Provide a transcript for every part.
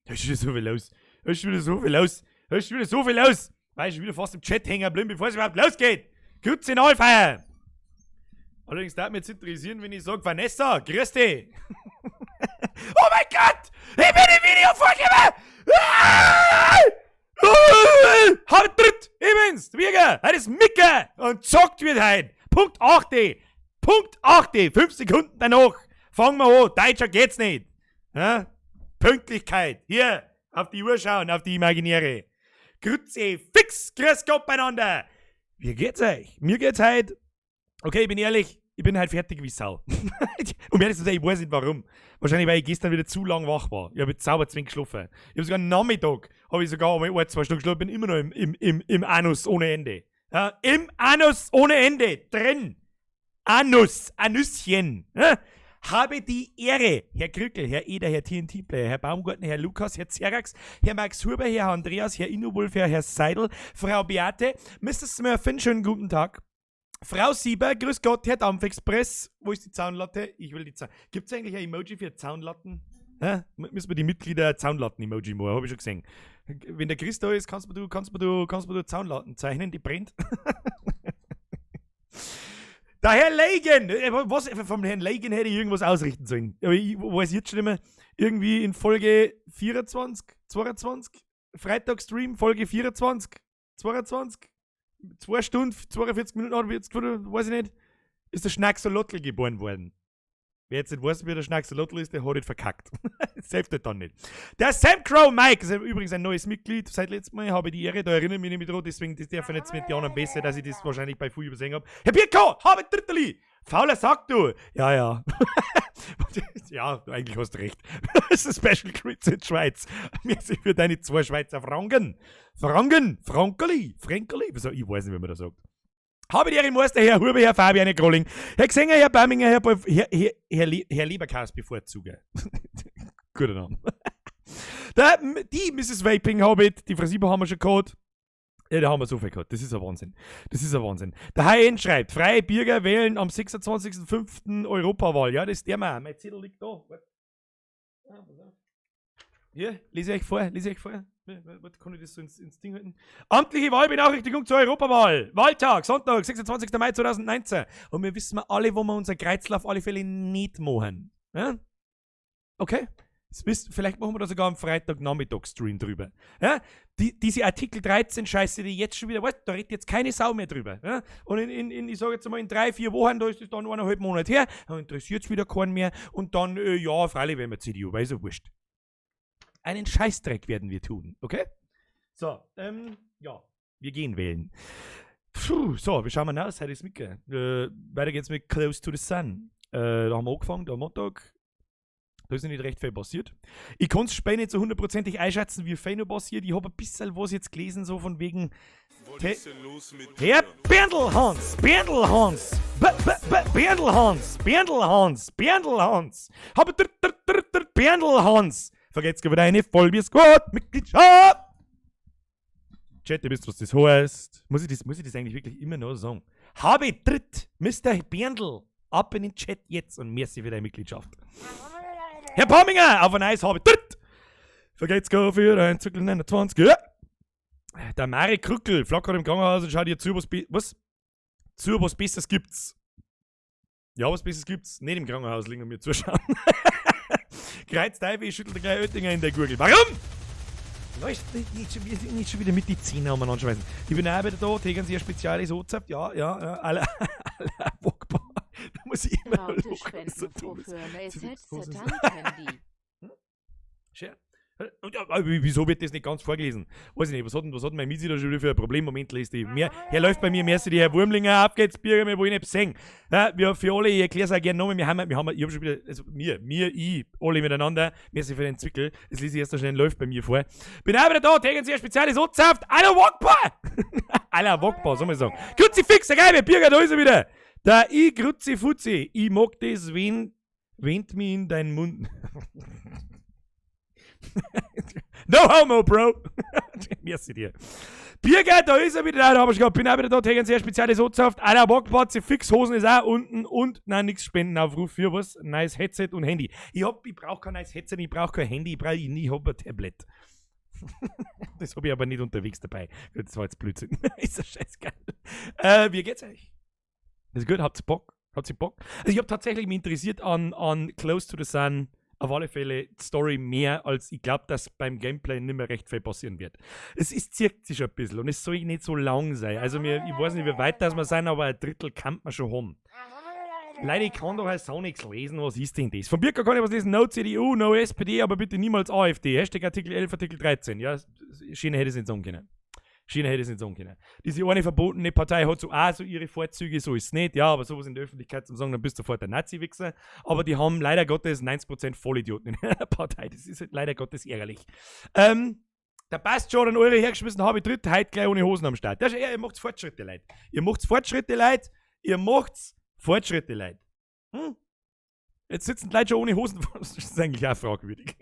Da ist schon wieder so viel los. Da ist schon wieder so viel los. Da ist schon wieder so viel los. Weil ich schon wieder fast im Chat hängen geblieben, bevor es überhaupt losgeht. Grüezi Alpha! Allerdings darf mich jetzt interessieren, wenn ich sage, Vanessa, grüß dich! Oh mein Gott! Ich bin im Video vorgekommen! Ah! Hab dritt! Ich bin's, der Birger! Heute ist Micke! Und zockt wird heute! Punkt 8! Punkt 8! 5 Sekunden danach! Fangen wir an! Deutscher geht's nicht! Ja? Pünktlichkeit! Hier! Auf die Uhr schauen, auf die imaginäre! Grüezi, fix! Grüß Gott beieinander! Wie geht's euch? Mir geht's heute. Okay, ich bin ehrlich, ich bin halt fertig wie Sau. Um ehrlich zu sein, ich weiß nicht, warum. Wahrscheinlich, weil ich gestern wieder zu lang wach war. Ich habe jetzt sauber zwingend geschlafen. Ich habe sogar am Nachmittag, habe ich sogar einmal ein, 2 Stunden geschlafen, bin immer noch im Anus ohne Ende. Ja, im Anus ohne Ende. Drin. Anus. Anüschen. Ja? Habe die Ehre, Herr Krückel, Herr Eder, Herr TNT-Player, Herr Baumgartner, Herr Lukas, Herr Zerax, Herr Max Huber, Herr Andreas, Herr Innowolf, Herr Seidel, Frau Beate, Mr. Smurfin, schönen guten Tag. Frau Sieber, grüß Gott, Herr Dampfexpress. Wo ist die Zaunlatte? Ich will die Zaun. Gibt's eigentlich ein Emoji für Zaunlatten? Hä? Müssen wir die Mitglieder Zaunlatten-Emoji machen, hab ich schon gesehen. Wenn der Chris da ist, kannst du mir du Zaunlatten zeichnen, die brennt. Der Herr Legen! Was, vom Herrn Legen hätte ich irgendwas ausrichten sollen. Aber ich weiß jetzt schon immer, irgendwie in Folge 24, 22, Freitag-Stream, Folge 24, 22, 2 Stunden, 42 Minuten, hat jetzt gefunden, weiß ich nicht, ist der Schnacksolotl geboren worden. Wer jetzt nicht weiß, wie der Schnacksolotl ist, der hat ihn verkackt. Das hilft halt dann nicht. Der Sam Crow Mike ist übrigens ein neues Mitglied. Seit letztem Mal habe ich die Ehre, da erinnere ich mich nicht mehr dran, deswegen das darf ich jetzt mit den anderen besser, dass ich das wahrscheinlich bei viel übersehen hab. Herr Birko, habe Dritterli! Fauler Sack, du! Ja, ja. Ja, eigentlich hast du recht. Das ist ein Special Grüße in die Schweiz. Merci für deine 2 Schweizer Franken. Franken! Frankeli! Frankeli! Wieso? Ich weiß nicht, wie man das sagt. Habe die Ehre, Meister, Herr Huber, Herr Fabian, Herr Grolling, Herr Xenger, Herr Baminger, Herr Bolf, Herr, Herr, Herr, Le Herr Leberkas-Bevorzuger. Guter Name. Die Mrs. Vaping Hobbit, die Frau Sieber haben wir schon gehabt. Ja, da haben wir so viel gehabt. Das ist ein Wahnsinn. Das ist ein Wahnsinn. Der High-End schreibt, freie Bürger wählen am 26.05. Europawahl. Ja, das ist der Mann. Mein Zettel liegt da. Warte. Ah, pass auf. Hier, lese ich euch vor, lese ich euch vor. Warte, kann ich das so ins Ding halten? Amtliche Wahlbenachrichtigung zur Europawahl. Wahltag, Sonntag, 26. Mai 2019. Und wir wissen alle, wo wir unser Kreuzl auf alle Fälle nicht machen. Ja? Okay? Das wisst, vielleicht machen wir da sogar am Freitagnachmittag-Stream drüber. Ja? Diese Artikel 13 Scheiße, die jetzt schon wieder, weißt, da redet jetzt keine Sau mehr drüber. Ja? Und ich sag jetzt mal, in 3, 4 Wochen, da ist es dann 1,5 Monate her, dann interessiert's wieder keinen mehr. Und dann, ja, freilich wählen wir CDU, weil ist ja wurscht. Einen Scheißdreck werden wir tun, okay? So, ja, wir gehen wählen. Puh, so, wie schauen wir aus? Heute ist Micke. Weiter geht's mit Close to the Sun. Da haben wir angefangen, am Montag. Da ist noch nicht recht viel passiert. Ich kann's später nicht so hundertprozentig einschätzen, wie viel noch passiert. Ich hab ein bisschen was jetzt gelesen, so von wegen Was Te ist denn los mit Herr dir? Berndl Hans! Berndl Hans! B B B Berndl Hans! Berndl Hans! Berndl Hans! Habe dr dr dr dr Berndl Hans! Vergesst wieder eine Vollbier Squad Mitgliedschaft! Chat, ihr wisst, was das heißt. Muss ich das eigentlich wirklich immer noch sagen? Habe dritt Mr. Berndl ab in den Chat jetzt und merci für deine Mitgliedschaft. Herr Pomminger, auf ein Eis habe dritt! Vergeht's gar für ein Zirkel 29. Ja. Der Marek Krückel flackert im Krankenhaus und schaut ihr zu, was, was? Zu, was Besseres gibt's. Ja, was Besseres gibt's. Nicht im Krankenhaus liegen und mir zuschauen. Kreuz Teufel, schüttelt der kleine Oettinger in der Gurgel. Warum? Weißt du, nicht schon wieder mit die Zähne umeinander schmeißen. Ich bin auch wieder da, tägen Sie ein spezielles Rezept. Ja, ja, ja, alle, alle Akbar. Da muss ich immer noch Raute lachen, so spenden dumm ist. für So Messet dumm ist. Satan Candy. Schön. Und, ja, aber wieso wird das nicht ganz vorgelesen? Weiß ich nicht, was hat denn mein Misi da schon wieder für ein Problem? Moment, lest ich. Mehr, hier läuft bei mir mehr die Herr Wurmlinger, ab geht's, Bürger, wir wollen nicht sehen. Ja, wir, für alle, ich erkläre es auch gerne nochmal, wir haben, ich hab schon wieder, also mir, ich, alle miteinander, merci für den Zwickel, das lese ich erst noch schnell, läuft bei mir vor. Bin auch wieder da, tägen Sie ein spezielles Rezept, Allah Akbar! Allah Akbar, soll man sagen. Kruzifix, geil, Bürger, da ist er wieder. Der I Grutzi Fuzzi, ich mag das, wenn mir in deinen Mund. No homo, bro. Merci dir. Birger, da ist er wieder, da hab ich schon, bin auch wieder da, Tegen sehr spezielles Ozaft. Aller Bockplatz, Fixhosen ist auch unten und nein, nix Spendenaufruf für was? Neues Headset und Handy. Ich brauch kein neues Headset, ich brauch kein Handy, ich hab ein Tablet. Das hab ich aber nicht unterwegs dabei. Gut, das war jetzt Blödsinn. Ist ja scheißgeil. Wie geht's euch? Ist gut? Habt's Bock? Habt ihr Bock? Also ich hab tatsächlich mich interessiert an Close to the Sun auf alle Fälle die Story mehr, als ich glaube, dass beim Gameplay nicht mehr recht viel passieren wird. Es ist, zirkt sich ein bisschen und es soll nicht so lang sein. Also mir, ich weiß nicht, wie weit das wir sind, aber ein Drittel kann man schon haben. Leider, ich kann doch auch nichts lesen, was ist denn das? Von Birka kann ich was lesen, no CDU, no SPD, aber bitte niemals AfD. #Artikel 11, Artikel 13. Ja, schöner hätte ich es nicht sagen können. Schöner hätte ich es nicht sagen können. Diese eine verbotene Partei hat so auch so ihre Vorzüge, so ist es nicht. Ja, aber sowas in der Öffentlichkeit zu sagen, dann bist du sofort der Nazi-Wichser. Aber die haben leider Gottes 90% Vollidioten in einer Partei. Das ist halt leider Gottes ärgerlich. Der passt schon, einen Euro hergeschmissen habe ich dritt, heute gleich ohne Hosen am Start. Das ist, ihr macht Fortschritte, Leute. Ihr macht Fortschritte, Leute. Ihr macht Fortschritte, Leute. Jetzt sitzen die Leute schon ohne Hosen. Das ist eigentlich auch fragwürdig.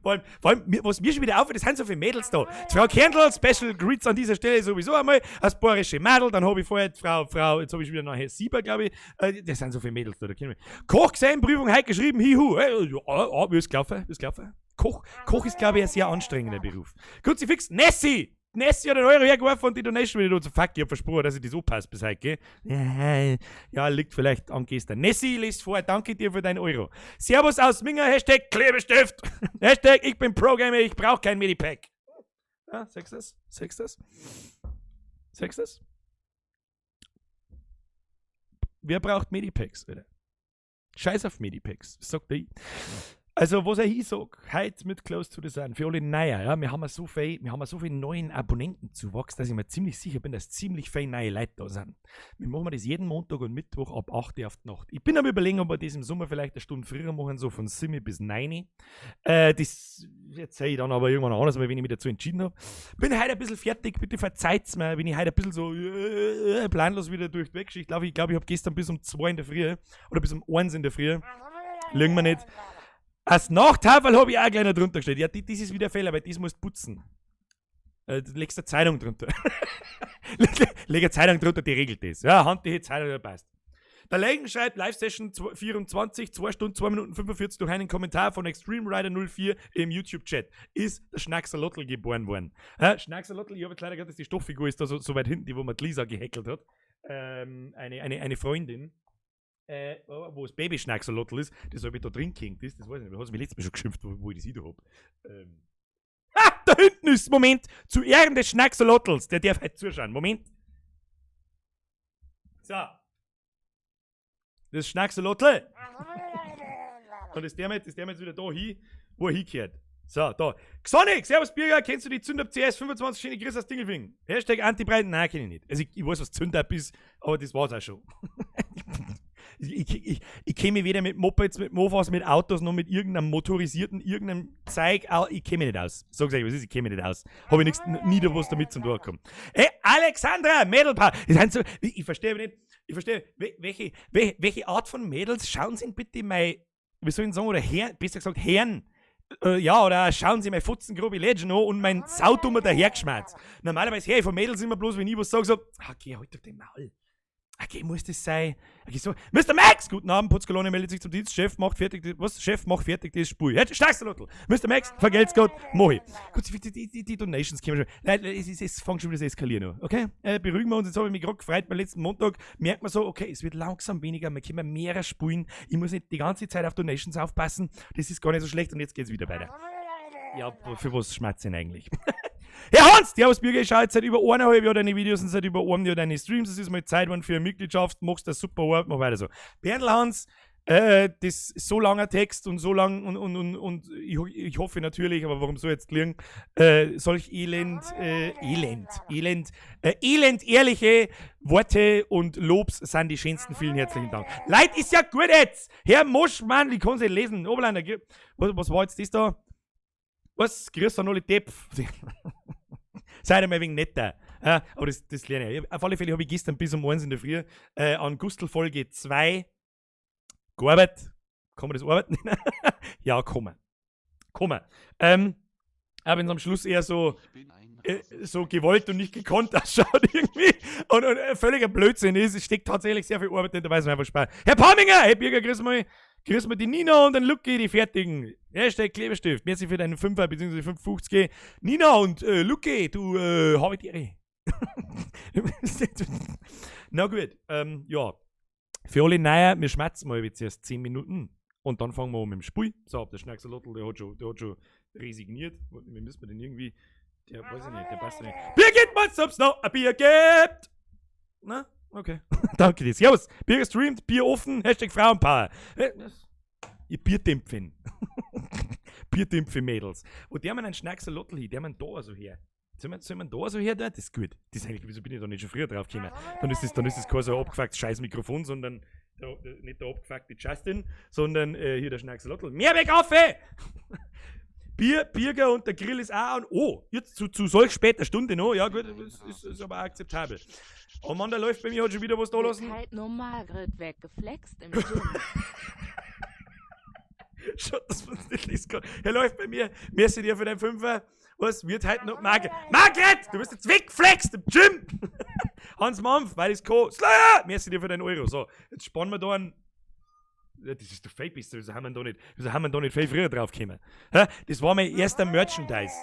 Und vor allem, was mir schon wieder auffällt, es sind so viele Mädels da. Die Frau Kerndl, Special Greets an dieser Stelle sowieso einmal, als bayerische Mädel, dann habe ich vorher die Frau, jetzt habe ich wieder noch Herr Sieber, glaube ich. Das sind so viele Mädels da, da kennen wir. Koch gesehen, Prüfung heute geschrieben, hihu. Ja, wie ist gelaufen? Wie ist gelaufen? Koch ist, glaube ich, ein sehr anstrengender Beruf. Kruzifix, Nessie! Nessie hat einen Euro hergeworfen und die Donation wieder da. Fuck, ich hab versprochen, dass ich das anpasse bis heute, gell? Ja, liegt vielleicht an gestern. Nessie, liest vor, danke dir für deinen Euro. Servus aus Minga, #Klebestift. #IchBinProGamer, ich brauch kein Medipack. Ja, sagst du das? Sagst du das? Sagst du das? Wer braucht Medipacks, Alter? Scheiß auf Medipacks, sagt ich. Also, was ich sag, heute mit Close to the Sun, für alle Neuer, ja, wir haben ja so viel neuen Abonnentenzuwachs, dass ich mir ziemlich sicher bin, dass ziemlich viele neue Leute da sind. Wir machen das jeden Montag und Mittwoch ab 8 Uhr auf die Nacht. Ich bin am Überlegen, ob wir das im Sommer vielleicht eine Stunde früher machen, so von 7 bis 9. Das erzähle ich dann aber irgendwann anders, wenn ich mich dazu entschieden habe. Bin heute ein bisschen fertig, bitte verzeiht's mir, wenn ich heute ein bisschen so planlos wieder durch die Weggeschichte laufe. Ich glaube, ich habe gestern bis um 2 in der Früh oder bis um 1 in der Früh, lügen wir nicht, als Nachttafel habe ich auch gleich noch drunter gestellt. Ja, das ist wieder ein Fehler, weil das musst du putzen. Du legst eine Zeitung drunter. Leg eine Zeitung drunter, die regelt das. Ja, handliche Zeitung, der passt. Der Legen schreibt Live-Session 24, 2 Stunden, 2 Minuten 45 durch einen Kommentar von Extreme Rider 04 im YouTube-Chat. Ist der Schnacksalotl geboren worden. Ja, Schnacksalotl, ich habe jetzt leider gerade, dass die Stofffigur ist da so, so weit hinten, die wo man die Lisa gehackelt hat. Eine Freundin, wo das Baby Schnacksalotl ist, das habe ich da drin gehängt ist, das weiß ich nicht, da hat sie mich letztes Mal schon geschimpft, wo ich das wieder hab. Ah, da hinten ist, Moment, zu Ehren des Schnacksalotls, der darf heute zuschauen. Moment. So. Das Schnacksalotl. Und ist der jetzt wieder da hin, wo er hingehört. So, da. Xonic, servus Birger, kennst du die Zündapp CS 25? Schöne Grüße aus Dingolfing. #Antibreiten, nein, kenn ich nicht. Also ich weiß, was Zündapp ist, aber das war's auch schon. Ich kenne mich weder mit Mopeds, mit Mofas, mit Autos, noch mit irgendeinem motorisierten, irgendeinem Zeug. Ich kenne mich nicht aus. Sag's euch, was ist, ich kenne mich nicht aus. Habe ich nichts, nie da was damit zum tun gekommen. Ey, Alexandra, Mädelpaar. Das sind so, ich verstehe nicht, ich verstehe, welche Art von Mädels schauen Sie bitte mein, wie soll ich sagen, oder Herren, besser gesagt Herren, ja, oder schauen Sie mein Fotzengrobe Legend an und mein saudummer Dahergeschmerz. Normalerweise höre ich von Mädels immer bloß, wenn ich was sage, so, okay, halt doch den Maul. Okay, muss das sein? Okay, so. Mr. Max! Guten Abend, Putzkolonne meldet sich zum Dienst. Chef macht fertig, was? Chef macht fertig das Spiel. Jetzt, Starkster. Mr. Max, vergelt's Gott, mach ich. Gut, die Donations kommen schon. Nein, es fängt schon wieder zu eskalieren an, okay? Beruhigen wir uns, jetzt habe ich mich gerade gefreut, beim letzten Montag merkt man so, okay, es wird langsam weniger, wir können mehr spielen. Ich muss nicht die ganze Zeit auf Donations aufpassen. Das ist gar nicht so schlecht und jetzt geht's wieder weiter. Ja, für was schmerzt denn eigentlich? Herr Hans, Servus Birger, ich schaue jetzt seit über 1,5 Jahr deine Videos und seit über einem Jahr deine Streams. Es ist mal Zeit geworden für eine Mitgliedschaft. Machst das super Arbeit, mach weiter so. Berndl Hans, das ist so langer Text und so lang und ich hoffe natürlich, aber warum soll jetzt gelingen, solch Elend ehrliche Worte und Lobs sind die schönsten. Vielen herzlichen Dank. Leute, ist ja gut jetzt! Herr Moschmann, ich kann es nicht lesen. Oberländer, was war jetzt das da? Was? Grüß an alle Depp. Seid einmal wegen netter. Ja, aber das lerne ich. Auf alle Fälle habe ich gestern bis um 1 in der Früh an Gustl Folge 2 gearbeitet. Kann man das arbeiten? Ja, kann man. Kann man. Kommen. Aber wenn es am Schluss eher so, so gewollt und nicht gekonnt ausschaut irgendwie und völliger Blödsinn ist, es steckt tatsächlich sehr viel Arbeit dahinter, weiß man einfach Spaß. Herr Paminger, hey Birger, grüß mal die Nina und den Lucky, die fertigen. Hashtag Klebestift. Merci für deinen 5er bzw. 5,50. Nina und Lucky, du, hab ich die. Na gut, ja. Für alle Neuen, wir schmatzen mal jetzt erst 10 Minuten und dann fangen wir an mit dem Spiel. So, der Schnacksalotl, der hat schon resigniert. Wir müssen den irgendwie, der weiß ich nicht, der passt nicht. Birgit, was ob's noch ein Bier gibt? Na, okay. Danke dir. Servus. Bier gestreamt, Bier offen, Hashtag Frauenpower. Ihr Bierdämpfen. Bierdämpfe Mädels. Wo der man einen Schnacksalotl hin, der man da so her. Soll man da so her? Das ist gut. Das ist eigentlich, wieso bin ich da nicht schon früher drauf gekommen? Dann ist das kein so abgefucktes scheiß Mikrofon, sondern nicht der abgefuckte Justin, sondern hier der Schnacksalotl. Mehrwegaffe! Bier, Birger und der Grill ist auch an. Oh, jetzt zu solch später Stunde noch. Ja gut, das ist aber akzeptabel. Oh Mann, da läuft bei mir hat schon wieder was da lassen. Halt nur Margret weggeflext im Gym. Schaut, dass man es nicht lesen kann. Er läuft bei mir. Merci dir für deinen Fünfer. Was wird heute noch? Margret! Margret! Du wirst jetzt weggeflext im Gym! Hans Mampf, weil ich's kann. Slayer! Merci dir für deinen Euro. So, jetzt spannen wir da einen. Ja, das ist doch fake, bist du. Wieso haben wir da nicht, wieso haben wir da nicht viel früher drauf gekommen? Hä? Das war mein erster Merchandise.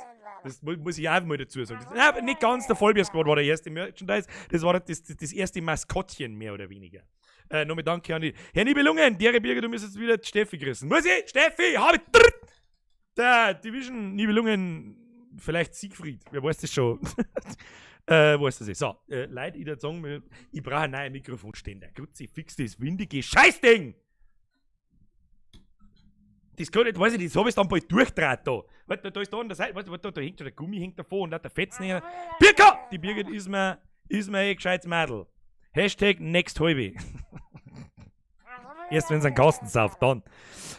Das muss ich auch mal dazu sagen. Das, nein, nicht ganz der Vollbier Squad war der erste Merchandise. Das war das erste Maskottchen, mehr oder weniger. Nochmal danke an die Herr Nibelungen, Dere Birger, du müsstest wieder Steffi grüßen. Muss ich? Steffi, hab ich. Der Division Nibelungen, vielleicht Siegfried, wer weiß das schon. Weiß das nicht. So, Leute, ich würd sagen, ich brauche einen neuen Mikrofonständer. Kruzifix, das windige Scheißding! Das kann ich nicht, weiß ich nicht, das hab ich dann bald durchdraht da. Warte, da ist da an der Seite, warte, warte, da hängt schon der Gummi hängt davor und da der Fetzen hängt. Birka! Die Birgit ist mir ein gescheites Madel. Hashtag next halbe. Erst wenn's einen Kasten sauft, dann.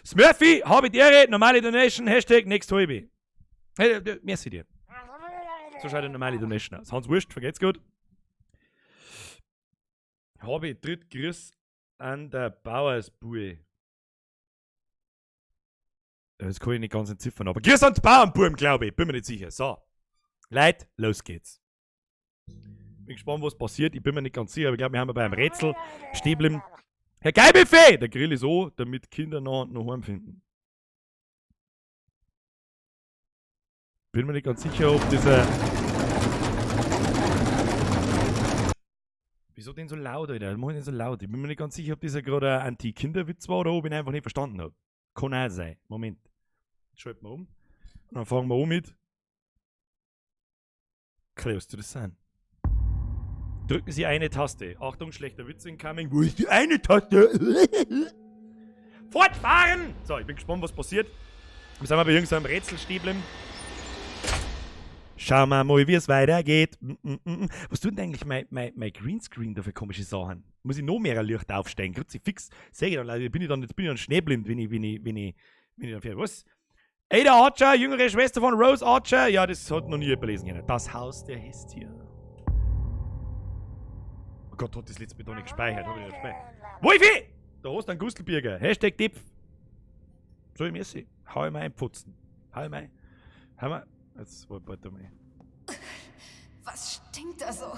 Smurfy, hab ich die Ehre, normale Donation, Hashtag next halbe. Hey, merci dir. So schaut eine normale Donation aus. Hans Wurst, vergeht's gut. Hab ich dritt Grüß an der Bauersbue. Das kann ich nicht ganz entziffern, aber Grüß an die Bauernbuben, glaube ich. Bin mir nicht sicher. So. Leute, los geht's. Bin gespannt, was passiert. Ich bin mir nicht ganz sicher, aber ich glaube, wir haben bei einem Rätsel stehen bleiben. Herr Geilbuffet! Der Grill ist an, damit Kinder noch heimfinden. Bin mir nicht ganz sicher, ob dieser. Wieso denn so laut, Alter? Mach ich denn so laut? Ich bin mir nicht ganz sicher, ob dieser gerade ein Anti-Kinder-Witz war oder ob ich ihn einfach nicht verstanden hab. Kann auch sein. Moment. Jetzt schalten wir um. Und dann fangen wir an mit Close to the Sun. Drücken Sie eine Taste. Achtung, schlechter Witz incoming. Wo ist die eine Taste? Fortfahren! So, ich bin gespannt, was passiert. Wir sind mal bei irgendeinem Rätsel stehen bleiben. Schauen wir mal, wie es weitergeht. Was tut denn eigentlich mein Greenscreen da für komische Sachen? Muss ich noch mehr Licht aufstellen? Kruzifix. Seh ich dann, leider, bin ich dann, jetzt bin ich dann schneeblind, wenn ich dann fertig. Was? Ada Archer, jüngere Schwester von Rose Archer. Ja, das hat noch nie jemand lesen können. Das Haus der Hestia. Oh Gott, hat das letzte Mal da nicht gespeichert. Hab ich nicht gespeichert. Wolfi! Da hast du einen Gustelbirger. Hashtag Dipf. So, ich merci. Hau ich mir einpfutzen. Hau ich mir ein. Hau mir. Jetzt warte mal. Was stinkt da so?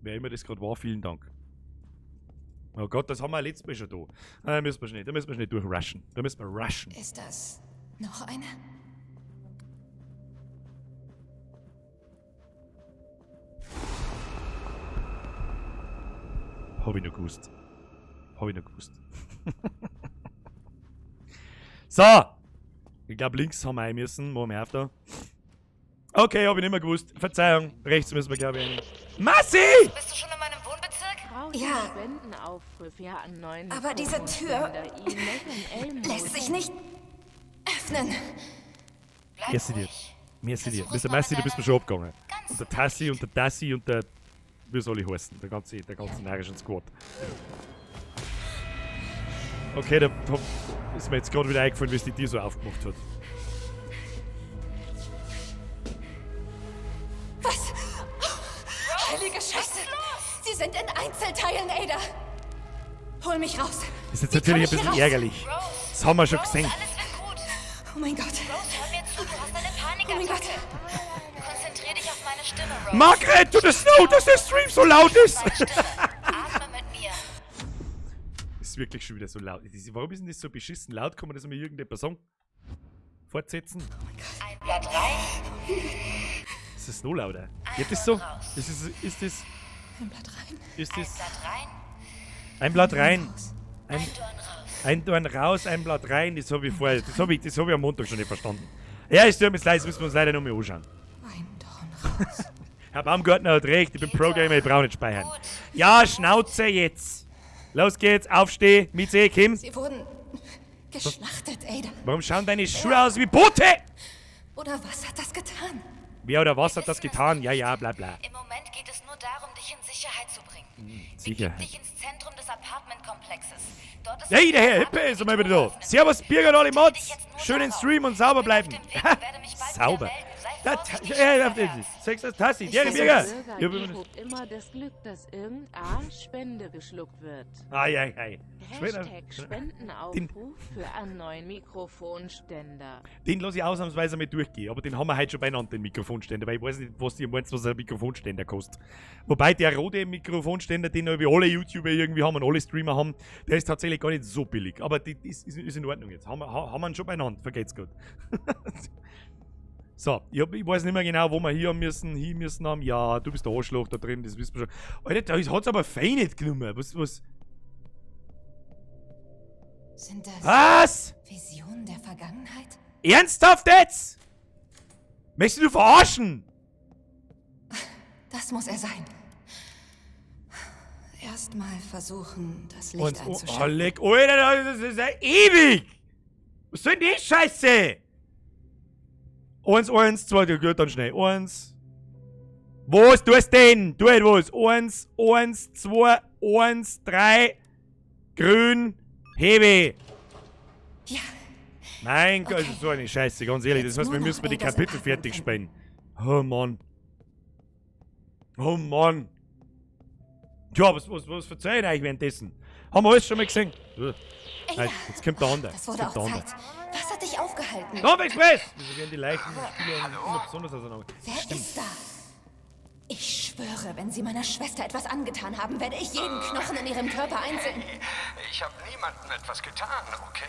Wer immer das gerade war, vielen Dank. Oh Gott, das haben wir letztes Mal schon da. Da müssen wir schnell, da müssen wir schnell durchrushen. Da müssen wir rushen. Ist das noch eine? Hab ich noch gewusst. Hab ich noch gewusst. So! Ich glaub, links haben wir ein müssen. Machen wir auf da. Okay, hab ich nicht mehr gewusst. Verzeihung. Rechts müssen wir, glaub ich, rein. Massi! Bist du schon in meinem Wohnbezirk? Brauche Ja. Spendenaufruf, ja, an neuen Aber diese Tür Mikrofonständer. I, Megan Elmo. Lässt sich nicht öffnen. Bleib Merci dir. ruhig. Merci dir. Versuch Mister es mal Massi, mit du bist mir deiner schon abgegangen. ganz Und der Tassi und der Dassi und der. Wie soll ich heißen? Der ganze närrischen Squad. Okay, da ist mir jetzt gerade wieder eingefallen, wie es die Tür so aufgemacht hat. Was? Heilige Scheiße! Sie sind in Einzelteilen, Ada! Hol mich raus! Das ist jetzt Wie komm natürlich ein ich hier bisschen raus? ärgerlich. Rose, Das haben wir schon Rose, gesehen. alles wird gut. Oh mein Gott. Rose, hör mir zu, du hast eine Oh mein Gott. Panikattacke. Konzentrier dich auf meine Stimme, Rose. Margret, tut es not, dass der Stream so laut ist! Meine Stimme. Atme mit mir. Ist wirklich schon wieder so laut. Warum ist denn das so beschissen laut? Kann man das mal irgendetwas sagen? Fortsetzen? Ein Blatt rein, Ist das noch lauter? Geht das so? Ist das, Ein Blatt rein. ist ein das, Blatt rein, ein Blatt rein, Raus. ein, ein Dorn raus. ein Dorn raus, ein Blatt rein, das habe ich vorher, das hab ich am Montag schon nicht verstanden. Ja, es tut mir leid, das müssen wir uns leider noch mal anschauen. Ein Dorn raus. Herr Baumgartner hat recht, ich bin Pro-Gamer, ich brauche nicht speichern. Ja, Schnauze jetzt! Los geht's, aufsteh, Mieze, Kim. Sie wurden geschlachtet, Ada. Warum schauen deine Schuhe aus wie Boote? Oder was hat das getan? Wer oder was hat das getan? Ja, ja, bla bla. Im Moment geht es nur darum, dich in Sicherheit zu bringen. Sicherheit. Begib dich ins Zentrum des Apartmentkomplexes. Dort ist Hey, der Herr ein Hippe ist einmal wieder da. öffnen. Servus, Birger und alle Mods. Dich jetzt nur Schönen darauf. Stream und sauber Bin auf bleiben. dem Weg und werde mich bald wieder Sauber. melden. Sei Da, vorsichtig, Schwesterherz. Sechs Tassi, Ich der versuch's. Birger. Bürger Ja, wir- hob immer das Glück, dass irgendeine Spende geschluckt wird. Ei, ei, ei. Hashtag Spendenaufruf für einen neuen Mikrofonständer. Den lasse ich ausnahmsweise mal durchgehen, aber den haben wir heute schon beieinander, den Mikrofonständer, weil ich weiß nicht, was ihr meint, was ein Mikrofonständer kostet. Wobei der rote Mikrofonständer, den irgendwie alle YouTuber irgendwie haben und alle Streamer haben, der ist tatsächlich gar nicht so billig. Aber das ist in Ordnung jetzt. Haben wir ihn schon beieinander, vergeht's gut. So, ich weiß nicht mehr genau, wo wir hier haben müssen, hier müssen haben. Ja, du bist der Arschloch da drin, das wissen wir schon. Alter, da hat's aber fein nicht genommen. Was? Sind das Was? Visionen der Vergangenheit? Ernsthaft jetzt? Möchtest du verarschen? Das muss er sein. Erstmal versuchen, das Licht Und, oh, oh, einzuschalten. leck, Alter, das ist ja ewig! Was soll denn die Scheiße? 1, 1, 2, gut, dann schnell. 1. Was tust denn? Tu halt was. 1, 1, 2, 1, 3. Grün. Hebe. Ja, Mein Gott, Okay. das ist so eine Scheiße, ganz ehrlich. Das Jetzt heißt, wir nur noch müssen die Adas Kapitel Apartment fertig finden. spielen. Oh Mann. Oh Mann. Ja, was verzeihen euch währenddessen? Haben wir alles schon mal gesehen? Ada. Nein, jetzt kommt der andere. Das Jetzt wurde kommt auch der andere. Zeit. Was hat dich aufgehalten? Dorf Express! Wieso werden die Leichen Spieler immer besonders auseinander? Wer ist da? Ich schwöre, wenn sie meiner Schwester etwas angetan haben, werde ich jeden Knochen in ihrem Körper einzeln. Ich habe niemandem etwas getan, okay?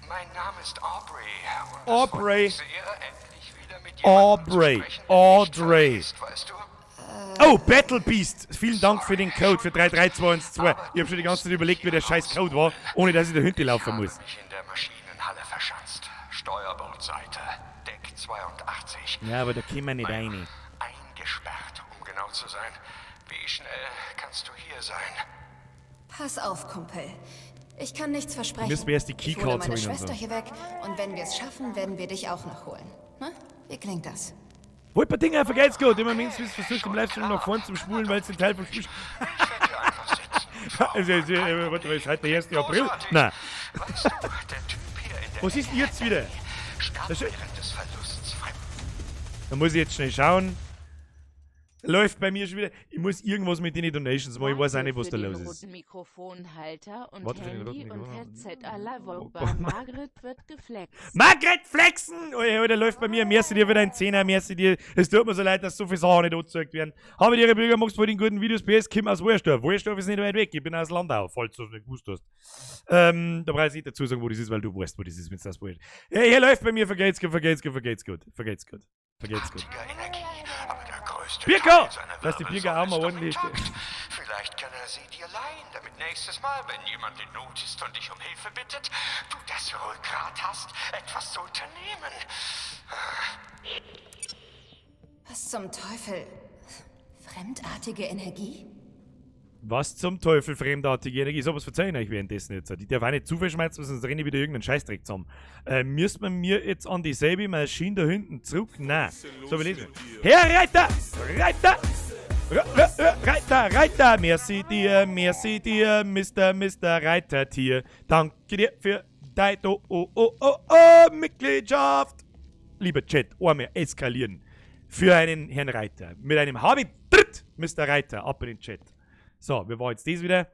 Mein Name ist Aubrey. Und Aubrey. Es freut mich sehr, endlich wieder mit jemandem Aubrey. zu sprechen, der nicht Audrey. vergisst, weißt du? Oh, Battle Beast! Vielen Dank für den Code für 33212. Ich hab schon die ganze Zeit überlegt, wie der scheiß Code war, ohne dass ich da hinten laufen muss. Ich habe mich in der Maschinenhalle verschanzt. Steuerbordseite, Deck 82. Ja, aber da kommen wir nicht rein. Eingesperrt, um genau zu sein. Wie schnell kannst du hier sein? Pass auf, Kumpel. Ich kann nichts versprechen. Müssen wir erst die Ich hole Keycards meine holen und so. Schwester hier weg und wenn wir es schaffen, werden wir dich auch noch holen. Ne? Wie klingt das? Wolperdinger, vergelt's gut. Immer mindestens versucht im Livestream nach vorn zum Spulen, weil es den Teil vom Spiel. Ich werde hier einfach sitzen. und schauen. Also, warte mal, ist heute der 1. April? Großartig. Nein. Weißt du, der Typ hier in der Was ist denn jetzt wieder? starb Das ist- während des Verlusts fremd. Da muss ich jetzt schnell schauen. Läuft bei mir schon wieder. Ich muss irgendwas mit den Donations machen. Ich weiß auch nicht, was da Warte los für den ist. roten Mikrofonhalter und Warte für den Handy roten und Mikrofon. Headset aller Wobba. Margret wird geflext. Margret Flexen! Oh, ja, da läuft bei mir. Merci dir für deinen Zehner, merci dir. Es tut mir so leid, dass so viele Sachen nicht angezeigt werden. Habe dir Bürger, magst du den guten Videos PS, Kim aus Wurstorf. Wurstorf ist nicht weit weg. Ich bin aus Landau, falls du es nicht gewusst hast. Da brauche ich nicht dazu sagen, wo das ist, weil du weißt, wo das ist, wenn du das weißt. Ja, hier läuft bei mir, vergeht's gut, vergeht's gut, vergeht's gut, vergeht's gut. Vergeht's gut. Energie, aber der größte Birko! Teil seiner Lass die Birko Wirbelsäule auch mal ist noch ordentlich- intakt. Vielleicht kann er sie dir leihen, damit nächstes Mal, wenn jemand in Not ist und dich um Hilfe bittet, du das Rückgrat hast, etwas zu unternehmen. Was zum Teufel? Fremdartige Energie? Was zum Teufel, fremdartige Energie? So was verzeihen euch währenddessen jetzt. Ich darf auch nicht zu viel schmerzen, sonst renne ich wieder irgendeinen Scheißdreck zusammen. Müsste man mir jetzt an dieselbe Maschine da hinten zurück? Nein. So, wir lesen. Herr Reiter! Reiter! Reiter, Reiter! Merci dir, merci dir, Mr. Mr. Reitertier. Danke dir für deine oh, oh, oh, oh, oh, Mitgliedschaft. Lieber Chat, einmal eskalieren. Für einen Herrn Reiter. Mit einem Habit tritt Mr. Reiter ab in den Chat. So, wir waren jetzt das wieder.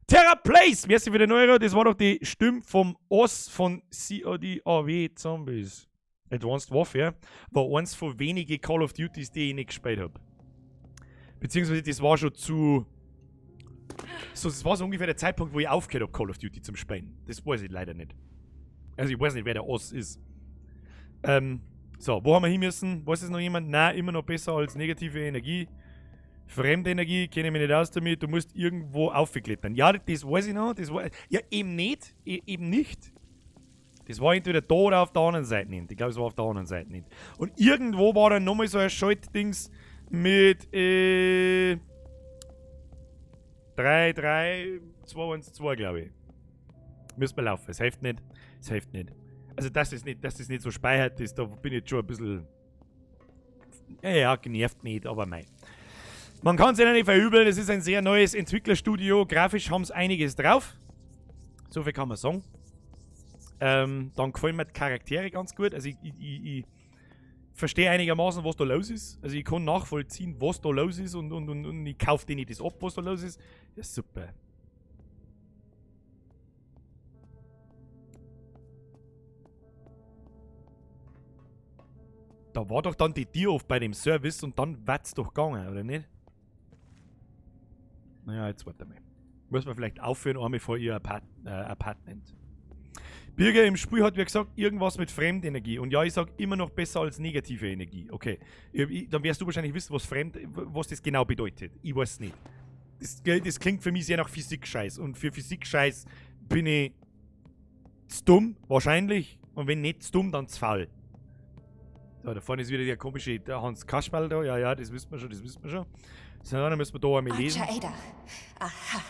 Terra Place! Merci für den Euro. Das war doch die Stimme vom Oss von COD AW Zombies. Advanced Warfare war eins von wenigen Call of Duties, die ich nicht gespielt habe. Beziehungsweise das war schon zu. So, das war so ungefähr der Zeitpunkt, wo ich aufgehört habe, Call of Duty zum Spielen. Das weiß ich leider nicht. Also ich weiß nicht, wer der Oss ist. So, wo haben wir hin müssen? Weiß es noch jemand? Nein, immer noch besser als negative Energie. Fremde Energie, kenne ich mich nicht aus damit. Du musst irgendwo aufklettern. Ja, das weiß ich noch. Das war, ja, eben nicht. Eben nicht. Das war entweder da oder auf der anderen Seite nicht. Ich glaube, es war auf der anderen Seite nicht. Und irgendwo war dann nochmal so ein Schaltdings mit 3, 3, 2, 1, 2, glaube ich. Müssen wir laufen. Es hilft nicht. Es hilft nicht. Also, dass es nicht so speichert ist, da bin ich jetzt schon ein bisschen. Ja, ja, genervt nicht, aber mei. Man kann es ihnen nicht verübeln, es ist ein sehr neues Entwicklerstudio. Grafisch haben sie einiges drauf. So viel kann man sagen. Dann gefallen mir die Charaktere ganz gut. Also ich verstehe einigermaßen, was da los ist. Also ich kann nachvollziehen, was da los ist und ich kaufe denen das ab, was da los ist. Ja, super. Da war doch dann die Tür auf bei dem Service und dann war's doch gegangen, oder nicht? Naja, jetzt warte mal. Muss man vielleicht aufhören, einmal vor ihr Apartment. Birger im Spiel hat, wie gesagt, irgendwas mit Fremdenergie. Und ja, ich sag immer noch besser als negative Energie. Okay. Dann wirst du wahrscheinlich wissen, was das genau bedeutet. Ich weiß nicht. Das klingt für mich sehr nach Physik-Scheiß. Und für Physik-Scheiß bin ich zu dumm, wahrscheinlich. Und wenn nicht zu dumm, dann zu faul. So, da vorne ist wieder der komische, der Hans Kasperl da. Ja, ja, das wissen wir schon, das wissen wir schon. So, dann müssen wir da einmal lesen. Archer Ada. Aha.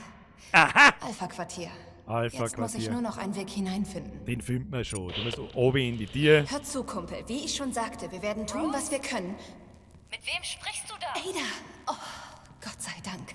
Aha! Alpha-Quartier. Alpha Jetzt muss ich Quartier. nur noch einen Weg hineinfinden. Den finden wir schon. Du musst oben in die Tür. Hör zu, Kumpel. Wie ich schon sagte, wir werden tun, was wir können. Mit wem sprichst du da? Ada! Oh, Gott sei Dank.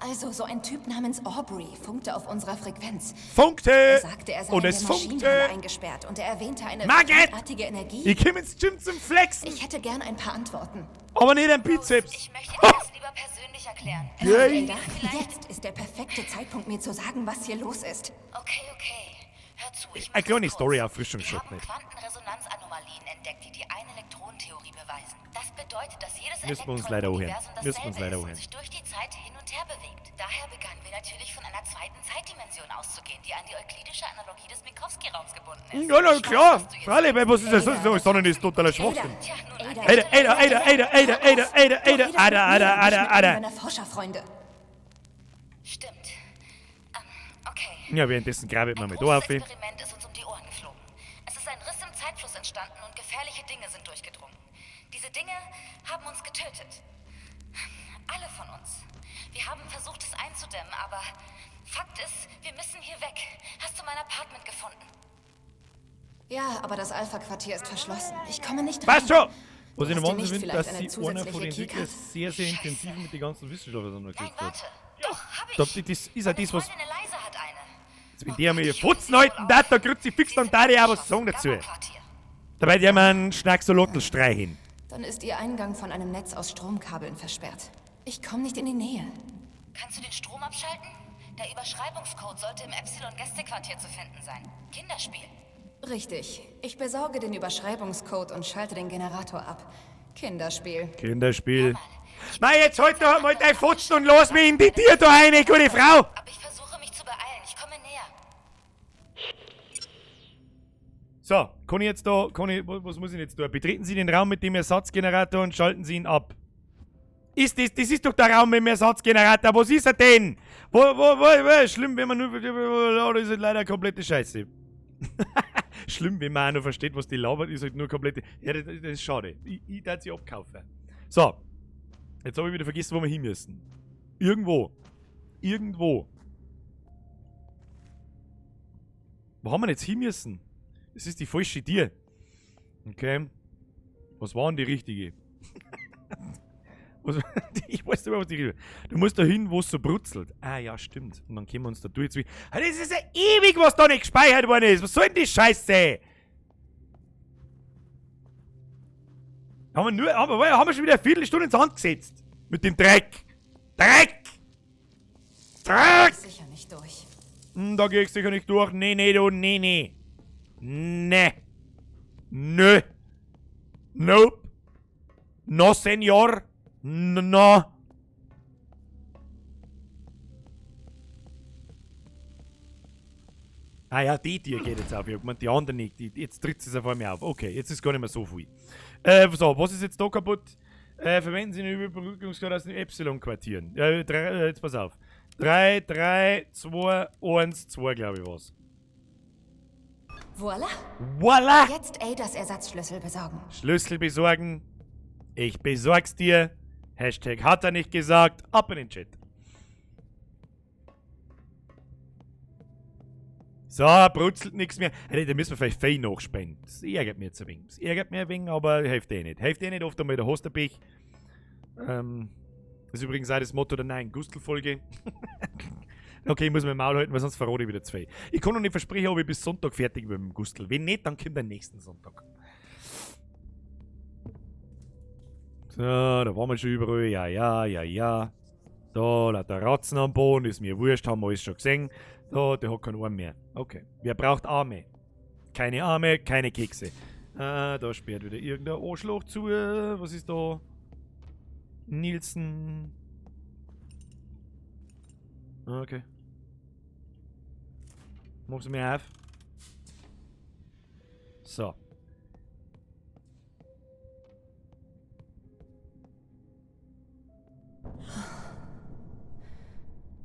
Also, so ein Typ namens Aubrey funkte auf unserer Frequenz. Funkte! Er sagte, er sei Und in es der funkte! Maschinenhalle eingesperrt und er erwähnte eine Margit! fremdartige Energie. Ich komm ins Gym zum Flexen! Ich hätte gern ein paar Antworten. Aber nicht am Rose, Bizeps! ich möchte dir das lieber persönlich erklären. Yay. Ada, jetzt ist der perfekte Zeitpunkt, mir zu sagen, was hier los ist. Okay, okay. Hör zu, ich Eine mach kleine es kurz. Story-Auffrischung Wir schadet haben nicht. Quantenresonanzanomalien entdeckt, die die Ein-Elektronen-Theorie beweisen. Das bedeutet, dass jedes Müssen wir uns Elektron leider im anhören. Universum Müssen wir uns dasselbe leider ist und anhören. sich durch die Zeit hin und her bewegt. Daher begannen wir natürlich von einer zweiten Zeitdimension auszugehen, die an die euklidische Analogie des Minkowski-Raums gebunden ist. Ja, na Ich weiß, klar! was du jetzt Freilich, weil was ist das? Ada. So, sondern ist totaler Schwachsinn. Tja, nun, Ada. Ada, Ada, Ada, Ada, Ada, Ada, Ada, Du Ada, redest Ada, mit mir Ada, und nicht Ada, mit Ada. einem meiner Forscherfreunde. Stimmt. Okay. Ja, währenddessen grabe ich Ein mal da großes auf. Experiment ist uns um die Ohren geflogen. Es ist ein Riss im Zeitfluss entstanden und gefährliche Dinge sind durchgedrungen. Diese Dinge haben uns getötet. Alle von uns. Wir haben versucht, es einzudämmen, aber Fakt ist, wir müssen hier weg. Hast du mein Apartment gefunden? Ja, aber das Alpha-Quartier ist verschlossen. Ich komme nicht rein. Passt schon! Was Du ich noch hast dir Wahnsinn nicht finde, vielleicht dass eine sie einer von den zusätzliche Entwicklern Keycard? sehr, sehr Scheiße. intensiv mit den ganzen Wissenschaftlern Nein, auseinandergesetzt hat. warte. Doch, hab ich. Da, das ist ja Meine das, was. Freundin Eliza hat eine. Jetzt mit Oh der Gott, mir ich hol sie Futzen halten, wohl da, auf. da Kruzifix, Sie dann ist da im ich auch was Erdgeschoss, sagen dazu. Gamma-Quartier. Dabei der mir einen Schnacksolotl streichen. Dann ist ihr Eingang von einem Netz aus Stromkabeln versperrt. Ich komme nicht in die Nähe. Kannst du den Strom abschalten? Der Überschreibungscode sollte im Epsilon-Gästequartier zu finden sein. Kinderspiel. Richtig. Ich besorge den Überschreibungscode und schalte den Generator ab. Kinderspiel. Kinderspiel. Hör mal, ich Mei, jetzt halt doch einmal dein Futzen und lass mich in die Tür da rein, gute Frau! Aber ich versuche mich zu beeilen. Ich komme näher. So, kann ich jetzt da, kann ich, was muss ich jetzt tun? Betreten Sie den Raum mit dem Ersatzgenerator und schalten Sie ihn ab. Ist das, das ist doch der Raum mit dem Ersatzgenerator, was ist er denn? Wo, schlimm, wenn man nur, oh, das ist halt leider komplette Scheiße. Schlimm, wenn man auch noch versteht, was die labert, ist halt nur komplette, ja, das ist schade. Ich darf sie abkaufen. So, jetzt habe ich wieder vergessen, wo wir hin müssen. Irgendwo. Irgendwo. Wo haben wir denn jetzt hin müssen? Das ist die falsche Tür. Okay. Was war denn die richtige? Was, ich weiß nicht mehr, was die richtige. Du musst da hin, wo es so brutzelt. Ah ja, stimmt. Und dann können wir uns da durch. Ah, das ist ja ewig, was da nicht gespeichert worden ist. Was soll denn die Scheiße? Haben wir schon wieder eine Viertelstunde ins Hand gesetzt. Mit dem Dreck. Dreck! Dreck! Sicher nicht durch. Da geh ich sicher nicht durch. Nee, nee, du, nee, nee. Nee. Nö. Nope. No, Senor. No. Ah ja, die Tür geht jetzt auf. Ich meine, die anderen nicht. Jetzt tritt sie vor mir auf. Okay, jetzt ist gar nicht mehr so viel. So, was ist jetzt da kaputt? Verwenden Sie einen Überbrückungscode aus den Epsilon-Quartieren. Jetzt pass auf. 3, 3, 2, 1, 2, glaube ich, war's. Voila! Voila! Jetzt Adas Ersatzschlüssel besorgen. Schlüssel besorgen. Ich besorg's dir. Hashtag hat er nicht gesagt. Ab in den Chat. So, brutzelt nix mehr. Hey, da müssen wir vielleicht fein nachspenden. Das ärgert mich jetzt ein wenig. Das ärgert mich ein wenig, aber hilft eh nicht. Hilft eh nicht, oft einmal der Hosterpech. Das ist übrigens auch das Motto der neuen Gustl-Folge. Okay, ich muss mein Maul halten, weil sonst verrate ich wieder zu viel. Ich kann noch nicht versprechen, ob ich bis Sonntag fertig bin mit dem Gustl. Wenn nicht, dann kommt der nächsten Sonntag. So, da waren wir schon überall. Ja, ja, ja, ja. Da, lauter Ratzen am Boden, ist mir wurscht, haben wir alles schon gesehen. Da, der hat keinen Arm mehr. Okay. Wer braucht Arme? Keine Arme, keine Kekse. Ah, da sperrt wieder irgendein Arschloch zu. Was ist da? Nielsen. Okay. Mach's mir auf. So.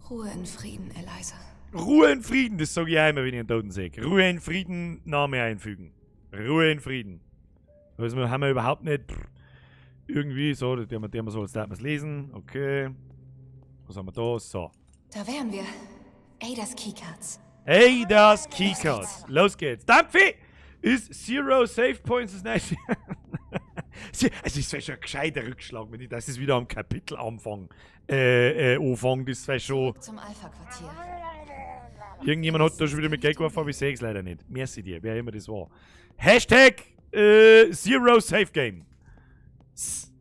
Ruhe in Frieden, Eliza. Ruhe in Frieden, das sag ich auch immer, wenn ich einen Toten sehe. Ruhe in Frieden, Name einfügen. Ruhe in Frieden. Also haben wir überhaupt nicht. Pff, irgendwie so, der so, jetzt darf man's lesen. Okay. Was haben wir da? So. Da wären wir. Adas Keycards. Adas Keycards. Los geht's. Dampfi! Ist Zero Save Points ist nice. Also es wäre schon ein gescheiter Rückschlag, wenn ich das ist wieder am Kapitelanfang anfangen, das wäre schon. Zum Alpha-Quartier. Irgendjemand hat da schon wieder mit Geld geworfen, aber ich sehe es leider nicht. Merci dir, wer immer das war. Hashtag Zero Safe Game. S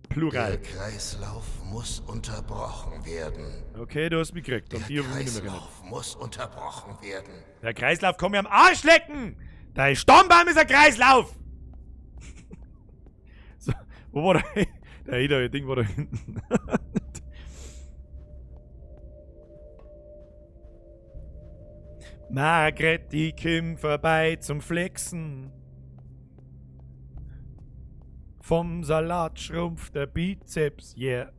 Plural. Der Kreislauf muss unterbrochen werden. Okay, du hast mich gekriegt. Und Der die hab ich mich nicht mehr erinnert. Kreislauf muss unterbrochen werden. Der Kreislauf kann mir am Arsch lecken! Dein Stammbaum ist ein Kreislauf! So, wo war der? Der Eder, Ding war da hinten. Margret, die Kim vorbei zum Flexen. Vom Salat schrumpft der Bizeps, yeah.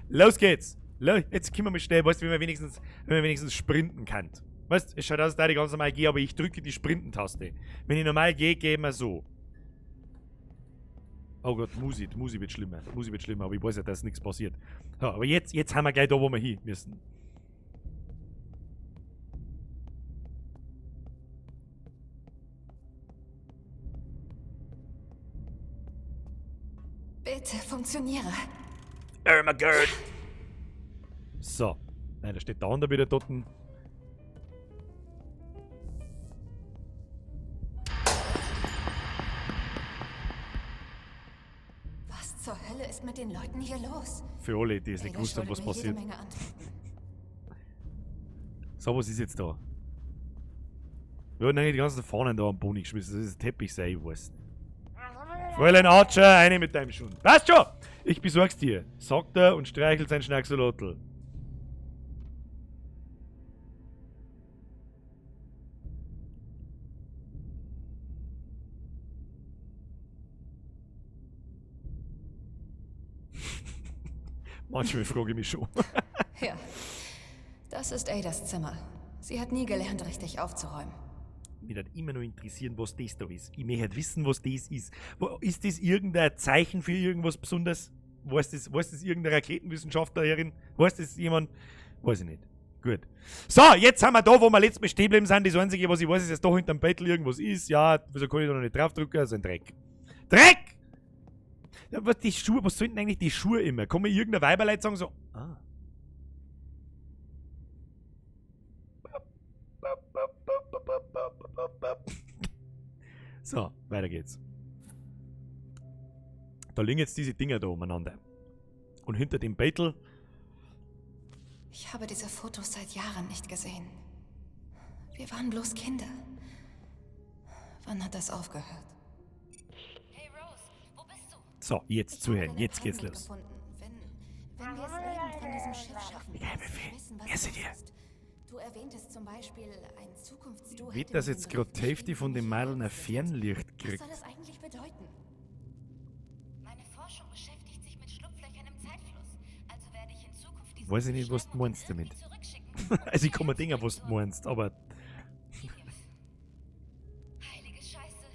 Los geht's. Jetzt können wir mal schnell, weißt du, wenn man wenigstens sprinten kann. Weißt du, es schaut aus, als da die ganz normal gehe, aber ich drücke die Sprinten-Taste. Wenn ich normal gehe, gehe ich so. Oh Gott, Musi, die Musi wird schlimmer. Die Musi wird schlimmer, aber ich weiß ja, dass nichts passiert. So, aber jetzt haben wir gleich da, wo wir hin müssen. Bitte, funktioniere. Oh my God. So. Nein, da steht der andere wieder dort. Was zur Hölle ist mit den Leuten hier los? Für alle, die es nicht Ada gewusst haben, was schuldet mir jede passiert. Menge Antworten. So, was ist jetzt da? Wir hatten eigentlich die ganzen Fahnen da am Boden geschmissen. Das ist ein Teppich, sei ich weiß. Fräulein Archer, eine mit deinem Schund. Passt schon! Ich besorg's dir, sagt er und streichelt sein Schnacksolotl. Manchmal frage ich mich schon. Ja, das ist Adas Zimmer. Sie hat nie gelernt, richtig aufzuräumen. Mich würde immer noch interessieren, was das da ist. Ich möchte wissen, was das ist. Ist das irgendein Zeichen für irgendwas Besonderes? Weiß das irgendein Raketenwissenschaftler herin? Weiß das jemand? Weiß ich nicht. Gut. So, jetzt sind wir da, wo wir letztes Mal stehen geblieben sind. Das Einzige, was ich weiß, ist, dass da hinterm Bettel irgendwas ist. Ja, wieso kann ich da noch nicht draufdrücken? Das ist ein Dreck. Dreck! Ja, was, die Schuhe, was sollten eigentlich die Schuhe immer? Kann mir irgendein Weiberleut sagen so, ah. So, weiter geht's. Da liegen jetzt diese Dinger da umeinander. Und hinter dem Bettel Ich habe diese Fotos seit Jahren nicht gesehen. Wir waren bloß Kinder. Wann hat das aufgehört? Hey Rose, wo bist du? So, jetzt Ich habe zuhören. deine Jetzt geht's Palmen los. gefunden. Wenn wir es lebend von diesem Schiff schaffen, Egal, muss ich wie viel. wissen, was Wer seid los ihr? ist. Du erwähntest zum Beispiel, ein Zukunftsdu Wird hätte das mit jetzt dem gerade Brief die Hälfte geschrieben, von dem den ich Mädel ein ihr ausgesetzt. Fernlicht Was kriegt? soll das eigentlich bedeuten? Meine Forschung beschäftigt sich mit Schlupflöchern im Zeitfluss. Also werde ich in Zukunft diesen Weiß ich Brief nicht, was du schreiben und meinst ihn damit. irgendwie zurückschicken, um Also ich kann mir sicher denken, was zu du meinst, aber Helios. Heilige Scheiße.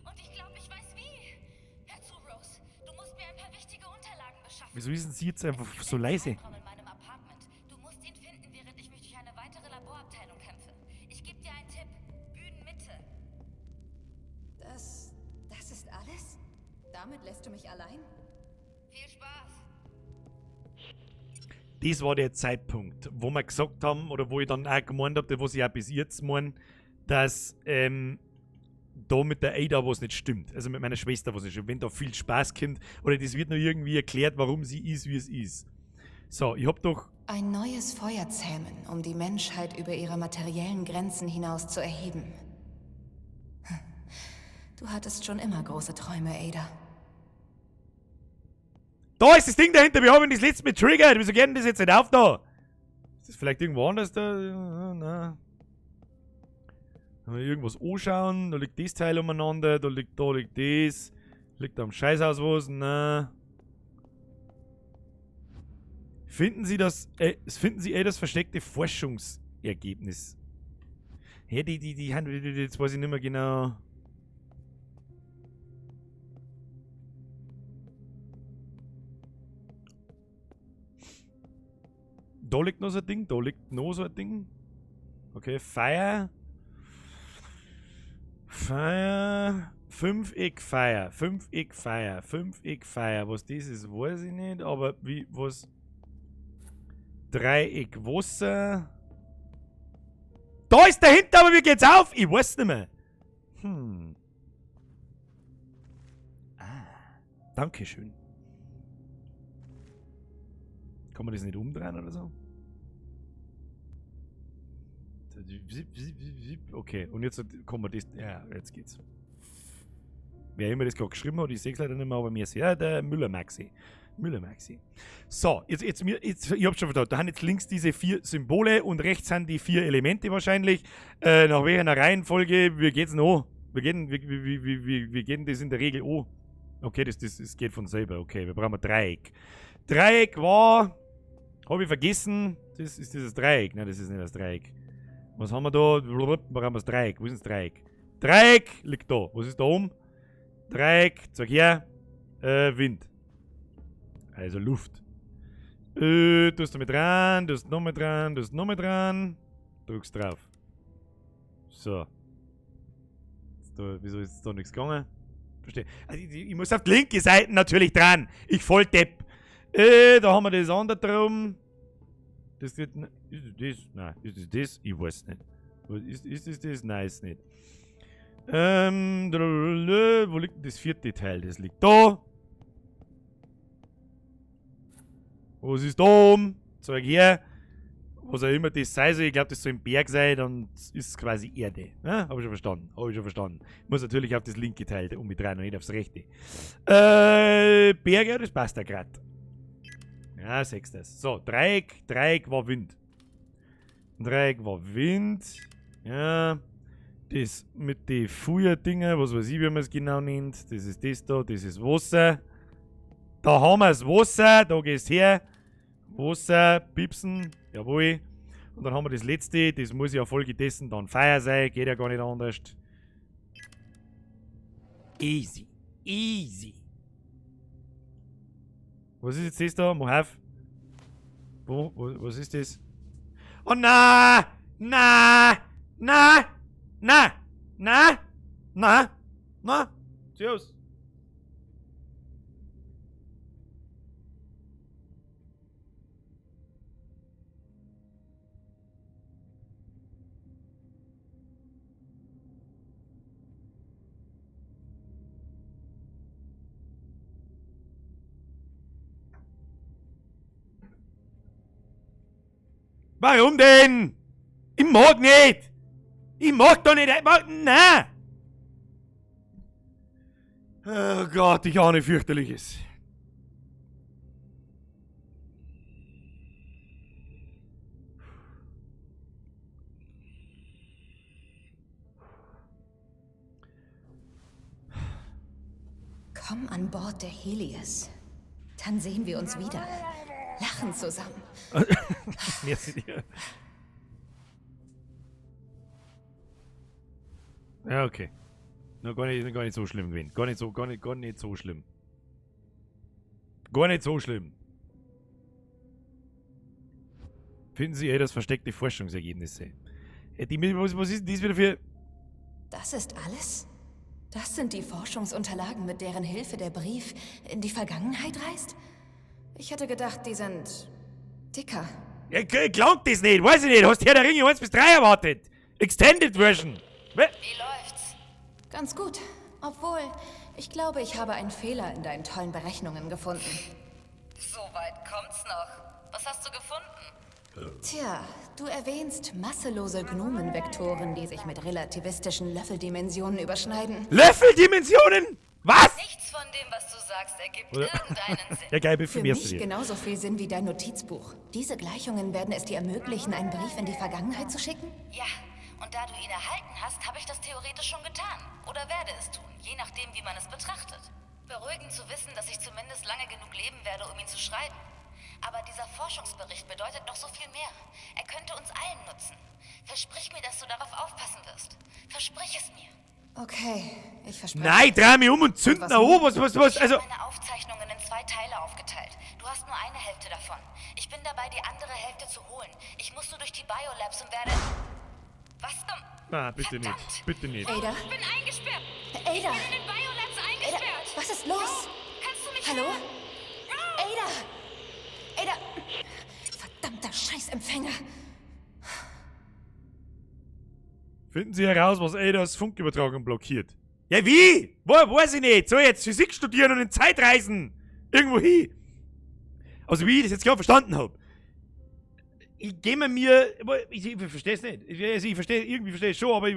Und ich glaube, ich weiß wie. Hör zu, Rose. Du musst mir ein paar wichtige Unterlagen beschaffen. wieso ist denn sie jetzt einfach Es gibt so einen leise? Geheimraum in meinem Apartment. Du musst ihn finden, während ich mich durch eine weitere Laborabteilung kämpfe. Ich gebe dir einen Tipp. Bühnenmitte. Das ist alles? Damit lässt du mich allein? Viel Spaß. Das war der Zeitpunkt, wo wir gesagt haben, oder wo ich dann auch gemeint habe, was ich auch bis jetzt meine, dass da mit der Ada was nicht stimmt. Also mit meiner Schwester was nicht stimmt. Wenn da viel Spaß kommt, oder das wird noch irgendwie erklärt, warum sie ist, wie es ist. So, ich hab doch. Ein neues Feuer zähmen, um die Menschheit über ihre materiellen Grenzen hinaus zu erheben. Du hattest schon immer große Träume, Ada. Da ist das Ding dahinter, wir haben ihn das letzte Mal triggert. Wieso geht denn das jetzt nicht auf da? Ist das vielleicht irgendwo anders da? Na. Irgendwas anschauen, da liegt das Teil umeinander, da liegt das. Liegt da am Scheißhaus was? Na. Finden Sie das, finden Sie das versteckte Forschungsergebnis? Hä, die haben, jetzt weiß ich nicht mehr genau. Da liegt noch so ein Ding, da liegt noch so ein Ding. Okay, Fire. Fire. Fünfeck Fire. Fünfeck Fire. Fünfeck Fire. Was das ist, weiß ich nicht. Aber wie, was? Dreieck Wasser. Da ist dahinter, aber wie geht's auf? Ich weiß nicht mehr. Ah. Dankeschön. Kann man das nicht umdrehen oder so? Okay, und jetzt kommen wir das. Ja, jetzt geht's. Wer immer das gerade geschrieben hat, ich sehe es leider nicht mehr, aber mir ist ja der Müller-Maxi. Müller-Maxi. So, jetzt, ich hab's schon verstanden. Da haben jetzt links diese 4 Symbole und rechts sind die 4 Elemente wahrscheinlich. Nach welcher Reihenfolge, wie geht's noch? Wie geht denn das in der Regel an? Okay, das geht von selber. Okay, wir brauchen ein Dreieck. Dreieck war. Hab ich vergessen. Das ist dieses Dreieck. Nein, das ist nicht das Dreieck. Was haben wir da? Brauchen wir das Dreieck. Wo ist das Dreieck? Dreieck liegt da. Was ist da oben? Dreieck, zeig her. Wind. Also Luft. Tust du mit dran, tust noch mit dran, tust noch mit dran. Drückst drauf. So. Jetzt da, wieso ist da nichts gegangen? Verstehe. Also ich muss auf die linke Seite natürlich dran. Ich Volldepp. Da haben wir das andere drum. Das wird. Ist das das? Nein. Ist das das? Ich weiß nicht. Ist das das? Nein, ist nicht. Wo liegt denn das vierte Teil? Das liegt da. Was ist da oben? Zeig her. Was auch immer das sei soll. Ich glaub, das soll im Berg sein, dann ist es quasi Erde. Ja, hab ich schon verstanden. Hab ich schon verstanden. Ich muss natürlich auf das linke Teil um mit rein und nicht aufs rechte. Berge, das passt ja grad. Ja, sechs das. So, Dreieck. Dreieck war Wind. Dreieck war Wind. Ja. Das mit den Feuerdinger, was weiß ich, wie man es genau nennt. Das ist das da, das ist Wasser. Da haben wir das Wasser, da gehst her. Wasser, piepsen, jawohl. Und dann haben wir das letzte, das muss ja folgedessen dann Feuer sein, geht ja gar nicht anders. Easy, easy. Was ist jetzt das da? Mach auf. Was ist das? Oh na! Na! Na! Na! Na! Na! Na! Servus! Warum denn? Ich mag nicht! Ich mag doch nicht! Ich mag, nein! Oh Gott, ich ahne fürchterliches. Komm an Bord der Helios. Dann sehen wir uns wieder. Lachen zusammen. Merci dir. Ja, okay. Na, gar nicht so schlimm gewesen. Gar nicht so schlimm. Gar nicht so schlimm. Finden Sie das versteckte Forschungsergebnisse. Was ist denn das wieder für... Das ist alles? Das sind die Forschungsunterlagen, mit deren Hilfe der Brief in die Vergangenheit reist? Ich hätte gedacht, die sind dicker. Ja, klangt das nicht, weiß ich nicht. Hast Herr der Ringe 1 bis 3 erwartet. Extended Version. Wie läuft's? Ganz gut. Obwohl, ich glaube, ich habe einen Fehler in deinen tollen Berechnungen gefunden. So weit kommt's noch. Was hast du gefunden? Tja, du erwähnst masselose Gnomenvektoren, die sich mit relativistischen Löffeldimensionen überschneiden. Löffeldimensionen? Was? Nichts von dem, was du sagst, ergibt irgendeinen Sinn. Ja, geil, für mich genauso viel Sinn wie dein Notizbuch. Diese Gleichungen werden es dir ermöglichen, einen Brief in die Vergangenheit zu schicken? Ja, und da du ihn erhalten hast, habe ich das theoretisch schon getan. Oder werde es tun, je nachdem, wie man es betrachtet. Beruhigend zu wissen, dass ich zumindest lange genug leben werde, um ihn zu schreiben. Aber dieser Forschungsbericht bedeutet noch so viel mehr. Er könnte uns allen nutzen. Versprich mir, dass du darauf aufpassen wirst. Versprich es mir. Okay, ich verspreche. Nein, dreh mich um und zünd nach oben. Was? Also. Ich habe meine Aufzeichnungen in 2 Teile aufgeteilt. Du hast nur eine Hälfte davon. Ich bin dabei, die andere Hälfte zu holen. Ich muss nur durch die Biolabs und werde... Was zum... Na, bitte Verdammt. nicht. Bitte nicht. Ada? Ich bin eingesperrt. Ada! Ich bin in den Biolabs eingesperrt. Ada, was ist los? Kannst du mich Hallo? hören? Ada! Ada! Verdammter Scheißempfänger! Finden Sie heraus, was Adas Funkübertragung blockiert. Ja, wie? Weiß ich nicht. Soll ich jetzt Physik studieren und in Zeitreisen? Irgendwo hin? Also, wie ich das jetzt gerade verstanden habe. Ich gebe mir. Ich verstehe es nicht. Ich verstehe, irgendwie verstehe ich schon, aber ich.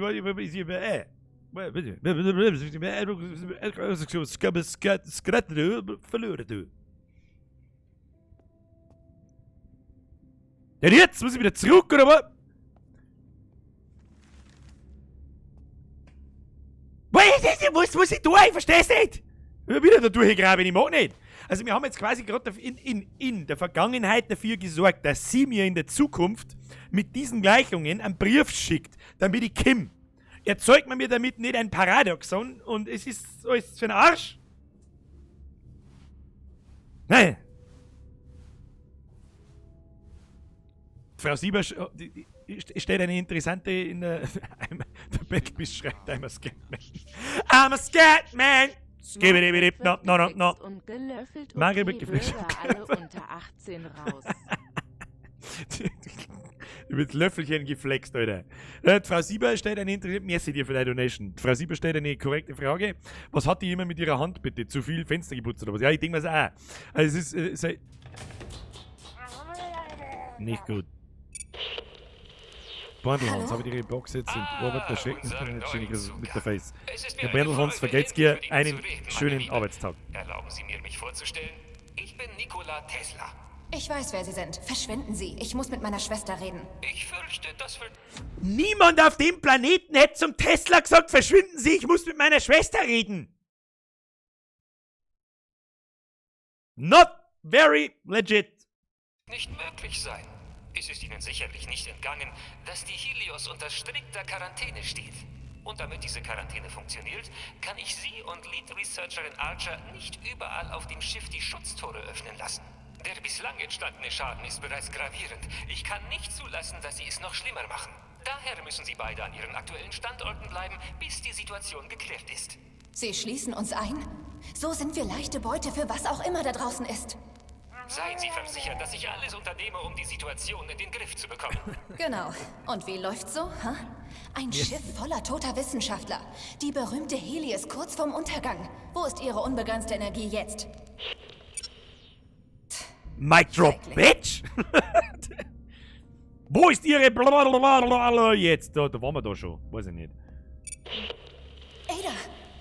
Ja, jetzt muss ich wieder zurück, oder was? Was muss ich tun? Ich versteh's nicht! Ich bin wieder da durchgraben, ich mag nicht! Also wir haben jetzt quasi gerade in der Vergangenheit dafür gesorgt, dass sie mir in der Zukunft mit diesen Gleichungen einen Brief schickt, damit ich komme. Erzeugt man mir damit nicht ein Paradoxon und es ist alles für den Arsch? Nein! Frau Sieber steht eine interessante in der... Der Battle schreit, I'm a Scatman. I'm a Scatman! Skibidi-bidi, no, no, no, no. Und gelöffelt und Mario wird geflext. Bürger alle unter 18 raus. Mit Löffelchen geflext, Alter. Frau Sieber stellt eine interessante... Merci dir für deine Donation. Frau Sieber stellt eine korrekte Frage. Was hat die immer mit ihrer Hand, bitte? Zu viel Fenster geputzt oder was? Ja, ich denke mir's auch. Also es ist... Nicht gut. Beindelhans, habe ich ihre Box jetzt in Arbeit der Schrecken mit der Face. Herr Beindelhans, vergelt's dir einen schönen Arbeitstag. Erlauben Sie mir, mich vorzustellen. Ich bin Nikola Tesla. Ich weiß, wer Sie sind. Verschwinden Sie. Ich muss mit meiner Schwester reden. Ich fürchte, das wird... Niemand auf dem Planeten hätte zum Tesla gesagt, verschwinden Sie, ich muss mit meiner Schwester reden. Not very legit. Nicht möglich sein. Es ist Ihnen sicherlich nicht entgangen, dass die Helios unter strikter Quarantäne steht. Und damit diese Quarantäne funktioniert, kann ich Sie und Lead Researcherin Archer nicht überall auf dem Schiff die Schutztore öffnen lassen. Der bislang entstandene Schaden ist bereits gravierend. Ich kann nicht zulassen, dass Sie es noch schlimmer machen. Daher müssen Sie beide an Ihren aktuellen Standorten bleiben, bis die Situation geklärt ist. Sie schließen uns ein? So sind wir leichte Beute für was auch immer da draußen ist. Seien Sie versichert, dass ich alles unternehme, um die Situation in den Griff zu bekommen. Genau. Und wie läuft's so? Hä? Ein Schiff voller toter Wissenschaftler. Die berühmte Helios kurz vorm Untergang. Wo ist Ihre unbegrenzte Energie jetzt? Mic drop, bitch! Wo ist ihre Blablabla jetzt? Da waren wir da schon. Weiß ich nicht. Ada,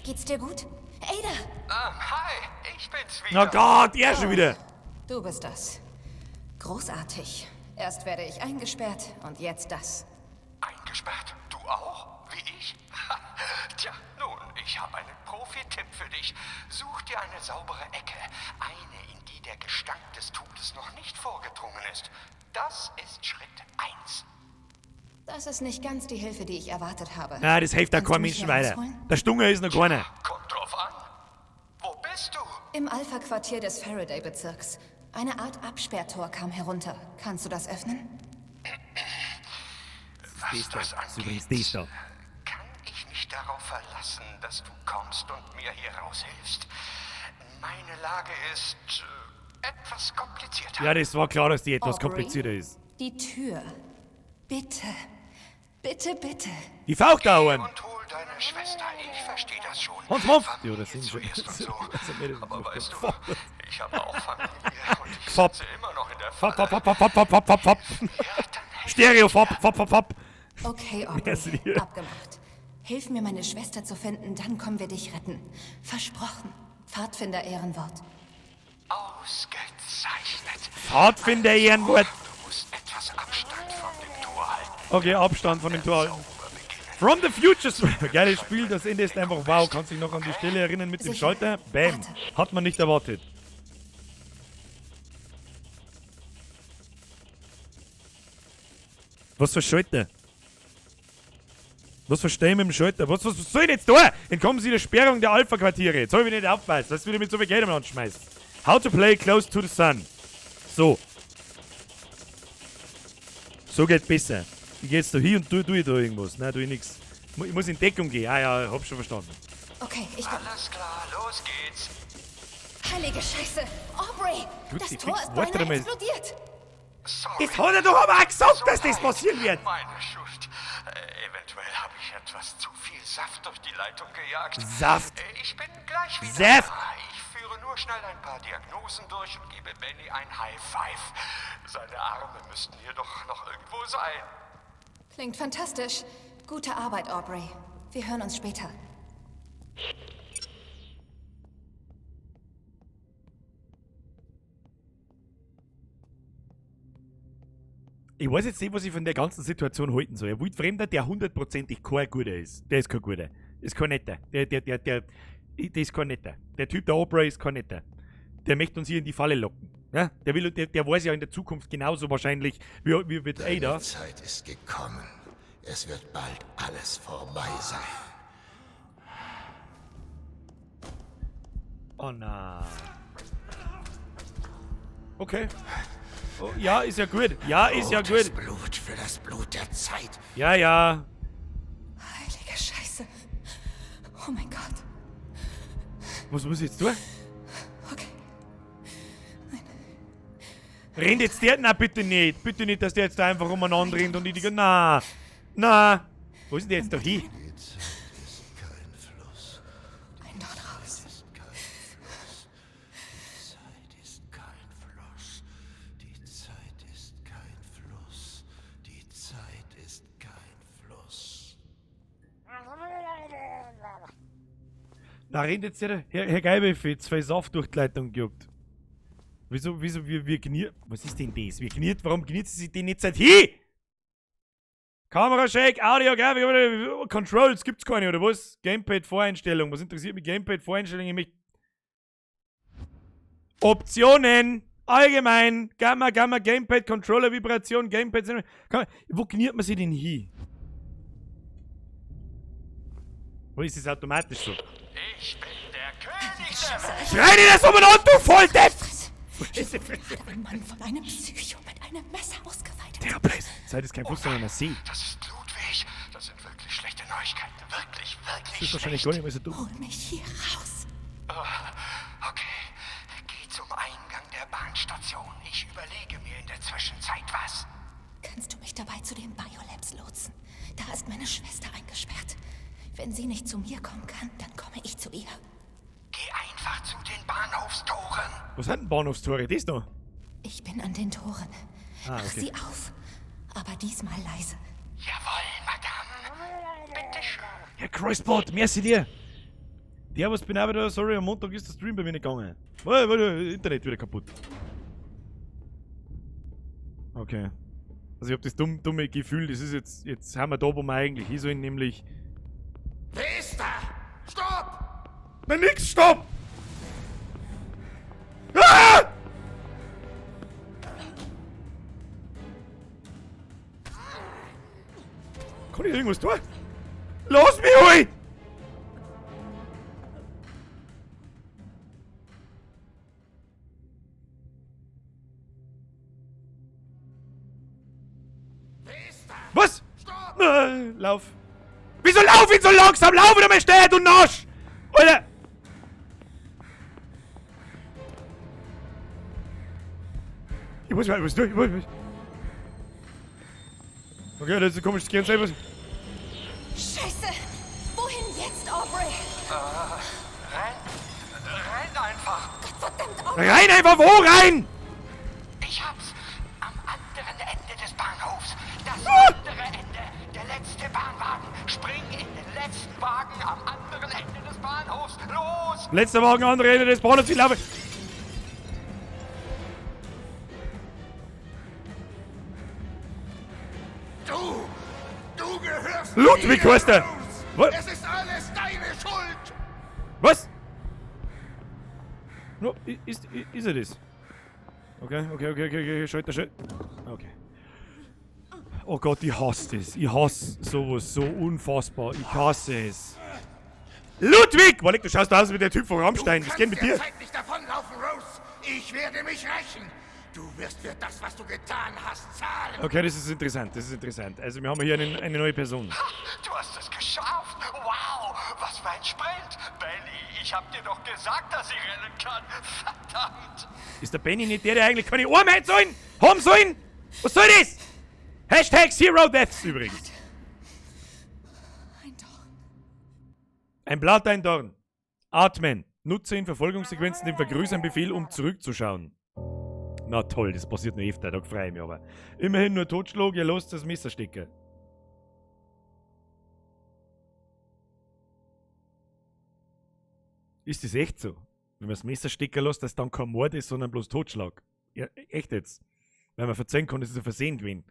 geht's dir gut? Ada! Hi, ich bin's wieder. Na Gott, er schon wieder. Du bist das. Großartig. Erst werde ich eingesperrt und jetzt das. Eingesperrt? Du auch? Wie ich? Tja, nun, ich habe einen Profi-Tipp für dich. Such dir eine saubere Ecke. Eine, in die der Gestank des Todes noch nicht vorgedrungen ist. Das ist Schritt 1. Das ist nicht ganz die Hilfe, die ich erwartet habe. Na, das hilft da Kannst du kein mich Menschen hier weiter. rausholen? Der Stunger ist noch keiner. Kommt drauf an. Wo bist du? Im Alpha-Quartier des Faraday-Bezirks. Eine Art Absperrtor kam herunter. Kannst du das öffnen? Was das Das ist übrigens angeht, das da. kann ich mich darauf verlassen, dass du kommst und mir hier raushilfst. Meine Lage ist etwas komplizierter. Ja, das war klar, dass die etwas Aubrey? komplizierter ist. Die Tür. Bitte. Bitte, bitte. Die faucht da Geh einen. und hol deine Schwester. Ich verstehe das schon. Hans Mumpf. Familie Ja, das sind schon. zuerst und so. Also, mir das- Aber weißt du, Fopp. ich habe auch Familie und ich Fopp. sitze immer noch in der Fopp, Falle. fopp, fopp, fopp, fopp, fopp, fopp, fopp. Ja, dann helf Stereo, fopp, fopp, fopp, fopp. Okay, ist Aubrey. hier? Abgemacht. Hilf mir, meine Schwester zu finden, dann kommen wir dich retten. Versprochen. Pfadfinder-Ehrenwort. Ausgezeichnet. Pfadfinder Ehrenwort. Du musst etwas Abstand von dem Tor halten. Okay, Abstand von dem Tor halten. Sauber beginnen. From the Future. Geiles Spiel, das Ende ist einfach wow. Kannst dich noch an die Stelle erinnern mit dem Sicher. Schalter? Bam. Warte. Hat man nicht erwartet. Was für Schalter? Was verstehe ich mit dem Schalter? Was soll ich denn jetzt da? Entkommen Sie der Sperrung der Alpha-Quartiere. Jetzt hab ich nicht aufgepasst, dass du wieder mit so viel Geld umeinander schmeißt. How to play close to the sun. So. So geht besser. Ich geh jetzt da hin und tu ich da irgendwas. Nein, tu ich nix. Ich muss in Deckung gehen. Ah ja, hab schon verstanden. Okay, ich bin. Alles klar, los geht's. Heilige Scheiße! Aubrey! Gut, Das die Tor fix ist Worte beinahe einmal. explodiert! Sorry. Das hat er doch aber auch gesagt, So dass das leid. passieren wird. Meine Schuld. Eventuell habe ich etwas zu viel Saft durch die Leitung gejagt. Saft. Ich bin gleich wieder Saft. da. Ich führe nur schnell ein paar Diagnosen durch und gebe Benny ein High Five. Seine Arme müssten hier doch noch irgendwo sein. Klingt fantastisch. Gute Arbeit, Aubrey. Wir hören uns später. Ich weiß jetzt nicht, was ich von der ganzen Situation halten soll. Ein Wildfremder, der hundertprozentig kein Guter ist. Der ist kein Guter. Ist kein Netter. Der ist kein Netter. Der Typ, der Aubrey, ist kein Netter. Der möchte uns hier in die Falle locken. Ja? Der, will, der weiß ja in der Zukunft genauso wahrscheinlich wie mit Ada. Die Zeit ist gekommen. Es wird bald alles vorbei sein. Oh na. Okay. Oh, ja, ist ja gut. Ja, ist ja Rotes gut. Blut für das Blut der Zeit. Ja, ja. Heilige Scheiße. Oh mein Gott. Was muss ich jetzt tun? Okay. Rennt jetzt der? Na, bitte nicht. Bitte nicht, dass der jetzt da einfach umeinander rennt und ich die. Na. Na. Wo ist denn der jetzt da hin? Die Zeit ist kein Fluss. Ein Dort raus. Ist kein Fluss. Die Zeit ist kein Fluss. Die Zeit ist kein Fluss. Die Zeit ist kein Fluss. Na, rennt jetzt der. Herr Geibefee, zwei Saft durch die Leitung gejuckt. Wieso, wir gniert. Was ist denn das? Wir gniert, warum gniert sie sich denn jetzt seit hin? Kamera Shake, Audio, Grafik, Controls gibt's keine, oder was? Gamepad Voreinstellung. Was interessiert mich Gamepad Voreinstellung? Ich möchte Optionen! Allgemein! Gamma, Gamma, Gamepad, Controller, Vibration, Gamepad. Wo gniert man sich denn hin? Wo ist das automatisch so? Ich bin der König der Welt. Schrei dir das umeinander, du Volldepp! Fresse. Fresse, Fresse. Ein Mann von einem Psycho mit einem Messer ausgeweitet. Der Preis. Zeit ist kein Fluss, sondern ein See. Das ist Ludwig. Das sind wirklich schlechte Neuigkeiten. Wirklich, wirklich Das ist wahrscheinlich schlecht. gar nicht mehr so dumm. Hol mich hier raus. Okay, geh zum Eingang der Bahnstation. Ich überlege mir in der Zwischenzeit was. Kannst du mich dabei zu den Biolabs lotsen? Da ist meine Schwester eingesperrt. Wenn sie nicht zu mir kommen kann, dann komme ich zu ihr. Geh einfach zu den Bahnhofstoren. Was sind denn Bahnhofstore? Das da? Ich bin an den Toren. Ah, Mach okay. sie auf. Aber Aber diesmal leise. Jawohl, Madame. Bitte schön. Herr Kreuzbot, merci dir. Der, was bin auch wieder, sorry, am Montag ist der Stream bei mir nicht gegangen. Weil, Internet wieder kaputt. Okay. Also ich hab das dumme Gefühl, das ist jetzt, jetzt haben wir da, wo wir eigentlich hin sollen, nämlich... Wer ist da? Stopp! Na nix, stopp! Ah! Kann ich irgendwas tun? Lass mich halt! Was? Stopp! Lauf! Wieso lauf ich so langsam? Lauf wieder mal schnell, du Nasch! Alter! Ich muss mal was durch. Ich muss. Okay, das ist ein komisches Kennzeichen. Scheiße! Wohin jetzt, Aubrey? Renn einfach. Gottverdammt, Aubrey! Rein einfach wo rein? Ich hab's. Am anderen Ende des Bahnhofs. Das andere Ende. Der letzte Bahnwagen. Spring in den letzten Wagen am anderen Ende des Bahnhofs. Los! Letzter Wagen, andere Ende des Bahnhofs. Ich laufe. Du gehörst Ludwig mir, heißt er. Rose. Was? Es ist alles deine Schuld. Was? No, ist er das? Okay, Schalter, Schalter. Okay. Oh Gott, ich hasse das. Ich hasse sowas so unfassbar. Ich hasse es. Ludwig! Walek, du schaust aus wie der Typ von Rammstein. Was geht mit dir? Du kannst derzeit nicht davonlaufen, Rose. Ich werde mich rächen. Du wirst für das, was du getan hast, zahlen. Okay, das ist interessant, das ist interessant. Also wir haben hier eine neue Person. Du hast es geschafft. Wow, was für ein Sprint. Benny, ich hab dir doch gesagt, dass ich rennen kann. Verdammt. Ist der Benny nicht der, der eigentlich keine Arme hätte sollen? Haben sollen? Was soll das? Hashtag Zero Deaths übrigens. Ein Dorn. Ein Blatt, ein Dorn. Atmen. Nutze in Verfolgungssequenzen den Vergrößern-Befehl, um zurückzuschauen. Na toll, das passiert nur öfter, da freue ich mich aber. Immerhin nur Totschlag, ihr lasst das Messer stecken. Ist das echt so? Wenn man das Messer stecken lässt, dass dann kein Mord ist, sondern bloß Totschlag. Ja, echt jetzt. Weil man verzeihen kann, das ist ein Versehen gewesen.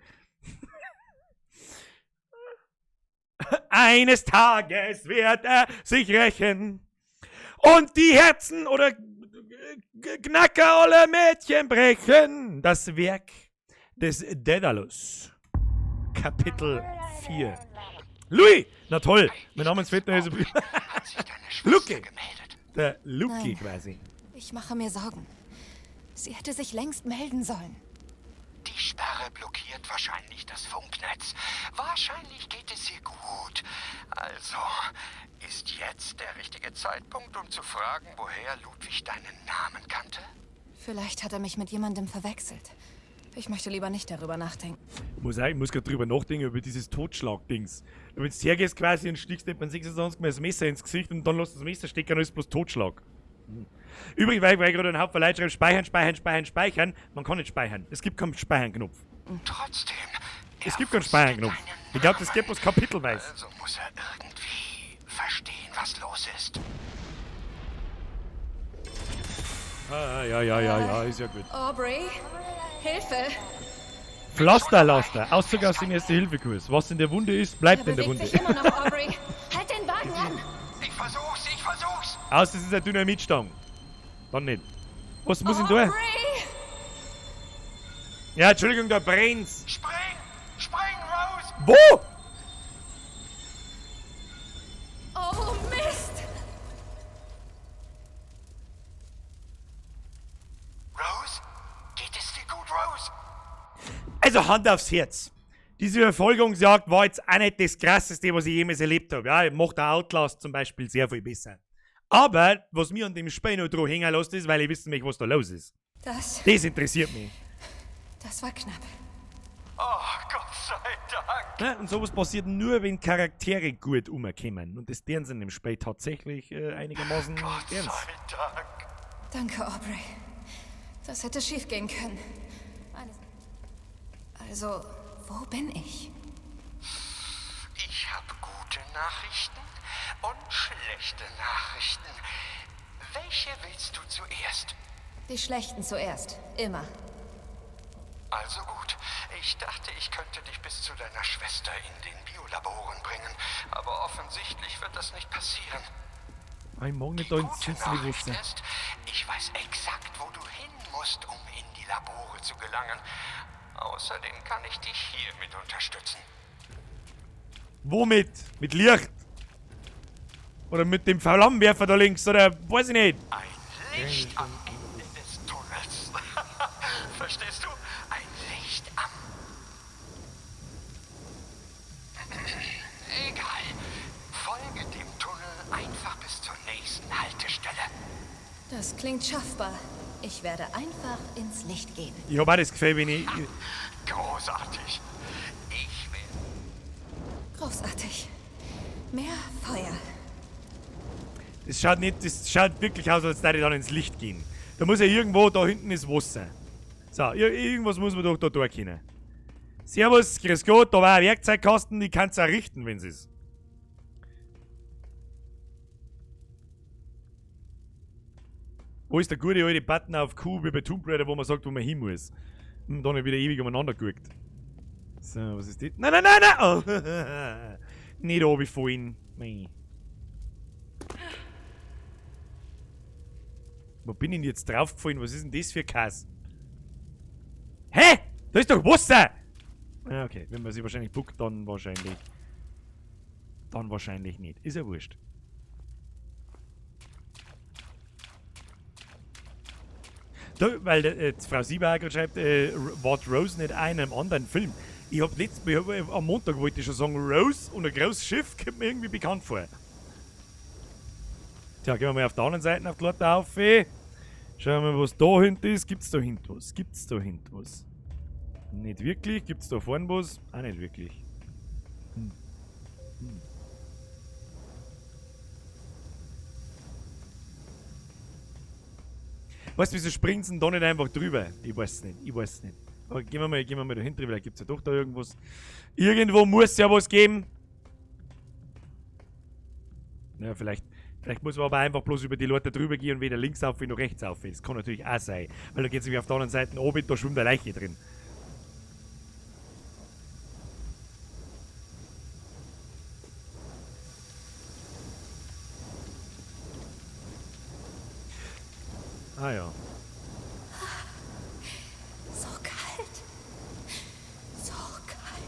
Eines Tages wird er sich rächen und die Herzen oder Knacker aller Mädchen brechen. Das Werk des Daedalus. Kapitel 4. Louis! Na toll, mein Name ist Vetter ist Hat sich deine Schwester Luke. gemeldet? Der Luki Nein. quasi. Ich mache mir Sorgen. Sie hätte sich längst melden sollen. Die Sperre blockiert wahrscheinlich das Funknetz. Wahrscheinlich geht es ihr gut. Also, ist jetzt der richtige Zeitpunkt, um zu fragen, woher Ludwig deinen Namen kannte? Vielleicht hat er mich mit jemandem verwechselt. Ich möchte lieber nicht darüber nachdenken. Muss ich muss gerade drüber nachdenken, über dieses Totschlag-Dings. Wenn du hergehst quasi und stichst nicht beim 26 Mal das Messer ins Gesicht und dann lässt du das Messer stecken und ist bloß Totschlag. Übrigens, weil ich gerade einen Haufen Leute schreibe, speichern, speichern, speichern, speichern. Man kann nicht speichern. Es gibt keinen Speichern-Knopf. Trotzdem. Es er gibt keinen wusste Speichern-Knopf. deinen Ich glaube, das Namen. geht bloß kapitelweise. Also muss er irgendwie verstehen, was los ist. Ah, ja, ist ja gut. Aubrey? Hilfe! Pflasterlaster. Auszug aus dem Erste-Hilfe-Kurs. Was in der Wunde ist, bleibt Er in der bewegt Wunde. sich immer noch, Aubrey. Halt den Wagen an! Ich versuch's, ich versuch's. Aus, das ist eine Dynamitstange. Dann nicht. Was muss ich denn tun? Aubrey! Ja, Entschuldigung, da brennt's. Spring! Spring, Rose! Wo? Oh, Mist! Rose? Geht es dir gut, Rose? Also Hand aufs Herz. Diese Verfolgungsjagd war jetzt auch nicht das Krasseste, was ich jemals erlebt habe. Ja, ich macht der Outlast zum Beispiel sehr viel besser. Aber was mir an dem Spiel noch dran hängen lässt, ist, weil ich wissen möchte, was da los ist. Das, Das interessiert mich. das war knapp. Oh, Gott sei Dank. Ne? Und sowas passiert nur, wenn Charaktere gut umkommen. Und das deren sind im Spiel tatsächlich einigermaßen Gott ernst. sei Dank. Danke, Aubrey. Das hätte schief gehen können. Also, Wo bin ich? Ich habe gute Nachrichten und schlechte Nachrichten. Welche willst du zuerst? Die schlechten zuerst. Immer. Also gut. Ich dachte, ich könnte dich bis zu deiner Schwester in den Biolaboren bringen. Aber offensichtlich wird das nicht passieren. Ich mag nicht Die da ins gute finstere Nachricht Wasser. ist, ich weiß exakt, wo du hin musst, um in die Labore zu gelangen. Außerdem kann ich dich hiermit unterstützen. Womit? Mit Licht? Oder mit dem Flammenwerfer da links, oder weiß ich nicht. Ein Licht am Ende des Tunnels. Verstehst du? Ein Licht am... Egal. Folge dem Tunnel einfach bis zur nächsten Haltestelle. Das klingt schaffbar. Ich werde einfach ins Licht gehen. Ich hab auch das Gefühl, wenn ich. Großartig. Ich will... Großartig. Mehr Feuer. Das schaut nicht, das schaut wirklich aus, als würde ich dann ins Licht gehen. Da muss ja irgendwo, da hinten ist Wasser. So, irgendwas muss man doch da durch können. Servus, grüß Gott, da war ein Werkzeugkasten, die kannst du auch richten, wenn es ist. Wo ist der gute alte Button auf Q wie bei Tomb Raider, wo man sagt, wo man hin muss? Hm, da hab ich wieder ewig umeinander geguckt. So, was ist das? Nein, nein, nein, nein! Oh. Nicht runterfallen. Nein. Wo bin ich denn jetzt draufgefallen? Was ist denn das für ein Kass? Hä? Da ist doch Wasser! Ja, okay. Wenn man sich wahrscheinlich buckt, dann wahrscheinlich. Dann wahrscheinlich nicht. Ist ja wurscht. Da, weil Frau Sieberhager schreibt, war Rose nicht auch in einem anderen Film? Ich hab letzt, ich hab, am Montag wollte ich schon sagen, Rose und ein großes Schiff kommt mir irgendwie bekannt vor. Tja, gehen wir mal auf der anderen Seite auf die Leute auf. Schauen wir mal, was da hinten ist. Gibt's da hinten was? Gibt's da hinten was? Nicht wirklich. Gibt's da vorne was? Auch nicht wirklich. Hm. Hm. Weißt du, wieso springen sie denn da nicht einfach drüber? Ich weiß es nicht, ich weiß es nicht. Aber gehen wir mal da hinten drüber, vielleicht gibt's ja doch da irgendwas. Irgendwo muss es ja was geben. Ja, vielleicht muss man aber einfach bloß über die Leute drüber gehen und weder links auf noch rechts auf. Das kann natürlich auch sein. Weil da geht's nämlich auf der anderen Seite oben, da schwimmt eine Leiche drin. Ah ja. So kalt. So kalt.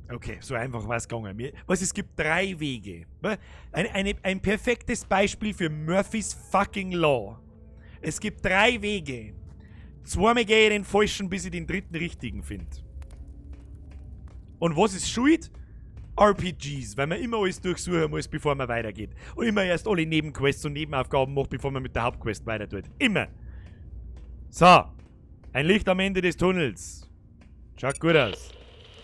Okay, so einfach war es gegangen. Was, es gibt 3 Wege. Ein perfektes Beispiel für Murphys fucking Law. Es gibt 3 Wege. Zweimal gehe ich den falschen, bis ich den dritten richtigen finde. Und was ist schuld? RPGs, weil man immer alles durchsuchen muss, bevor man weitergeht. Und immer erst alle Nebenquests und Nebenaufgaben macht, bevor man mit der Hauptquest weiter tut. Immer. So. Ein Licht am Ende des Tunnels. Schaut gut aus.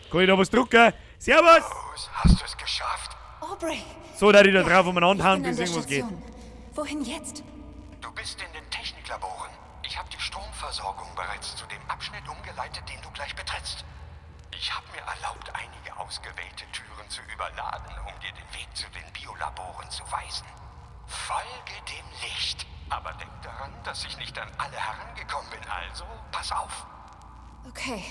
Kann ich da was drucken? Servus! Rose, hast du es geschafft? Aubrey! So, dass ich da Ja, drauf umeinander hauen, ich bin bis an der irgendwas geht. Station. Wohin jetzt? Du bist in den Techniklaboren. Ich habe die Stromversorgung bereits zu dem Abschnitt umgeleitet, den du gleich betrittst. Ich habe mir erlaubt, einige ausgewählte Türen zu überladen, um dir den Weg zu den Biolaboren zu weisen. Folge dem Licht. Aber denk daran, dass ich nicht an alle herangekommen bin, also pass auf. Okay.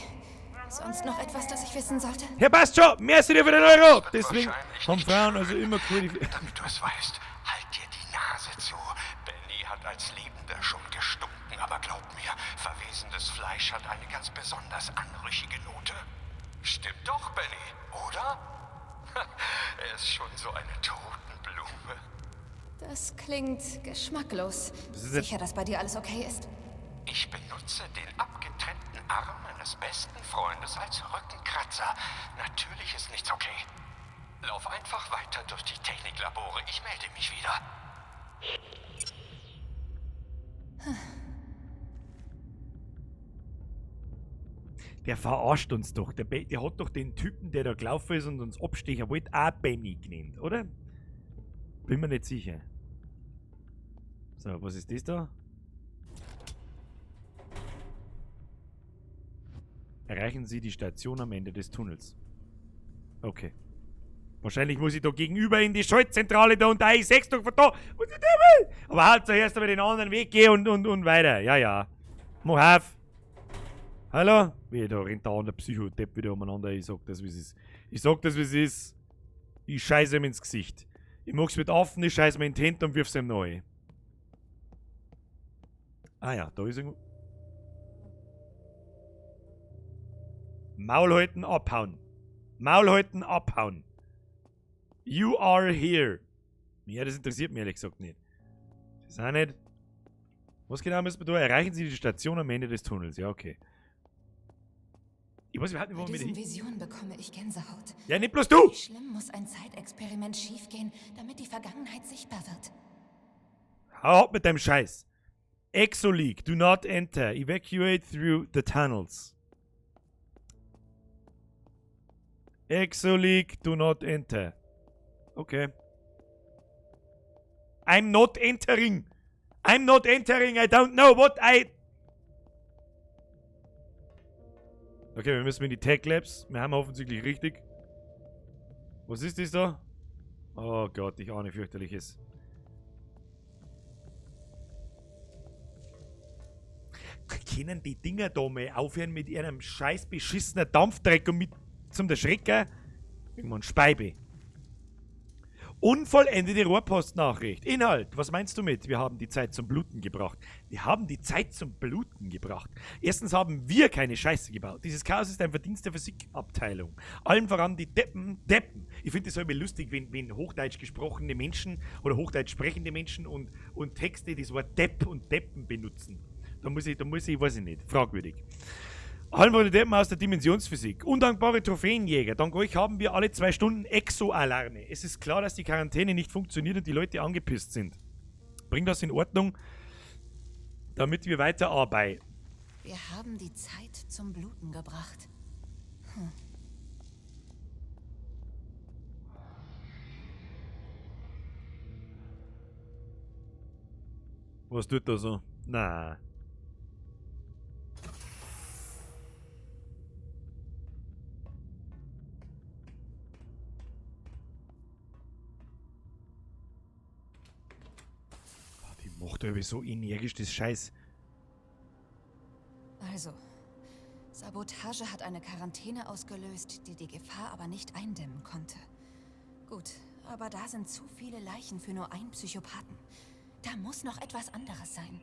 Sonst noch etwas, das ich wissen sollte? Ja, passt schon. Merci dir für den Euro. Wird Deswegen wahrscheinlich haben nicht Frauen schön. also immer coole... Damit du es weißt, halt dir die Nase zu. Benny hat als Lebender schon gestunken, aber glaub mir, verwesendes Fleisch hat eine ganz besonders anrüchige Note. Stimmt doch, Benny, oder? Er ist schon so eine Totenblume. Das klingt geschmacklos. Das ist jetzt- Sicher, dass bei dir alles okay ist? Ich benutze den abgetrennten Arm meines besten Freundes als Rückenkratzer. Natürlich ist nichts okay. Lauf einfach weiter durch die Techniklabore. Ich melde mich wieder. Der verarscht uns doch. Der hat doch den Typen, der da gelaufen ist und uns abstechen wollte, auch Benny genannt, oder? Bin mir nicht sicher. So, was ist das da? Erreichen Sie die Station am Ende des Tunnels. Okay. Wahrscheinlich muss ich da gegenüber in die Schaltzentrale da und da ich sechs doch von da. Was ist denn? Aber halt zuerst einmal den anderen Weg gehen und weiter. Ja, ja. Mach auf. Hallo? Wie, da rennt da der Psychodepp wieder umeinander. Ich sag das, wie es ist. Ich sag das, wie es ist. Ich scheiße ihm ins Gesicht. Ich mag's mit Affen, ich scheiße mir in die Hände und wirf's ihm neu. Ah ja, da ist irgendwo. Maul halten, abhauen. Maul halten, abhauen. You are here. Ja, das interessiert mich ehrlich gesagt nicht. Das ist auch nicht. Was genau müssen wir da? Erreichen Sie die Station am Ende des Tunnels. Ja, okay. Ich weiß überhaupt nicht, Bei warum wir diesen da hin. Visionen bekomme ich Gänsehaut. Ja, nicht bloß du! Wie schlimm muss ein Zeitexperiment schiefgehen, damit die Vergangenheit sichtbar wird? Hau ab mit deinem Scheiß. Exoleak, do not enter. Evacuate through the tunnels. Exoleak, do not enter. Okay. I'm not entering. I'm not entering. I don't know what I. Okay, wir müssen in die Tech Labs. Wir haben offensichtlich richtig. Was ist das da? Oh Gott, ich ahne fürchterliches. Können die Dinger da mal aufhören mit ihrem scheiß beschissenen Dampfdreck und mit zum der Schrecker? Irgendwann Speibe. Unvollendete Rohrpostnachricht. Inhalt. Was meinst du mit? Wir haben die Zeit zum Bluten gebracht. Wir haben die Zeit zum Bluten gebracht. Erstens haben wir keine Scheiße gebaut. Dieses Chaos ist ein Verdienst der Physikabteilung. Allen voran die Deppen. Deppen. Ich finde es immer lustig, wenn Hochdeutsch gesprochene Menschen oder Hochdeutsch sprechende Menschen und Texte das Wort Depp und Deppen benutzen. Da muss ich, weiß ich nicht, fragwürdig. Allen voran die Deppen aus der Dimensionsphysik. Undankbare Trophäenjäger. Dank euch haben wir alle 2 Stunden Exo-Alarme. Es ist klar, dass die Quarantäne nicht funktioniert und die Leute angepisst sind. Bring das in Ordnung, damit wir weiterarbeiten. Wir haben die Zeit zum Bluten gebracht. Was tut da so? Na. Ah, die macht aber so energisch das Scheiß. Also, Sabotage hat eine Quarantäne ausgelöst, die die Gefahr aber nicht eindämmen konnte. Gut, aber da sind zu viele Leichen für nur einen Psychopathen. Da muss noch etwas anderes sein.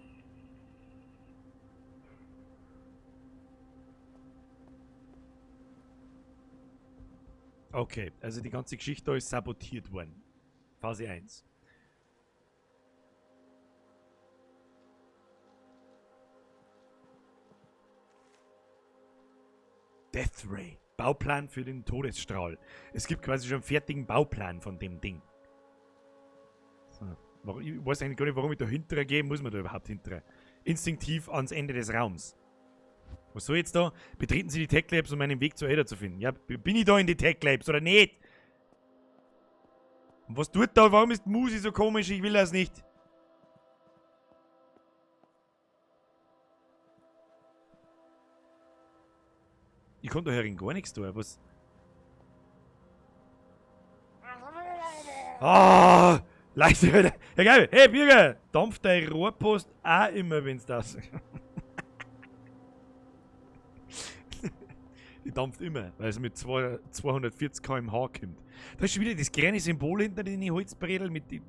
Okay, also die ganze Geschichte da ist sabotiert worden. Phase 1. Death Ray. Bauplan für den Todesstrahl. Es gibt quasi schon einen fertigen Bauplan von dem Ding. So. Ich weiß eigentlich gar nicht, warum ich da hinterher gehe. Muss man da überhaupt hinterher? Instinktiv ans Ende des Raums. Was soll jetzt da? Betreten Sie die Tech Labs, um einen Weg zu Ada zu finden. Ja, bin ich da in die Tech Labs oder nicht? Und was tut da? Warum ist die Musik so komisch? Ich will das nicht. Ich konnte da herin gar nichts tun. Was? Ah, leise. Ja, geil. Hey, Birger, dampft deine Rohrpost auch immer, wenn's das. Die dampft immer, weil es mit 240 km/h kommt. Da ist schon wieder das kleine Symbol hinter den Holzbredel mit die.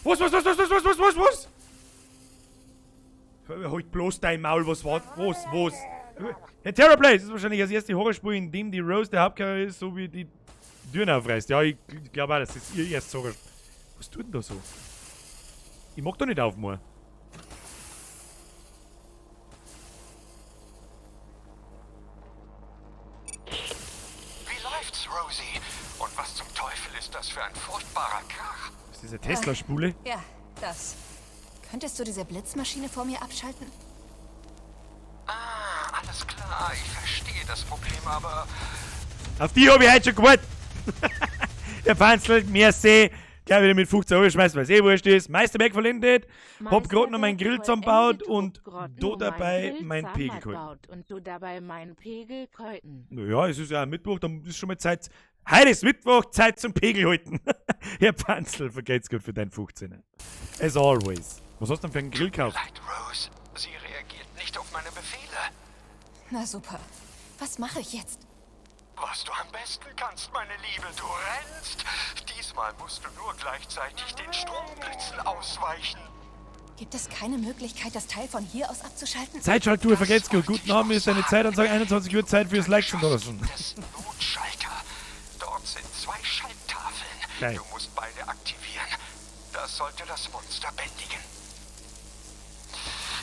Was, was, was, was, was, was, was, was, was? Halt bloß dein Maul, was war, was, was? Herr Terrorplace ist wahrscheinlich das erste Horrorspiel, in dem die Rose der Hauptcharakter ist, so wie die Türen aufreißt. Ja, ich glaube auch, das ist ihr erstes Horrorspiel. Was tut denn da so? Ich mag da nicht aufmachen. Wie läuft's, Rosie? Und was zum Teufel ist das für ein furchtbarer Krach? Ist das eine Tesla-Spule? Ja, das. Könntest du diese Blitzmaschine vor mir abschalten? Ah, alles klar. Ich verstehe das Problem, aber Auf die habe ich heute schon gewartet. Der Pfanzl, merci. Gleich wieder mit 15 Euro schmeißen, weil es eh wurscht ist. Meisterwerk vollendet. Hab grad noch meinen Grill zusammengebaut und do dabei mein Pegel gehalten. Und du dabei meinen Pegel gehalten. Naja, es ist ja auch Mittwoch, dann ist schon mal Zeit. Heute ist Mittwoch, Zeit zum Pegel halten. Herr Pfanzl, vergelt's gut für deinen 15er. As always. Was hast du denn für einen Grill gekauft? Leid, Rose. Sie reagiert nicht auf meine Befehle. Na super. Was mache ich jetzt? Was du am besten kannst, meine Liebe, du rennst. Diesmal musst du nur gleichzeitig den Stromblitzen ausweichen. Gibt es keine Möglichkeit, das Teil von hier aus abzuschalten? Zeitschaltuhr, vergelt's gut. Guten Abend, ist deine Zeitanzeige 21 Uhr, Zeit fürs Like Geschoss draußen. gibt es Notschalter. Dort sind zwei Schalttafeln. Geil. Du musst beide aktivieren. Das sollte das Monster bändigen.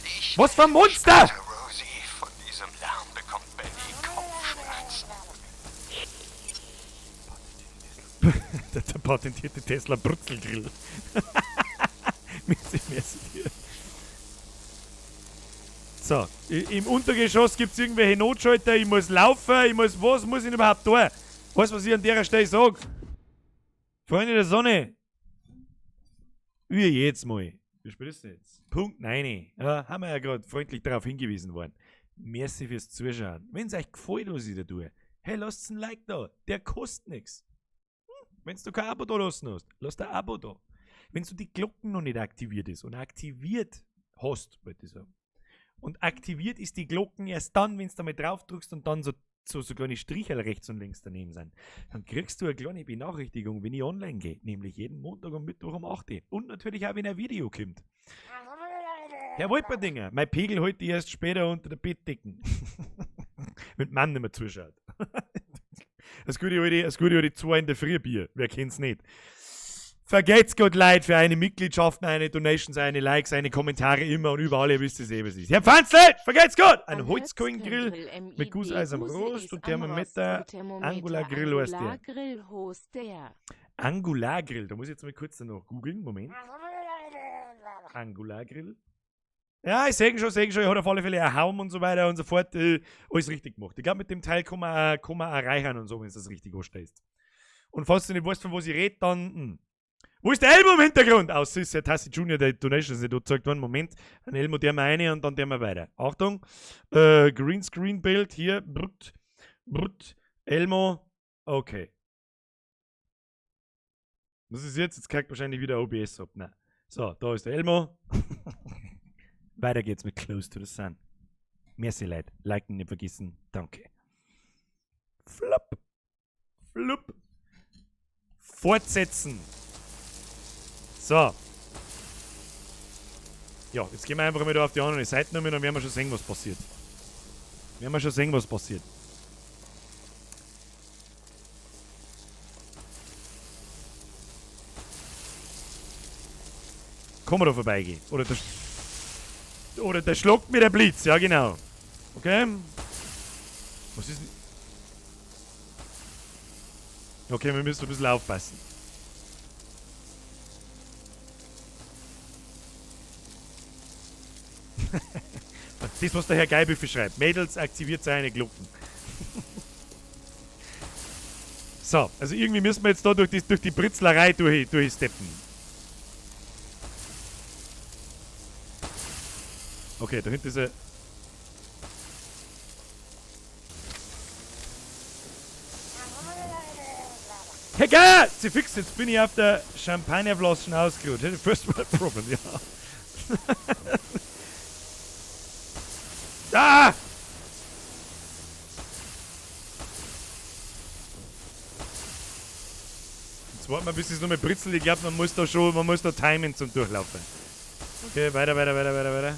Ich Was für ein Monster? Später, Rosie, von diesem Lärm bekommt Benny Kopfschmerzen. Der patentierte Tesla Brutzelgrill. Merci, merci dir. So, im Untergeschoss gibt es irgendwelche Notschalter, ich muss laufen, ich muss, was muss ich denn überhaupt tun? Weißt du, was ich an der Stelle sag? Freunde der Sonne, wir jetzt mal. Wie spät ist denn jetzt? Punkt 9. Ja, haben wir ja gerade freundlich darauf hingewiesen worden. Merci fürs Zuschauen. Wenn es euch gefällt, was ich da tue, hey, lasst ein Like da. Der kostet nichts. Wenn du kein Abo da lassen hast, lass ein Abo da. Wenn du die Glocken noch nicht aktiviert ist und aktiviert hast, wollte ich sagen. Und aktiviert ist die Glocken erst dann, wenn du da mal drauf drückst und dann so kleine Stricherl rechts und links daneben sind. Dann kriegst du eine kleine Benachrichtigung, wenn ich online gehe. Nämlich jeden Montag und Mittwoch um 8 Uhr. Und natürlich auch, wenn ein Video kommt. Herr Wolperdinger, mein Pegel heute erst später unter der Bettdecken. Wenn man nicht mehr zuschaut. Das gute alte 2 in der Früh Bier. Wer kennt's nicht? Vergelt's Gott Leid für eine Mitgliedschaft, eine Donations, eine Likes, eine Kommentare immer und überall, ihr wisst es eh, was es ist. Herr Pfanzl, vergelt's Gott! Ein Holzkohlengrill mit Gusseis am Rost und Thermometer, Angular Grill heißt der. Angular Grill, da muss ich jetzt mal kurz danach googeln, Moment. Angular Grill. Ja, ich seh schon, ich hat auf alle Fälle einen Haum und so weiter und so fort, alles richtig gemacht. Ich glaub, mit dem Teil kann man auch reichern und so, wenn du das richtig anstellst. Und falls du nicht weißt, von was ich rede, dann, Wo ist der Elmo im Hintergrund? Aus ist der Tassi Junior, der Donations nicht gezeigt worden. Moment, ein Elmo, der mal eine und dann der mal weiter. Achtung, Greenscreen Bild hier, brut, brut, Elmo, okay. Was ist jetzt? Jetzt kriegt wahrscheinlich wieder OBS ab. Nein. So, da ist der Elmo. Weiter geht's mit Close to the Sun. Merci, Leute. Liken nicht vergessen. Danke. Flop. Flup. Fortsetzen. So. Ja, jetzt gehen wir einfach mal da auf die andere Seite und dann werden wir schon sehen, was passiert. Werden wir schon sehen, was passiert. Kann man da vorbeigehen? Oder der schlagt mir der Blitz, ja genau. Okay. Was ist denn? Okay, wir müssen ein bisschen aufpassen. Das, was der Herr Geibüffel schreibt. Mädels, aktiviert seine Glocken. So, also irgendwie müssen wir jetzt da durch die Britzlerei durchsteppen. Okay, da hinten ist er. Hey, geil! Sie fix, jetzt bin ich auf der Champagnerflaschen ausgeruht. First World Problem, ja. Ah! Jetzt warten wir, bis es nur mehr britzelt. Ich glaub, man muss da schon, man muss da timen zum Durchlaufen. Okay, weiter, weiter, weiter, weiter, weiter.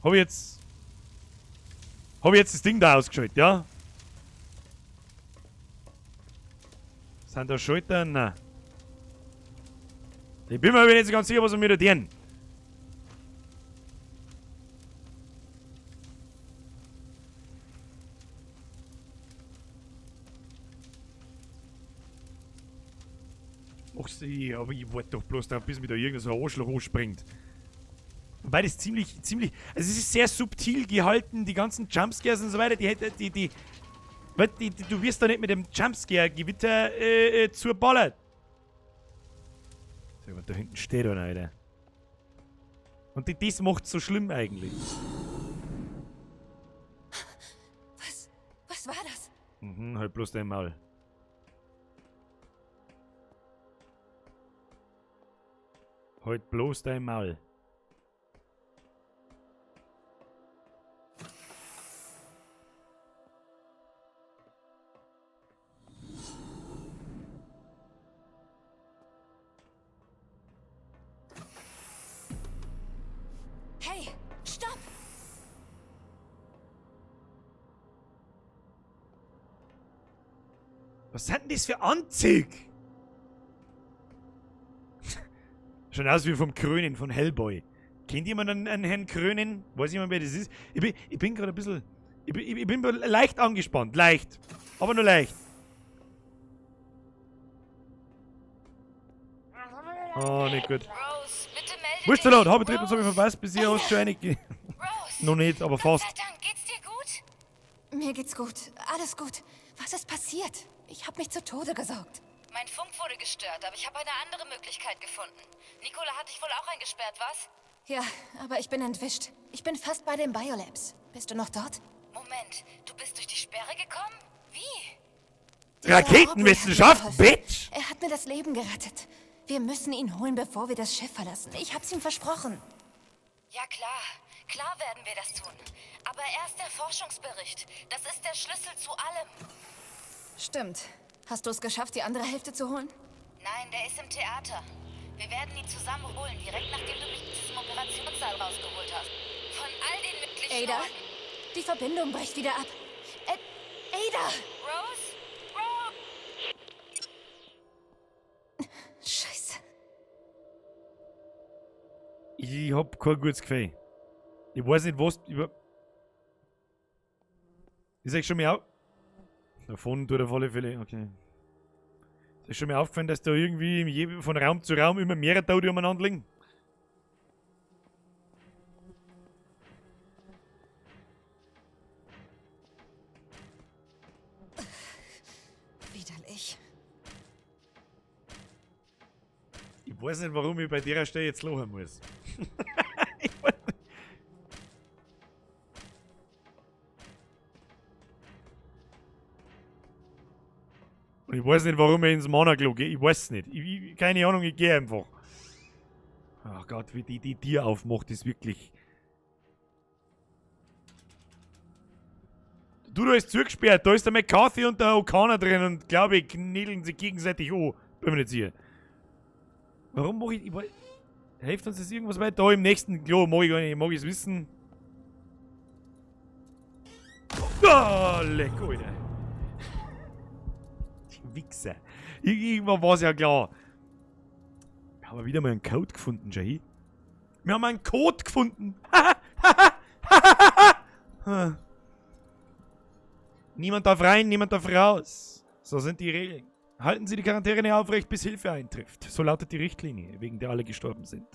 Hab ich jetzt das Ding da ausgeschaltet, ja? Sind da Schalter? Nein. Ich bin mir aber nicht so ganz sicher, was wir mir da tun. Aber ich warte doch bloß darauf, bis mir da irgendein so ein Arschloch anspringt. Wobei das ziemlich, ziemlich... Also es ist sehr subtil gehalten, die ganzen Jumpscares und so weiter, die, du wirst da nicht mit dem Jumpscare-Gewitter zurballert. So, da hinten steht einer, Alter. Und das macht's so schlimm eigentlich. Was war das? Mhm, halt bloß dein Maul. Halt bloß dein Maul. Hey, stopp! Was sind denn das für Anzüge? Schon aus wie vom Krönen, von Hellboy. Kennt jemand einen Herrn Krönen? Weiß jemand, wer das ist? Ich bin gerade ein bisschen... Ich bin leicht angespannt. Leicht. Aber nur leicht. Oh, nicht gut. Rose, bitte melde Wurscht, dich. laut. Habe dritten habe ich verpasst, bis ihr hast schon einige... Rose! Noch nicht, aber fast. Gott sei Dank, geht's dir gut? Mir geht's gut. Alles gut. Was ist passiert? Ich habe mich zu Tode gesorgt. Mein Funk wurde gestört, aber ich habe eine andere Möglichkeit gefunden. Nicola hat dich wohl auch eingesperrt, was? Ja, aber ich bin entwischt. Ich bin fast bei den Biolabs. Bist du noch dort? Moment, du bist durch die Sperre gekommen? Wie? Raketenwissenschaft, Aubrey hat mir geholfen. Bitch! Er hat mir das Leben gerettet. Wir müssen ihn holen, bevor wir das Schiff verlassen. Ich hab's ihm versprochen. Ja, klar. Klar werden wir das tun. Aber erst der Forschungsbericht. Das ist der Schlüssel zu allem. Stimmt. Hast du es geschafft, die andere Hälfte zu holen? Nein, der ist im Theater. Wir werden ihn zusammen holen, direkt nachdem du mich aus diesem Operationssaal rausgeholt hast. Von all den möglichen Ada? Orten. Die Verbindung bricht wieder ab. Ada! Rose? Rose! Scheiße. Ich hab kein gutes Gefühl. Ich weiß nicht, was... Ist euch schon mal auf... Davon tut auf alle Fälle, okay. Ist euch schon mal aufgefallen, dass da irgendwie von Raum zu Raum immer mehrere Tote umeinander liegen? Widerlich. Ich weiß nicht, warum ich bei der Stelle jetzt lachen muss. Ich weiß nicht. Und ich weiß nicht, warum ich ins Mana-Klo gehe. Ich weiß es nicht. Keine Ahnung, ich gehe einfach. Ach Gott, wie die Tür aufmacht, ist wirklich... Du, da ist zugesperrt. Da ist der McCarthy und der O'Connor drin und, glaube ich, knädeln sich gegenseitig an. Bin mir nicht sicher. Warum mach ich... Hilft uns das irgendwas weiter? Da im nächsten Klo mag ich gar nicht, mag ich's wissen. Oh, leck, Alter. Die Wichser. Irgendwann war's ja klar. Wir haben wieder mal einen Code gefunden, Jay. Wir haben einen Code gefunden. Niemand darf rein, niemand darf raus. So sind die Regeln. Halten Sie die Quarantäne aufrecht, bis Hilfe eintrifft. So lautet die Richtlinie, wegen der alle gestorben sind.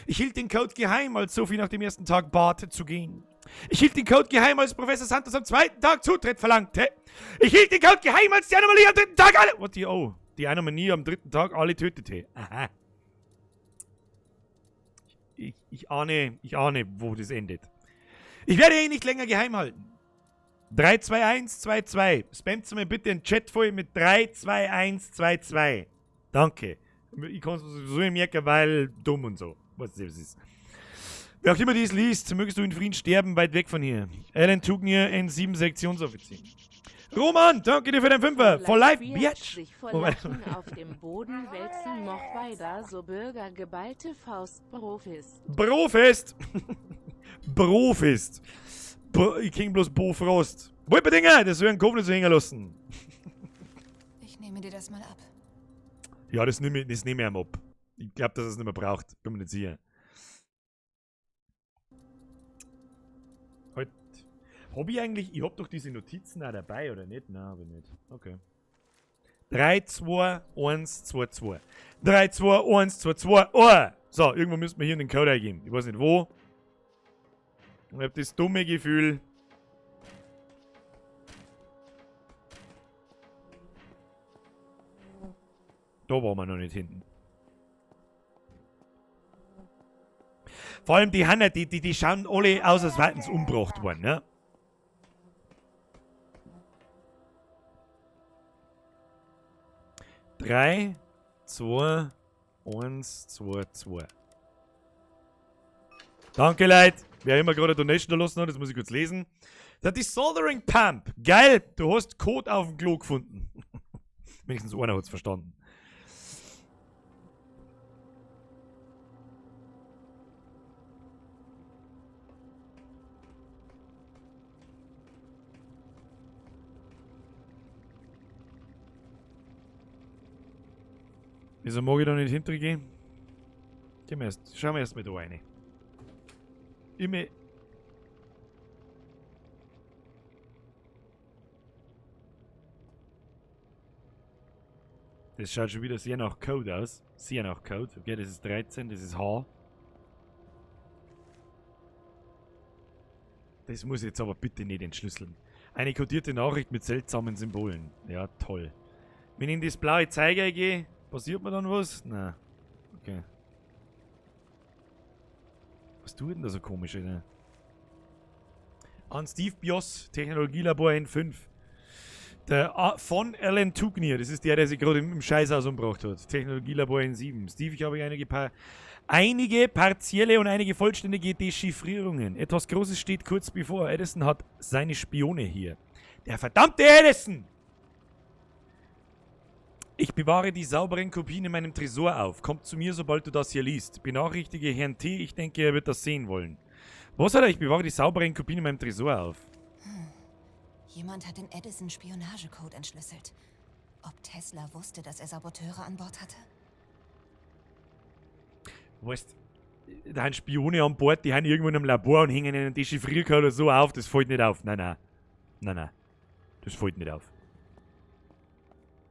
Ich hielt den Code geheim, als Sophie nach dem ersten Tag bat, zu gehen. Ich hielt den Code geheim, als Professor Santos am zweiten Tag Zutritt verlangte. Ich hielt den Code geheim, als die Anomalie am dritten Tag alle... What the... Oh, die Anomalie am dritten Tag alle tötete. Aha. Ich ahne, wo das endet. Ich werde ihn nicht länger geheim halten. 3, 2, 1, 2, 2. Spamt mir bitte den Chat voll mit 3, 2, 1, 2, 2. Danke. Ich kann es sowieso nicht merken, weil dumm und so. Was es ist. Wer auch immer dies liest, mögest du in Frieden sterben, weit weg von hier. Alan Tugnier, N7 Sektionsoffizier. Roman, danke dir für den Fünfer. For life, bitch. Sich vor Lachen auf dem Boden wälzen, noch weiter, so Bürger geballte Faust, Brofist. Brofist. Brofist. Ich kenn bloß Bofrost. Wolperdinger, das soll einen Kopf nicht so hängen lassen. Ich nehme dir das mal ab. Ja, das nehme ich ihm ab. Ich glaub, dass er es nicht mehr braucht. Bin mir nicht sicher. Halt. Hab ich eigentlich. Ich hab doch diese Notizen auch dabei, oder nicht? Nein, hab ich nicht. Okay. 3, 2, 1, 2, 2. 3, 2, 1, 2, 2. Oh! So, irgendwo müssen wir hier in den Code eingeben. Ich weiß nicht wo. Ich habe das dumme Gefühl. Da waren wir noch nicht hinten. Vor allem die Hanna, die schauen alle aus, als wären sie umgebracht worden, ne? 3, 2, 1, 2, 2. Danke, Leute. Wer immer gerade Donation da lassen hat, das muss ich kurz lesen. Der Desoldering Pump. Geil, du hast Code auf dem Klo gefunden. Wenigstens einer hat's verstanden. Wieso mag ich da nicht hintergehen? Gehen wir erst, schauen wir erst mal da rein. Immer. Das schaut schon wieder sehr nach Code aus. Sehr nach Code. Okay, das ist 13, das ist H. Das muss ich jetzt aber bitte nicht entschlüsseln. Eine kodierte Nachricht mit seltsamen Symbolen. Ja, toll. Wenn ich in das blaue Zeiger gehe, passiert mir dann was? Nein. Okay. Was tut denn da so komisch, Alter? An Steve Bios, Technologielabor N5. Der von Alan Tugnier, das ist der, der sich gerade im Scheißhaus umgebracht hat. Technologielabor N7. Steve, ich habe einige partielle und einige vollständige Dechiffrierungen. Etwas Großes steht kurz bevor. Addison hat seine Spione hier. Der verdammte Addison! Ich bewahre die sauberen Kopien in meinem Tresor auf. Kommt zu mir, sobald du das hier liest. Benachrichtige Herrn T. Ich denke, er wird das sehen wollen. Was hat er? Ich bewahre die sauberen Kopien in meinem Tresor auf. Hm. Jemand hat den Addison-Spionagecode entschlüsselt. Ob Tesla wusste, dass er Saboteure an Bord hatte? Weißt, da haben Spione an Bord, die haben irgendwo in einem Labor und hängen einen Dechiffriercode oder so auf. Das fällt nicht auf. Nein, nein. Nein, nein. Das fällt nicht auf.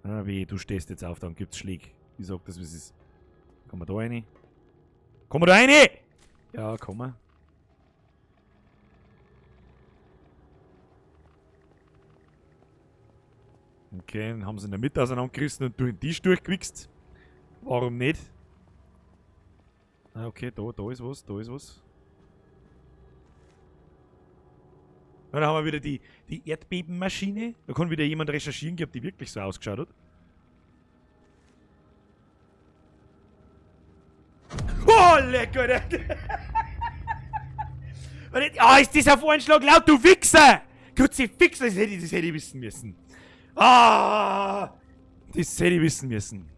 Ah, weh, du stehst jetzt auf, dann gibt's Schläge. Ich sag das, wie es ist. Kommen wir da rein? Kommen wir da rein? Ja, komm mal. Okay, dann haben sie in der Mitte auseinandergerissen und durch den Tisch durchgewichst. Warum nicht? Ah, okay, da ist was, da ist was. Ja, da haben wir wieder die Erdbebenmaschine. Da kann wieder jemand recherchieren, ob die wirklich so ausgeschaut hat. Oh, lecker! Ah, ist das auf einen Schlag laut, du Wichser! Kruzifix, das hätte ich wissen müssen. Ah! Das hätte ich wissen müssen.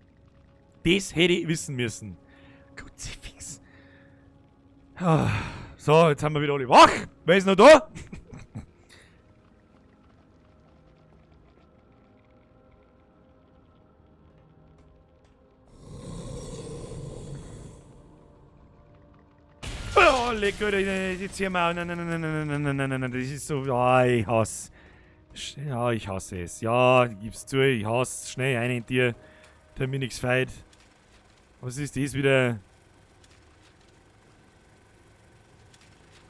Das hätte ich wissen müssen. Kruzifix. Ah, so, jetzt haben wir wieder alle wach. Wer ist noch da? Oh, lecker, jetzt hier mal. Nein, nein, nein, nein, nein, nein, nein, nein, nein, das ist so. Ah, ich hasse. Ja, ich hasse es. Ja, gib's zu, ich hasse. Schnell rein in dir. Damit nichts feit. Was ist das wieder?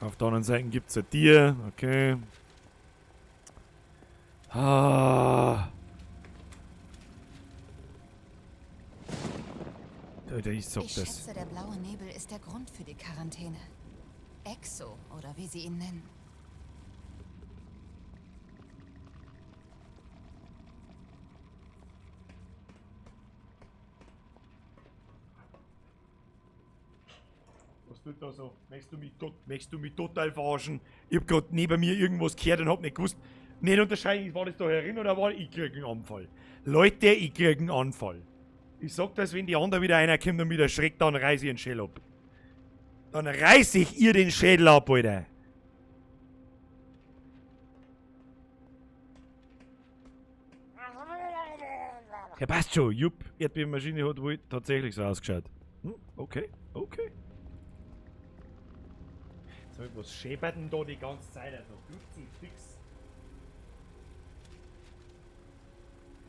Auf der anderen Seite gibt's ein Tier. Okay. Ah. Alter, ich sag Ich das. schätze, der blaue Nebel ist der Grund für die Quarantäne. Exo, oder wie sie ihn nennen. Was tut da so? Möchtest du mich total verarschen? Ich hab grad neben mir irgendwas gehört und hab nicht gewusst. Nicht unterscheiden, war das da herin oder war ich krieg einen Anfall. Leute, ich krieg einen Anfall. Ich sag das, wenn die andere wieder einer kommt und mich erschreckt, dann reiß ich den Schädel ab. Dann reiß ich ihr den Schädel ab, Alter. Ja, passt schon. Jupp, Erdbebenmaschine hat wohl tatsächlich so ausgeschaut. Hm, okay, okay. So, was schepert denn da die ganze Zeit? Also, Kruzifix.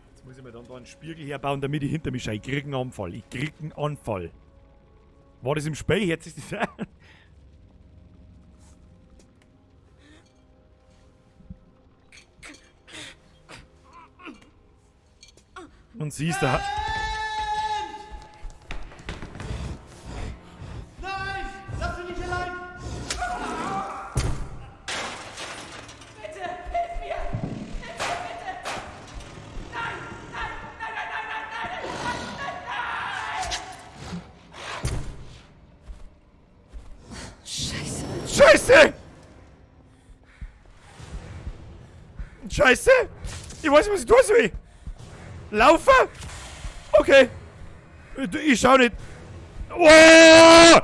Jetzt Muss ich mir dann da einen Spiegel herbauen, damit ich hinter mich schaue. Ich krieg einen Anfall. Ich krieg einen Anfall. War das im Spiel? Jetzt ist das. Und sie ist da. Nein! Lass mich nicht allein! Bitte, hilf mir! Bitte, bitte! Nein! Nein! Nein, nein, nein, nein, nein, nein, nein, nein! Scheiße. Scheiße! Scheiße! Ich weiß nicht, was ich tun soll. Laufen? Okay. Ich schau nicht. Oh!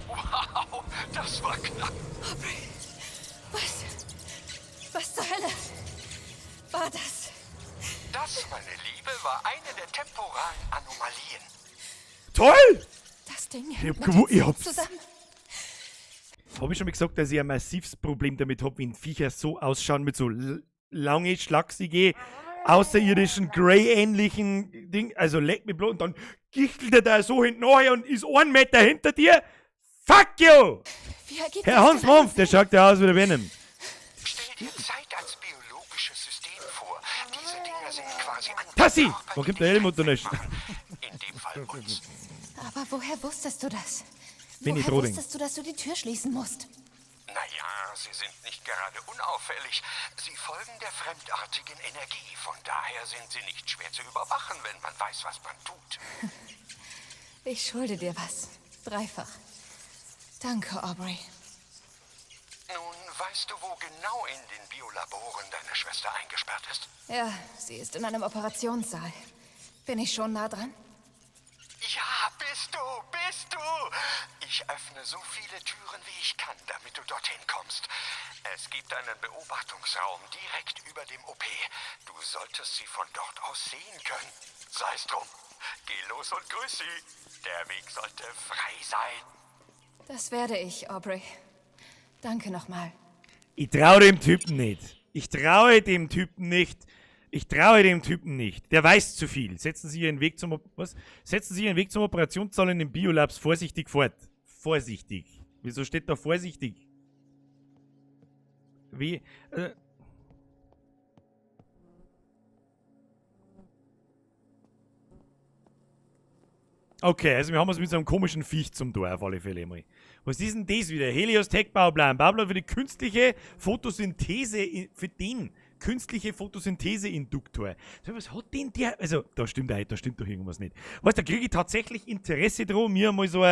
Wow, das war knapp. Aubrey. Was? Was zur Hölle war das? Das, meine Liebe, war eine der temporalen Anomalien. Toll! Das Ding Ich hängt hab mit gewu- dem ich hab's- zusammen. Hab ich schon mal gesagt, dass ich ein massives Problem damit hab, wenn Viecher so ausschauen mit so lange, schlachsige, außerirdischen, Grey-ähnlichen Ding. Also leck mich bloß und dann gichtelt er da so hinten nachher und ist 1 Meter hinter dir. Fuck you! Wie ergibt Herr das Hans denn einen Mumpf, der schaut ja aus wie der Venom. Stell dir Zeit als biologisches System vor. Diese Dinger sind quasi Tassi! Antikörper, Wo die kommt der dich Helmut denn nicht? machen. In dem Fall uns. Aber woher wusstest du das? Winnie Woher Troding. wusstest du, dass du die Tür schließen musst? Naja, sie sind nicht gerade unauffällig. Sie folgen der fremdartigen Energie. Von daher sind sie nicht schwer zu überwachen, wenn man weiß, was man tut. Ich schulde dir was. Dreifach. Danke, Aubrey. Nun, weißt du, wo genau in den Biolaboren deine Schwester eingesperrt ist? Ja, sie ist in einem Operationssaal. Bin ich schon nah dran? Ja, bist du, bist du. Ich öffne so viele Türen, wie ich kann, damit du dorthin kommst. Es gibt einen Beobachtungsraum direkt über dem OP. Du solltest sie von dort aus sehen können. Sei's drum. Geh los und grüß sie. Der Weg sollte frei sein. Das werde ich, Aubrey. Danke nochmal. Ich traue dem Typen nicht. Ich traue dem Typen nicht. Ich traue dem Typen nicht. Der weiß zu viel. Setzen Sie Ihren Weg zum was? Setzen Sie Ihren Weg zum Operationssaal in den Biolabs vorsichtig fort. Vorsichtig. Wieso steht da vorsichtig? Wie? Okay, also wir haben es mit so einem komischen Viech zum Tor auf alle Fälle mal. Was ist denn das wieder? Helios Tech Bauplan. Bauplan für die künstliche Photosynthese, für den künstliche Photosynthese-Induktor. So, was hat denn der? Also, da stimmt da stimmt doch irgendwas nicht. Weißt du, da kriege ich tatsächlich Interesse dran, mir mal so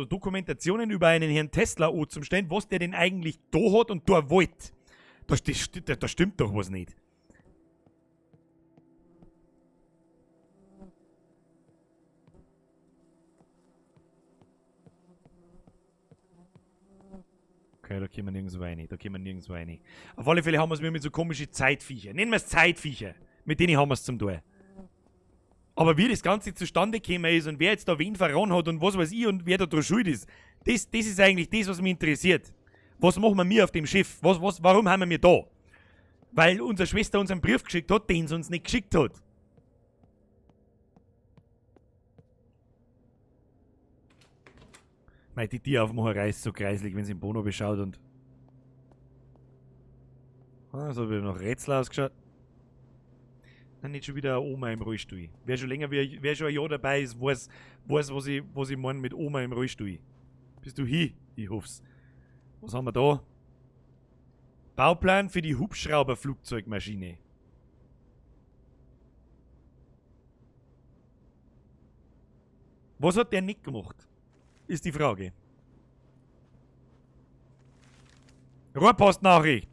Dokumentationen über einen Herrn Tesla anzustellen, was der denn eigentlich da hat und da wollte. Da stimmt doch was nicht. Okay, da kommen wir nirgendwo rein. Da kommen wir nirgendwo rein. Auf alle Fälle haben wir es mit so komischen Zeitviecher. Nennen wir es Zeitviecher. Mit denen haben wir es zum Tor. Aber wie das Ganze zustande gekommen ist und wer jetzt da wen verraten hat und was weiß ich und wer da dran schuld ist, das ist eigentlich das, was mich interessiert. Was machen wir auf dem Schiff? Warum haben wir da? Weil unsere Schwester uns einen Brief geschickt hat, den sie uns nicht geschickt hat. Mei, die Tieraufmacherei ist so kreislig, wenn sie den Bono beschaut und... Ah, so wieder noch Rätsel ausgeschaut. Nein, nicht schon wieder eine Oma im Rollstuhl. Wer schon länger, wer schon ein Jahr dabei ist, weiß, was ich meine mit Oma im Rollstuhl. Bist du hin? Ich hoff's. Was haben wir da? Bauplan für die Hubschrauberflugzeugmaschine. Was hat der nicht gemacht? Ist die Frage. Rohrpostnachricht.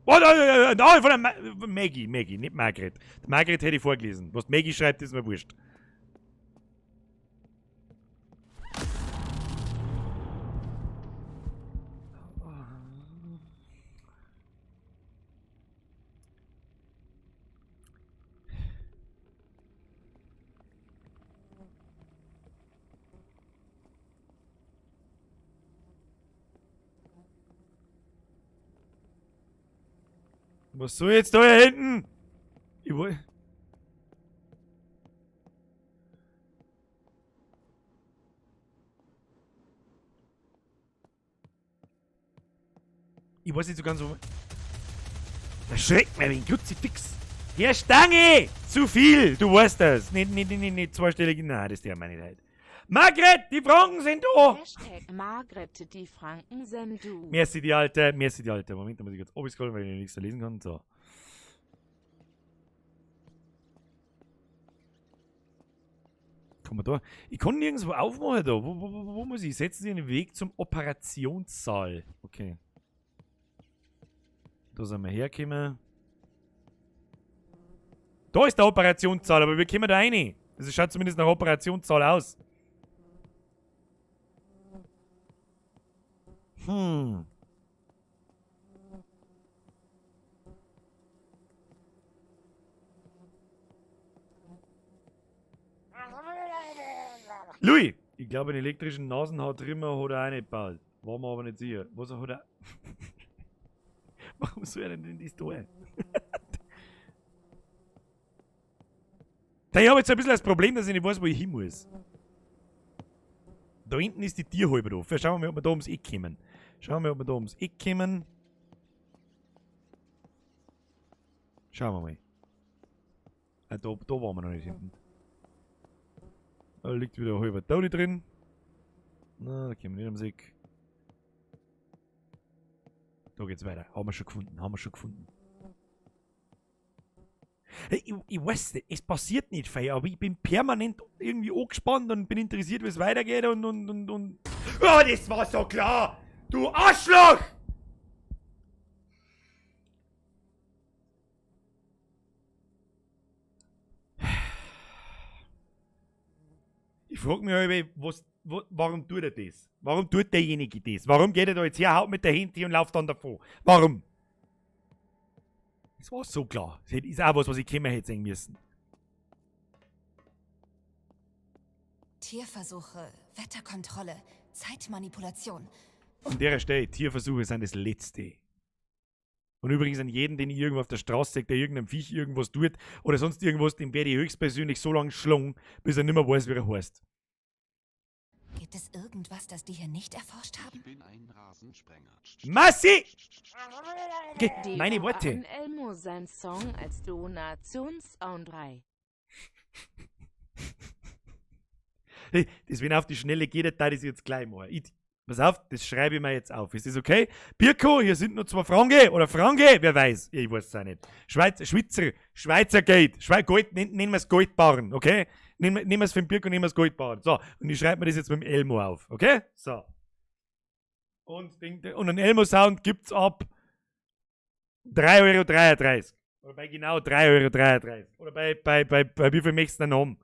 Oh, nein, nein, von der Maggie, Maggie, nicht Margret. Die Margret hätte ich vorgelesen. Was Maggie schreibt, ist mir wurscht. Was soll ich jetzt da hier hinten? Ich wollte. Ich weiß nicht so ganz, wo. Da schreckt mir ein Kruzifix. Herr Stange! Zu viel! Du weißt das. Nicht, nicht, nicht, nicht, zweistellig. Nein, das ist der meine nicht. Margret, die Franken sind da! Hashtag Margret, die Franken sind du. Merci, die Alte. Merci, die Alte. Moment, da muss ich jetzt oben scrollen, weil ich nichts lesen kann. So. Kann man da? Ich kann nirgendwo aufmachen da. Wo muss ich? Setzen Sie einen Weg zum Operationssaal. Okay. Da sind wir hergekommen. Da ist der Operationssaal, aber wir kommen da rein. Das schaut zumindest nach Operationssaal aus. Louis! Ich glaube, einen elektrischen Nasenhaartrimmer hat er auch nicht gebaut. War mir aber nicht sicher. Was hat er. Warum soll er denn das tun? Ich habe jetzt ein bisschen das Problem, dass ich nicht weiß, wo ich hin muss. Da hinten ist die Tür halb offen. Schauen wir mal, ob wir da ums Eck kommen. Schauen wir mal, ob wir da ums Eck kommen. Schauen wir mal. Ah, da waren wir noch nicht hinten. Da liegt wieder ein halber Tauli drin. Na, da kommen wir nicht ums Eck. Da geht's weiter. Haben wir schon gefunden. Haben wir schon gefunden. Hey, ich weiß nicht, es passiert nicht viel, aber ich bin permanent irgendwie angespannt und bin interessiert, wie es weitergeht und. Oh, das war so klar! Du Arschloch! Ich frag mich halt, warum tut er das? Warum tut derjenige das? Warum geht er da jetzt her, haut mit der Handy und läuft dann davon? Warum? Das war so klar. Das ist auch was, was ich kommen hätte sehen müssen. Tierversuche, Wetterkontrolle, Zeitmanipulation. An der Stelle, Tierversuche sind das Letzte. Und übrigens an jeden, den ich irgendwo auf der Straße sehe, der irgendeinem Viech irgendwas tut oder sonst irgendwas, den werde ich höchstpersönlich so lange schlagen, bis er nicht mehr weiß, wie er heißt. Gibt es irgendwas, das die hier nicht erforscht haben? Ich bin ein Rasensprenger. Massi! Okay, meine Worte. An Elmo sein Song als Donationssound 3. Hey, das, wenn auf die Schnelle geht, da das jetzt gleich mal. Pass auf, das schreibe ich mir jetzt auf. Ist das okay? Birko, hier sind nur 2 Franken. Oder Franke, wer weiß. Ich weiß es auch nicht. Schweizer Geld. Gold, nennen wir es Goldbarren, okay? Nehmen wir es für den Birko, nehmen wir es Goldbarren. So, und ich schreibe mir das jetzt mit dem Elmo auf, okay? So. Und einen Elmo-Sound gibt's ab 3,33 €. Oder bei genau 3,33 €. Oder bei wie viel möchtest du denn haben?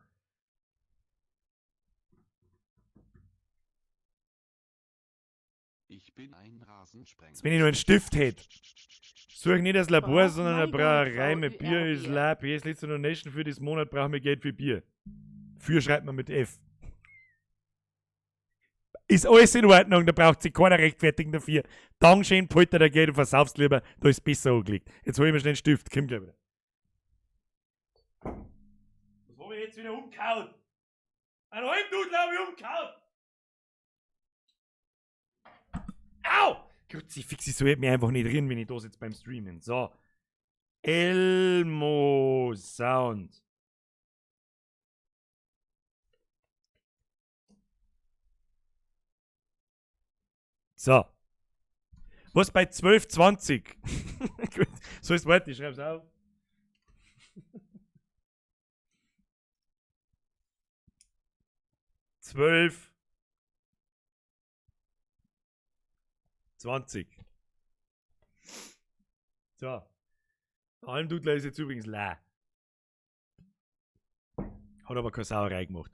Ich bin ein Rasensprenger. Wenn ich nur einen Stift hätte. Suche nicht das Labor, sondern eine Brauerei mit Bier ist Lab. PS letzte Donation für diesen Monat brauchen wir Geld für Bier. Für schreibt man mit F. Ist alles in Ordnung, da braucht sich keiner rechtfertigen dafür. Dankeschön, Polter der Geld und versauf's lieber, da ist besser angelegt. Jetzt hol ich mir schnell einen Stift, komm gleich wieder. Was hab ich jetzt wieder umgehauen? Ein Almdudler hab ich umgehauen! Au! Kruzifix, ich sollte mich einfach nicht rühren, wenn ich da sitze beim Streamen. So. Elmo Sound. So. Was bei 12,20? Gut, so ist weiter, ich schreib's auf. 12,20. So. Almdudler ist jetzt übrigens leer. Hat aber keine Sauerei gemacht.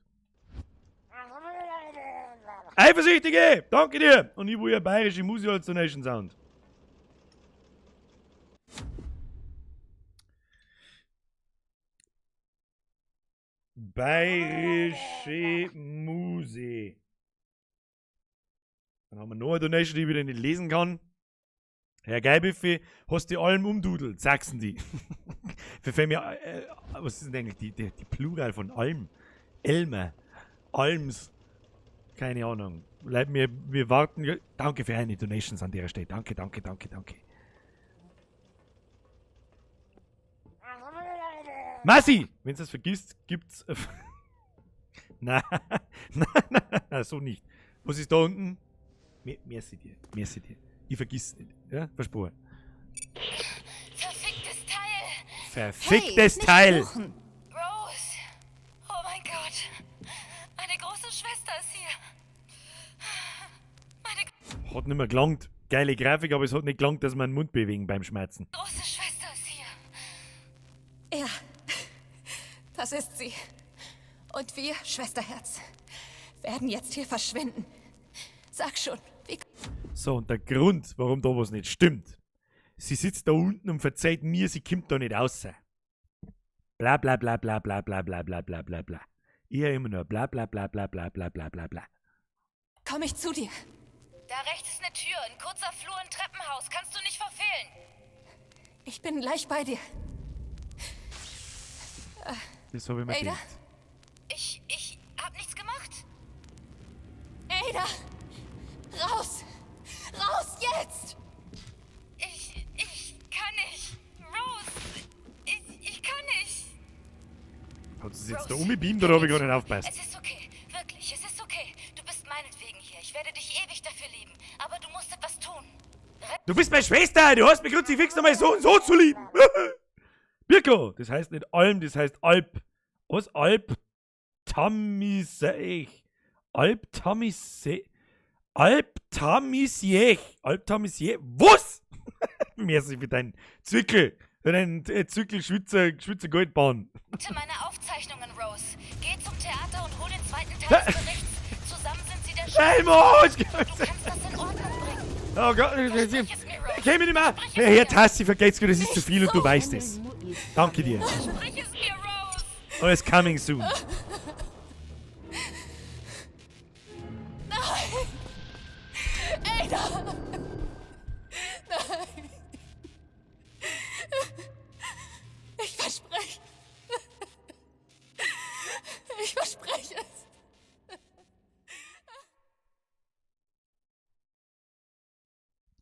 Eifersüchtige! Danke dir! Und ich will ja bayerische Musik als Donation Sound. Bayerische Musik. Dann haben wir noch eine Donation, die ich wieder nicht lesen kann. Herr Geibiffi, hast die Alm umdudelt, sagsen die. Für mir, was ist denn eigentlich die Plural von Alm? Elme. Alms. Keine Ahnung. Bleib mir, wir warten. Danke für eine Donations an der Stelle. Danke, danke, danke, danke. Massi! Wenn du das vergisst, gibt's. Nein, nein, nein, nein, so nicht. Was ist da unten? Merci dir, merci dir. Ich vergiss nicht. Ja, versprochen. Verficktes Teil! Verficktes Hey, nicht Teil! fluchen. Rose! Oh mein Gott! Meine große Schwester ist hier. Meine Hat nicht mehr gelangt. Geile Grafik, aber es hat nicht gelangt, dass man den Mund bewegen beim Schmerzen. große Schwester ist hier. Ja, das ist sie. Und wir, Schwesterherz, werden jetzt hier verschwinden. Sag schon, wie... So, und der Grund, warum da was nicht stimmt. Sie sitzt da unten und verzeiht mir, sie kommt da nicht raus. Bla bla bla bla bla bla bla bla bla bla bla. Ich höre immer nur bla bla bla bla bla bla bla bla bla. Komm ich zu dir? Da rechts ist eine Tür, ein kurzer Flur, ein Treppenhaus. Kannst du nicht verfehlen. Ich bin gleich bei dir. Das habe ich mir Ada? gedacht. Ich hab nichts gemacht. Ada! Raus! Raus jetzt! Ich kann nicht. Rose, ich kann nicht. Hat sie jetzt da Rose, umgebeamt oder habe ich gar nicht aufgepasst? Es ist okay. Wirklich, es ist okay. Du bist meinetwegen hier. Ich werde dich ewig dafür lieben. Aber du musst etwas tun. Du bist meine Schwester! Du hast mich Kruzifix nochmal so und so zu lieben! Birko! Das heißt nicht Alm, das heißt Alp. Was? Alp? Tamisech. Alp Tamise. Alp Tamisiech. Alp Tamisiech. Was? Merci für deinen Zwickel. Für deinen Zwickel Schwitzer Goldbahn. Bitte meine Aufzeichnungen, Rose. Geh zum Theater und hol den zweiten Teil des Berichts. Zusammen sind sie der Elmo! Du kannst das in Ordnung bringen. Oh Gott, Versprich es mir, Rose. ich kenn mich nicht mehr. Versprich es Herr, Herr mir. Tassi, vergeht's gut, das ist zu viel und du weißt es. Danke dir. Versprich es mir, Rose. Oh, it's coming soon. Ada! Nein! Ich verspreche. Ich verspreche es.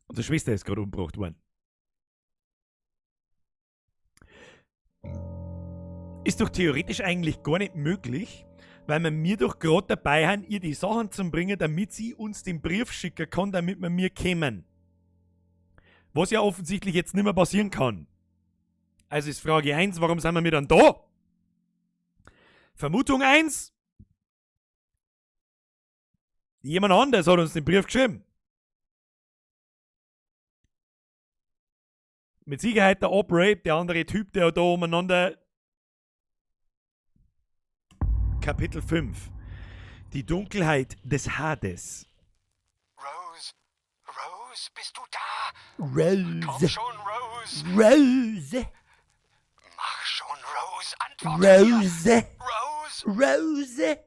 Unsere Schwester ist gerade umgebracht worden. Ist doch theoretisch eigentlich gar nicht möglich, weil wir mir doch gerade dabei haben, ihr die Sachen zu bringen, damit sie uns den Brief schicken kann, damit wir mir kämen. Was ja offensichtlich jetzt nicht mehr passieren kann. Also ist Frage 1, warum sind wir mir dann da? Vermutung 1. Jemand anders hat uns den Brief geschrieben. Mit Sicherheit der Aubrey, der andere Typ, der da umeinander. Kapitel 5. Die Dunkelheit des Hades. Rose, Rose, bist du da? Rose. Komm schon, Rose. Rose. Mach schon, Rose. Antworte mir. Rose. Rose. Rose.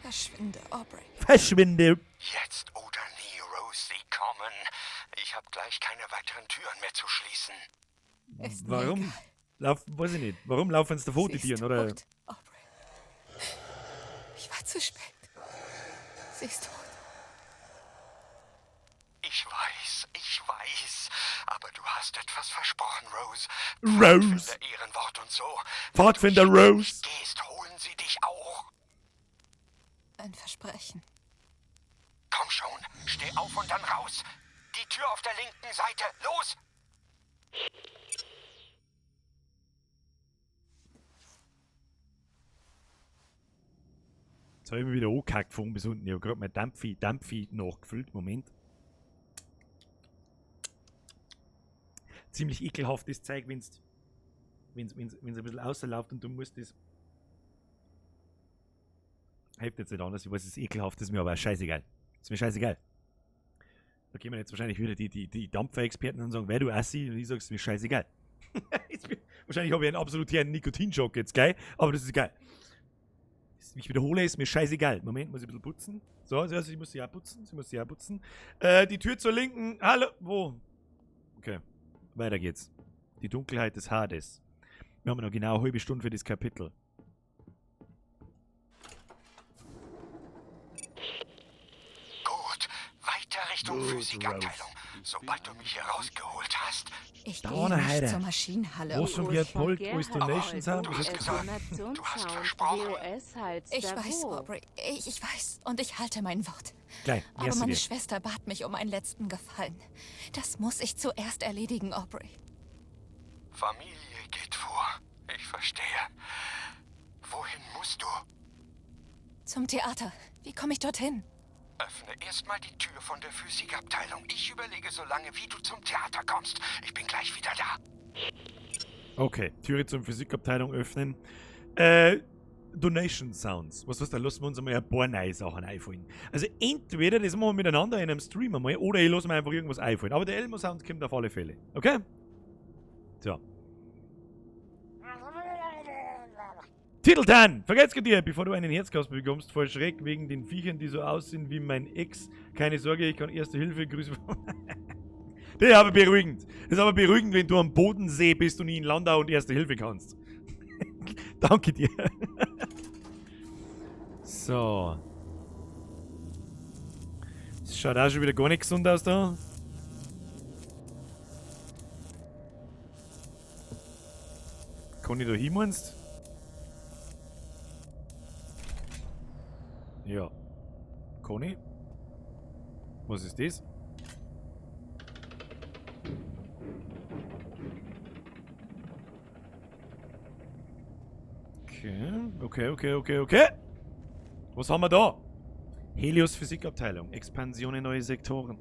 Verschwinde, Aubrey. Verschwinde. Jetzt oder nie, Rose, sie kommen. Ich habe gleich keine weiteren Türen mehr zu schließen. Ist mir Warum? egal. Lauf, weiß ich nicht. Warum laufen sie davor, die Sie ist Tieren, oder? tot, Aubrey. Ich war zu spät. Sie ist tot. Ich weiß, ich weiß. Aber du hast etwas versprochen, Rose. Rose. Pfadfinder Ehrenwort und so. Pfadfinder Wenn du jetzt Rose. nicht gehst, holen sie dich auch. Ein Versprechen. Komm schon, steh auf und dann raus. Die Tür auf der linken Seite. Los! Jetzt habe ich mich wieder angekackt von oben bis unten. Ich habe gerade mein Dampfi nachgefüllt. Moment. Ziemlich ekelhaftes Zeug, wenn's ein bisschen außerläuft und du musst das. Hilft jetzt nicht anders. Ich weiß, es ist ekelhaft, ist mir aber scheißegal. Ist mir scheißegal. Da kommen jetzt wahrscheinlich wieder die Dampferexperten und sagen, wer du Assi? Und ich sag, ist mir scheißegal. Wahrscheinlich habe ich einen absoluten Nikotinschock jetzt gleich, aber das ist egal. Ich wiederhole, ist mir scheißegal. Moment, muss ich ein bisschen putzen. So, also ich muss sie ja putzen. Sie muss sie ja putzen. Die Tür zur Linken. Hallo. Wo? Okay. Weiter geht's. Die Dunkelheit des Hades. Wir haben noch genau eine halbe Stunde für das Kapitel. Gut, weiter Richtung Gut, Physikabteilung. Rose. Sobald du mich hier rausgeholt hast. Ich Da gehe vorne, nicht Heide. zur Maschinenhalle. Wo zum Gerd Polt, wo ist Donations haben? Du Was hast hat gesagt, du hast versprochen. Ich weiß, Aubrey. Ich weiß. Und ich halte mein Wort. Gleich, Aber merci meine dir. Schwester bat mich um einen letzten Gefallen. Das muss ich zuerst erledigen, Aubrey. Familie geht vor. Ich verstehe. Wohin musst du? Zum Theater. Wie komme ich dorthin? Öffne erstmal die Tür von der Physikabteilung. Ich überlege so lange, wie du zum Theater kommst. Ich bin gleich wieder da. Okay, Türe zur Physikabteilung öffnen. Donation Sounds. Was, da lassen wir uns einmal ein paar neue Sachen einfallen. Also entweder das machen wir miteinander in einem Stream einmal, oder ich lasse mir einfach irgendwas einfallen. Aber der Elmo Sound kommt auf alle Fälle. Okay? So. Titeltan! Vergelt's dir, bevor du einen Herzkasper bekommst, voll Schreck wegen den Viechern, die so aussehen wie mein Ex. Keine Sorge, ich kann Erste Hilfe, Grüße. Das ist aber beruhigend. Das ist aber beruhigend, wenn du am Bodensee bist und nie in Landau und Erste Hilfe kannst. Danke dir. So. Das schaut auch schon wieder gar nicht gesund aus da. Kann ich da hin, meinst? Ja. Conny? Was ist das? Okay. Was haben wir da? Helios Physikabteilung. Expansion in neue Sektoren.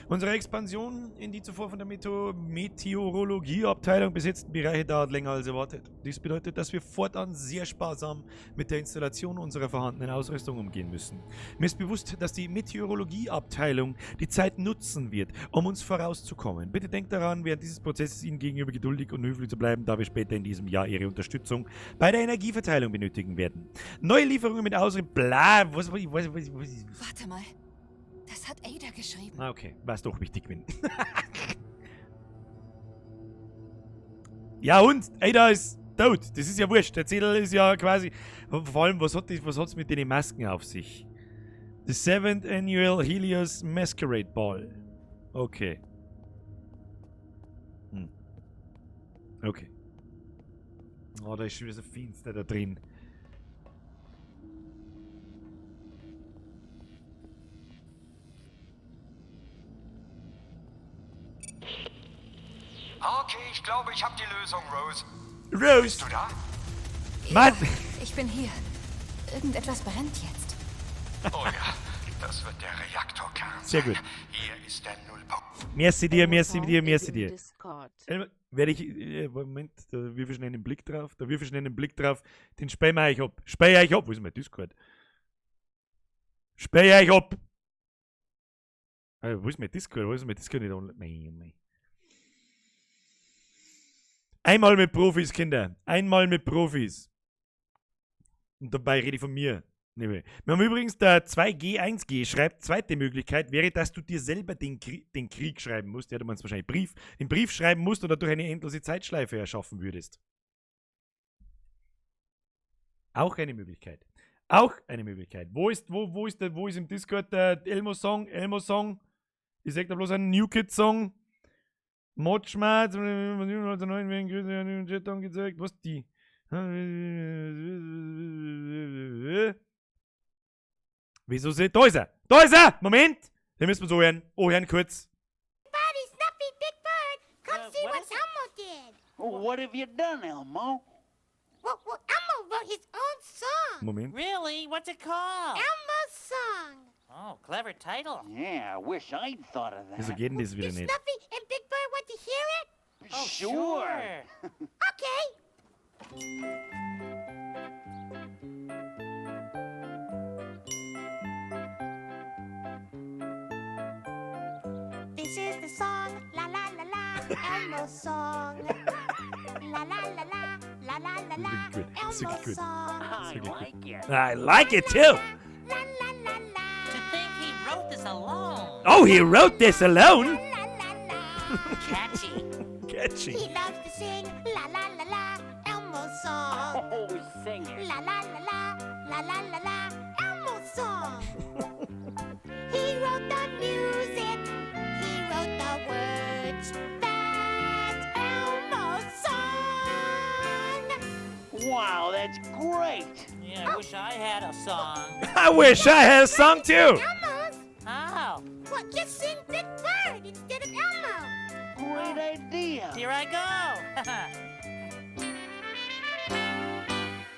Unsere Expansion in die zuvor von der Meteorologieabteilung besetzten Bereiche dauert länger als erwartet. Dies bedeutet, dass wir fortan sehr sparsam mit der Installation unserer vorhandenen Ausrüstung umgehen müssen. Mir ist bewusst, dass die Meteorologieabteilung die Zeit nutzen wird, um uns vorauszukommen. Bitte denkt daran, während dieses Prozesses Ihnen gegenüber geduldig und höflich zu bleiben, da wir später in diesem Jahr Ihre Unterstützung bei der Energieverteilung benötigen werden. Neue Lieferungen mit Ausrüstung, bla, was. Warte mal. Das hat Ada geschrieben. Ah, okay. War es doch wichtig, wenn. Ja und? Ada ist tot. Das ist ja wurscht. Der Zettel ist ja quasi... Vor allem, was hat's mit den Masken auf sich? The 7th Annual Helios Masquerade Ball. Okay. Hm. Okay. Oh, da ist schon wieder so finster da drin. Okay, ich glaube, ich habe die Lösung, Rose. Rose! Bist du da? Mann! Ja, ich bin hier. Irgendetwas brennt jetzt. Oh ja, das wird der Reaktorkern Sehr gut. sein. Hier ist der Nullpunkt. Merci dir, merci dir, merci dir. Discord. Werde ich, Moment, da wirf ich schnell einen Blick drauf. Da wirf ich schnell einen Blick drauf. Den spähen wir euch ab. Spähe euch ab. Wo ist mein Discord? Spähe euch ab. Wo ist mein Discord? Wo ist mein Discord nicht online? Mei, mei. Einmal mit Profis, Kinder. Einmal mit Profis. Und dabei rede ich von mir. Wir haben übrigens der 2G1G schreibt, zweite Möglichkeit wäre, dass du dir selber den Krieg schreiben musst. Ja, du meinst wahrscheinlich Brief. Den Brief schreiben musst und dadurch eine endlose Zeitschleife erschaffen würdest. Auch eine Möglichkeit. Auch eine Möglichkeit. Wo ist im Discord der Elmo-Song? Elmo-Song? Ich sag da bloß einen New Kid-Song. Motschmerz, was die? Wieso seht. Da ist er! Da ist er! Moment! Den müssen wir so hören. Oh, hören kurz. Buddy, Snuffy, Big Bird, come see what Elmo did. What have you done, Elmo? Well, Elmo wrote his own song. Moment. Really? What's it called? Elmo's Song. Oh, clever title. Yeah, I wish I'd thought of that. Wieso geht denn das wieder Do nicht? Snuffy and Big Bird want to hear it? Oh, sure. Okay. This is the song, la la la la, Elmo's song. La la la la, La la la la. Das ist wirklich Elmo's gut. Das song. ist wirklich I gut. like it. I like it too. La la la la. To think he wrote this alone. Oh, he wrote this alone? La la la. Catchy. Catchy. He loves to sing la la la la Elmo's song. Oh, sing it. La la la la la la la la Elmo's song. He wrote the music. He wrote the words. That's Elmo's song. Wow, that's great. Yeah, I wish I had a song. I wish I had a song too. Elmo's. How? Well, just sing Big Bird instead of Elmo. Great idea. Here I go.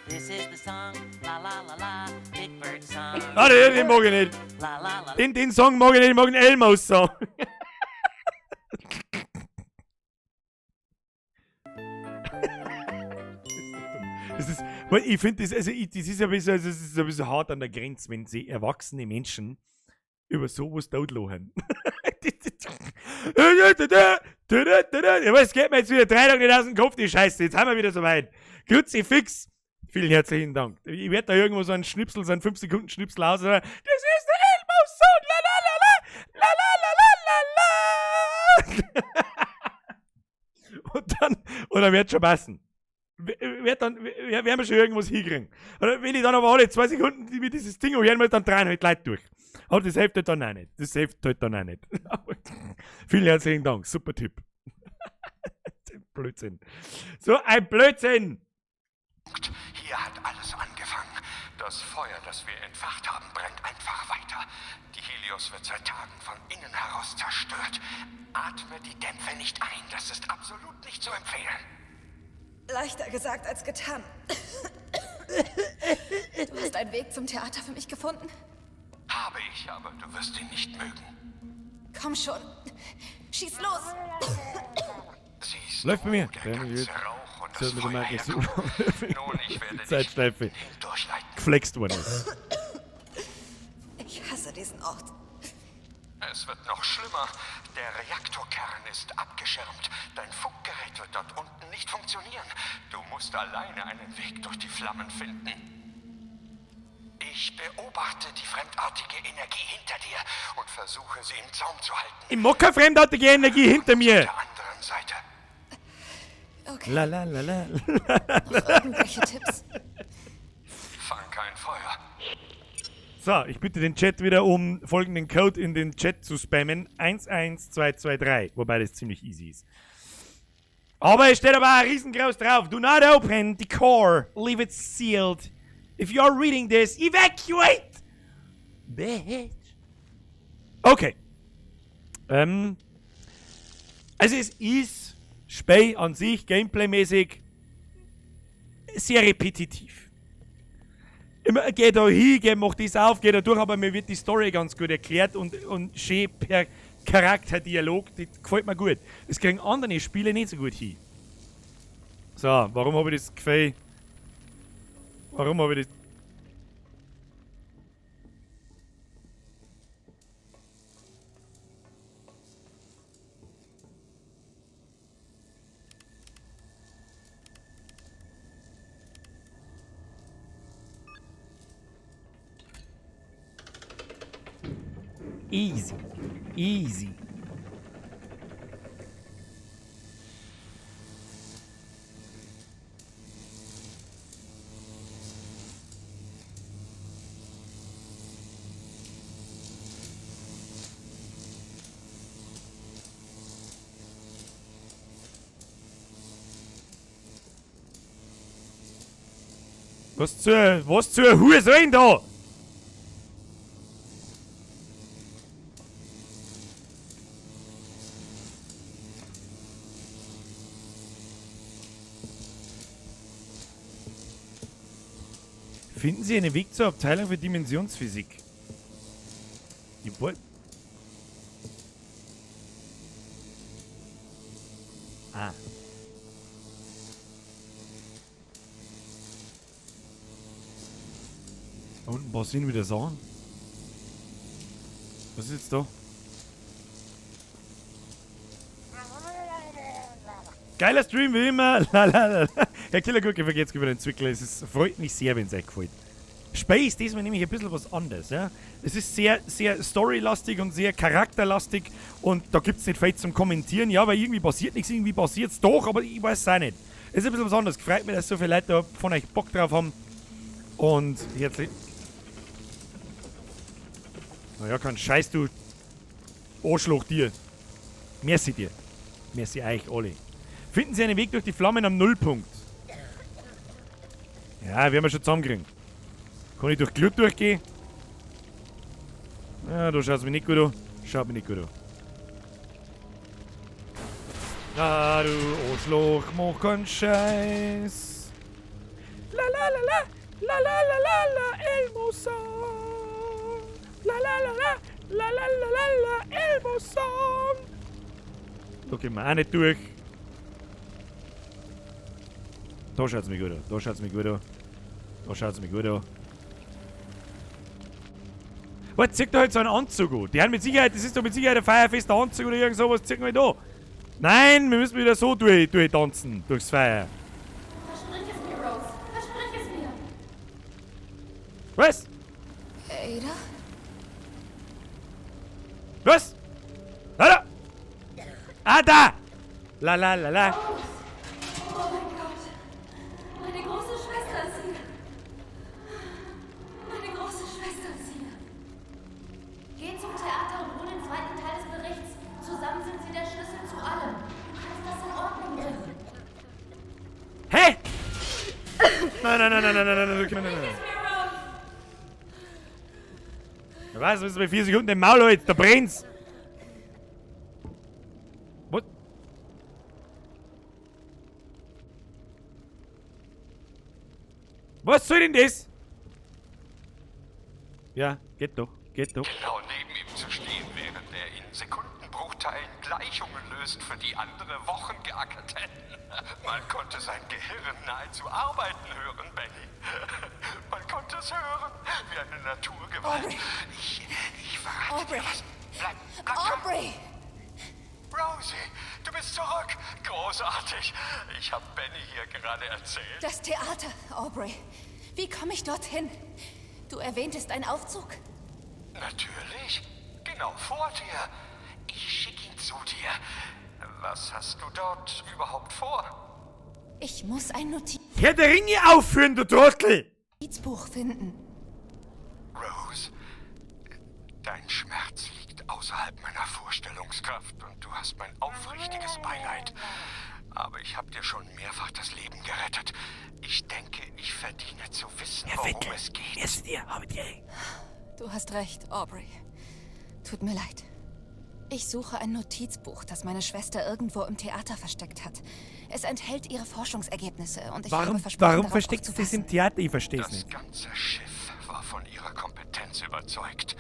This is the song, la la la la, Big Bird song. Ah, den mag ich nicht. La la la. Den Song mag ich nicht, ich mag den Elmos Song. Das ist, weil ich finde das, also ich, das ist ein bisschen, also es ist ein bisschen hart an der Grenze, wenn sie erwachsene Menschen über sowas totlachen. Ja, was geht mir jetzt wieder 3 Tage nicht aus dem Kopf, die Scheiße. Jetzt haben wir wieder so weit. Kruzifix. Vielen herzlichen Dank. Ich werde da irgendwo so einen Schnipsel, so einen 5-Sekunden-Schnipsel aus. Das ist der Elmos Song. La la la la. La la la la la la. Und dann wird schon passen. Wird dann, werden wir schon irgendwas hinkriegen. Oder wenn ich dann aber alle 2 Sekunden mit dieses Ding hören muss, dann drehen halt Leute durch. Aber das hilft halt dann auch nicht. Das hilft halt dann auch nicht. Vielen herzlichen Dank. Super Typ. Blödsinn. So ein Blödsinn! Hier hat alles angefangen. Das Feuer, das wir entfacht haben, brennt einfach weiter. Die Helios wird seit Tagen von innen heraus zerstört. Atme die Dämpfe nicht ein. Das ist absolut nicht zu empfehlen. Leichter gesagt als getan. Du hast einen Weg zum Theater für mich gefunden? Habe ich, aber du wirst ihn nicht mögen. Komm schon. Schieß los. Siehst Läuft bei mir. du, der ganze Rauch und das So, mit der Feuer Marke herkommt. Nun, ich werde dich Zeitschleife durchleiten. geflext worden ist. Ich hasse diesen Ort. Es wird noch schlimmer. Der Reaktorkern ist abgeschirmt. Dein Funkgerät wird dort unten nicht funktionieren. Du musst alleine einen Weg durch die Flammen finden. Ich beobachte die fremdartige Energie hinter dir und versuche, sie im Zaum zu halten. Ich mag keine fremdartige Energie hinter mir. Auf der anderen Seite. Okay. La la la la. Noch irgendwelche Tipps? Fang kein Feuer. So, ich bitte den Chat wieder um folgenden Code in den Chat zu spammen. 11223, wobei das ziemlich easy ist. Aber es steht aber auch riesengroß drauf. Do not open the core. Leave it sealed. If you are reading this, evacuate! Bitch. Okay. Also es ist Spiel an sich, gameplaymäßig, sehr repetitiv. Immer, geh da hin, geh, mach das auf, geh da durch, aber mir wird die Story ganz gut erklärt und schön per Charakterdialog, das gefällt mir gut. Das kriegen andere Spiele nicht so gut hin. So, warum habe ich das Gefühl? Warum habe ich das? Easy. Easy. Was zur Hure soll denn da? Finden Sie einen Weg zur Abteilung für Dimensionsphysik? Ich wollt- Ah. Da unten passieren wieder Sachen. Was ist jetzt da? Geiler Stream wie immer. Lalalala. Herr Killergurke, vergeht's über den Zwickel. Es ist, freut mich sehr, wenn es euch gefällt. Space, diesmal nämlich ein bisschen was anderes. Ja? Es ist sehr, sehr storylastig und sehr charakterlastig und da gibt es nicht viel zum Kommentieren. Ja, weil irgendwie passiert nichts, irgendwie passiert es doch, aber ich weiß es auch nicht. Es ist ein bisschen was anderes. Freut mich, dass so viele Leute da von euch Bock drauf haben. Und herzlich. Naja, kein Scheiß, du Arschloch dir. Merci dir. Merci euch alle. Finden Sie einen Weg durch die Flammen am Nullpunkt. Ja, werden wir schon zusammenkriegen. Kann ich durch Glut durchgehen? Ja, da schaut's mir nicht gut an. Schaut mir nicht gut an. Na du Arschloch, mach keinen Scheiß. La la la la, la la la la la, Elmo Song. La la la la, la la la la la, Elmo Song. Da gehen wir auch nicht durch. Da schaut's mir gut an, da schaut's mir gut an. Da schaut's mir gut an. Was, zieh doch halt so einen Anzug an. Die haben mit Sicherheit, das ist doch mit Sicherheit ein feuerfester Anzug oder irgend sowas, zieh mal da. Nein, wir müssen wieder so durchtanzen, durchs Feuer. Versprich es mir, Rose. Versprich es mir. Was? Ada? Was? Hallo? Ada! La la la la. Oh mein Gott. Meine große Schwester ist hier. Meine große Schwester ist hier. Geh zum Theater und hol den zweiten Teil des Berichts. Zusammen sind sie der Schlüssel zu allem. Du kannst das in Ordnung bringen. Hä? Nein, nein, nein, nein, nein, nein, nein, nein, nein, nein, nein. Was? Was ist bei 4 Sekunden im Maul heute? Da brennt's! Was? Was soll denn das? Ja, geht doch, geht doch. Genau neben ihm zu stehen, während er in Sekundenbruchteilen Gleichungen löst, für die andere Wochen geackert hätten. Man konnte sein Gehirn nahezu arbeiten hören, Benny. Man konnte es hören, wie eine Naturgewalt. Aubrey. Ich verrate Aubrey. dir was. Bleib, bleib dran. Aubrey! Rosie, du bist zurück. Großartig. Ich habe Benny hier gerade erzählt. Das Theater, Aubrey. Wie komme ich dorthin? Du erwähntest einen Aufzug. Natürlich. Genau vor dir. Ich schicke ihn zu dir. Was hast du dort überhaupt vor? Ich muss ein Herr der Ringe aufführen, du Trottel! Notizbuch finden. Rose, dein Schmerz liegt außerhalb meiner Vorstellungskraft und du hast mein aufrichtiges Beileid. Aber ich habe dir schon mehrfach das Leben gerettet. Ich denke, ich verdiene zu wissen, worum es geht. Du hast recht, Aubrey. Tut mir leid. Ich suche ein Notizbuch, das meine Schwester irgendwo im Theater versteckt hat. Es enthält ihre Forschungsergebnisse und ich habe Warum, versprochen, warum darauf versteckt sie das im Theater? Ich verstehe es Das nicht. ganze Schiff war von ihrer Kompetenz überzeugt.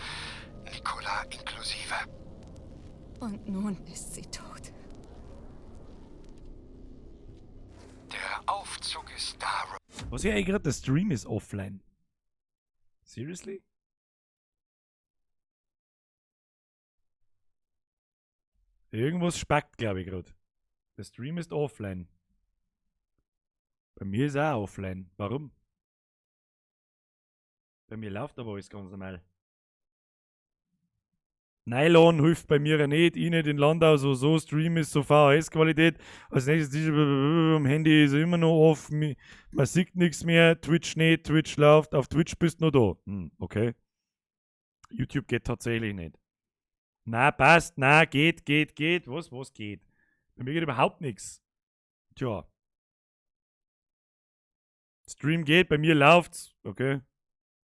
Nicola inklusive. Und nun ist sie tot. Der Aufzug ist da, Rose. Was hier eigentlich gerade? Der Stream ist offline. Seriously? Irgendwas spackt, glaube ich, gerade. Der Stream ist offline. Bei mir ist er auch offline. Warum? Bei mir läuft aber alles ganz normal. Nylon hilft bei mir ja nicht. Ich nicht in Landau, so, so. Stream ist so VHS-Qualität. Als nächstes ist am Handy ist immer noch off. Man sieht nichts mehr. Twitch nicht. Twitch läuft. Auf Twitch bist du noch da. Okay. YouTube geht tatsächlich nicht. Na, passt. Na, geht, geht, geht. Was, was geht? Bei mir geht überhaupt nichts. Tja. Stream geht, bei mir läuft's. Okay.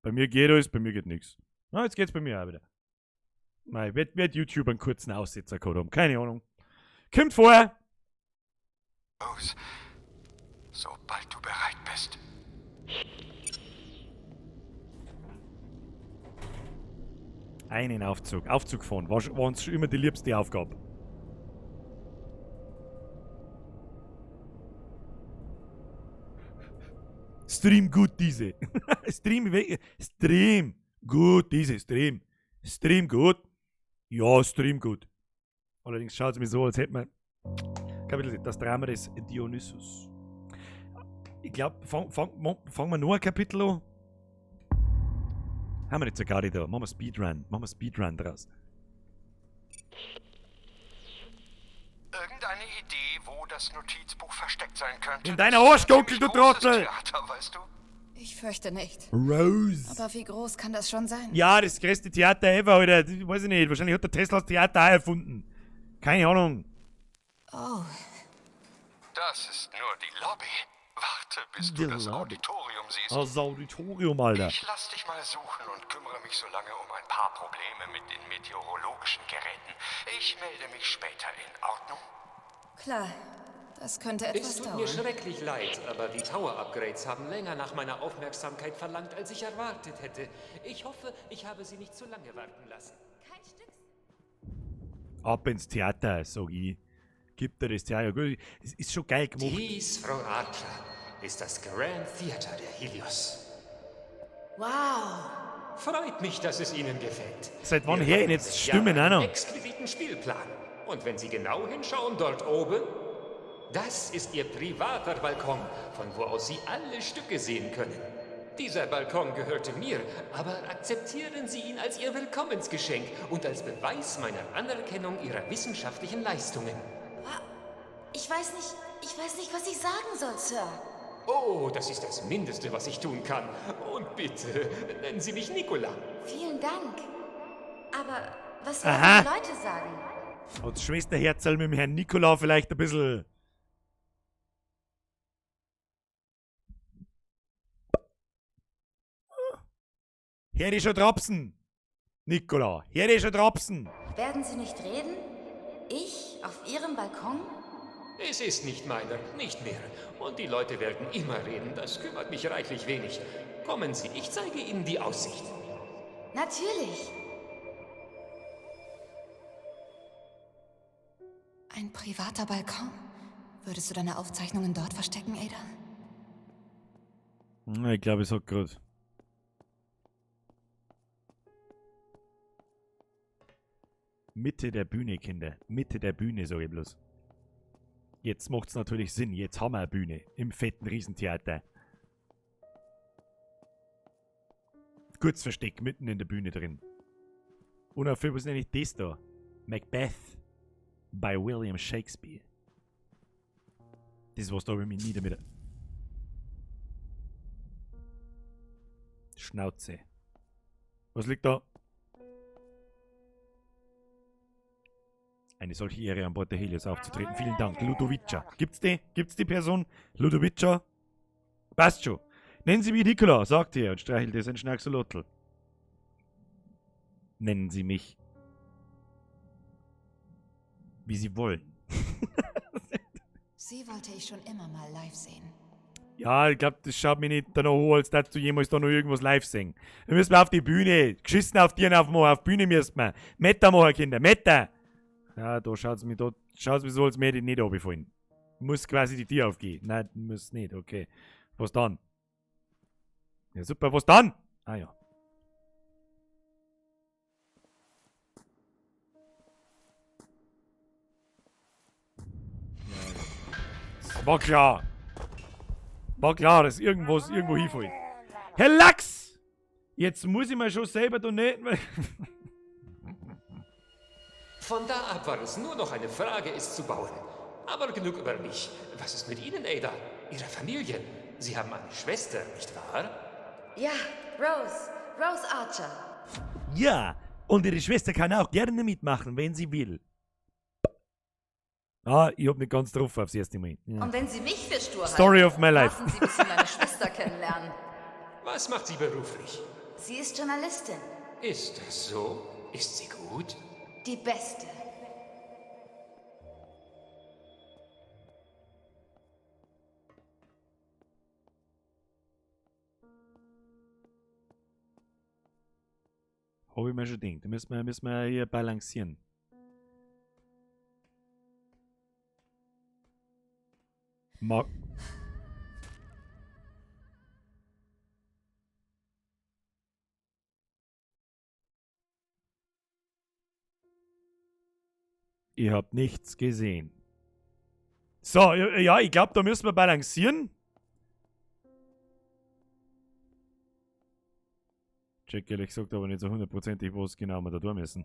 Bei mir geht alles, bei mir geht nichts. Na, jetzt geht's bei mir auch wieder. Nein, werd YouTube einen kurzen Aussetzer gehabt haben. Keine Ahnung. Kommt vorher. Rose, sobald du bereit bist. Einen Aufzug. Aufzug fahren. War uns schon immer die liebste Aufgabe. Stream gut diese. Stream, Stream gut diese. Stream. Stream gut. Ja, Stream gut. Allerdings schaut's mir so, als hätte man Kapitel, das Drama des Dionysus. Ich glaube, fangen wir noch ein Kapitel an. Haben wir nicht so gar da. Machen wir Speedrun. Machen wir Speedrun draus. Irgendeine Idee, wo das Notizbuch versteckt sein könnte? In deiner Arschgockel, du Trottel! Theater, weißt du? Ich fürchte nicht. Rose. Aber wie groß kann das schon sein? Ja, das größte Theater ever, Alter. Das weiß ich nicht. Wahrscheinlich hat der Tesla das Theater auch erfunden. Keine Ahnung. Oh, Das ist nur die Lobby. Warte, bis du Die das Lobby. Auditorium siehst. Das Auditorium, Alter. Ich lass dich mal suchen und kümmere mich so lange um ein paar Probleme mit den meteorologischen Geräten. Ich melde mich später, in Ordnung? klar. Das könnte Es etwas tut dauern. mir schrecklich leid, aber die Tower-Upgrades haben länger nach meiner Aufmerksamkeit verlangt, als ich erwartet hätte. Ich hoffe, ich habe Sie nicht zu lange warten lassen. Ab ins Theater, sag ich. Gib dir das Theater. Gut, es ist schon geil gemacht. Dies, Frau Archer, ist das Grand Theater der Helios. Wow. Freut mich, dass es Ihnen gefällt. Seit wann Wir her haben ich jetzt seit Stimmen Jahren auch noch? einen exquisiten Spielplan. Und wenn Sie genau hinschauen, dort oben, das ist Ihr privater Balkon, von wo aus Sie alle Stücke sehen können. Dieser Balkon gehörte mir, aber akzeptieren Sie ihn als Ihr Willkommensgeschenk und als Beweis meiner Anerkennung Ihrer wissenschaftlichen Leistungen. Ich weiß nicht, was ich sagen soll, Sir. Oh, das ist das Mindeste, was ich tun kann. Und bitte, nennen Sie mich Nicola. Vielen Dank. Aber was werden Aha. die Leute sagen? Hat das Schwesterherzl mit dem Herrn Nikola vielleicht ein bisschen. Hör dich schon trapsen! Nikola, hör dich schon trapsen! Werden Sie nicht reden? Ich? Auf Ihrem Balkon? Es ist nicht meiner, nicht mehr. Und die Leute werden immer reden, das kümmert mich reichlich wenig. Kommen Sie, ich zeige Ihnen die Aussicht. Natürlich. Ein privater Balkon? Würdest du deine Aufzeichnungen dort verstecken, Ada? Na, ich glaube, es hat gerade. Mitte der Bühne, Kinder. Mitte der Bühne, sag ich bloß. Jetzt macht's natürlich Sinn. Jetzt haben wir eine Bühne. Im fetten Riesentheater. Kurz Versteck mitten in der Bühne drin. Und auf was ist eigentlich das da? Macbeth by William Shakespeare. Das was da bei mir nie damit. Schnauze. Was liegt da? Eine solche Ehre an Bord der Helios aufzutreten. Vielen Dank. Ludovica. Gibt's die? Gibt's die Person? Ludovica? Passt schon. Nennen Sie mich Nicola, sagte er und streichelte sein Schnacksolotl. Nennen Sie mich, wie Sie wollen. Sie wollte ich schon immer mal live sehen. Ja, ich glaube, das schaut mich nicht danach an, als dass du jemals da noch irgendwas live singen. Wir müssen auf die Bühne. Geschissen auf dir auf, auf die Bühne müssen wir. Meta machen, Kinder, Meta! Ja, da schaut's mir, da schaut's mir so, als wäre ich nicht runterfallen. Muss quasi die Tür aufgehen. Nein, muss nicht, okay. Was dann? Ja, super, was dann? Ah ja. Ja, war klar. War klar, dass irgendwas irgendwo hinfällt. Herr Lachs! Jetzt muss ich mir schon selber donaten, weil. Von da ab war es nur noch eine Frage, es zu bauen. Aber genug über mich. Was ist mit Ihnen, Ada? Ihrer Familie? Sie haben eine Schwester, nicht wahr? Ja, Rose. Rose Archer. Ja, und ihre Schwester kann auch gerne mitmachen, wenn sie will. Ah, ich hab nicht ganz drauf aufs erste Mal. Ja. Und wenn Sie mich für stur Story halten, of my life. warten Sie, bis Sie meine Schwester kennenlernen. Was macht sie beruflich? Sie ist Journalistin. Ist das so? Ist sie gut? Die Beste. Hab ich mir schon gedacht. Da müssen wir hier balancieren. Mag. Ihr habt nichts gesehen. So, ja, ich glaube, da müssen wir balancieren. Check ehrlich gesagt aber nicht so hundertprozentig, was genau wir da tun müssen.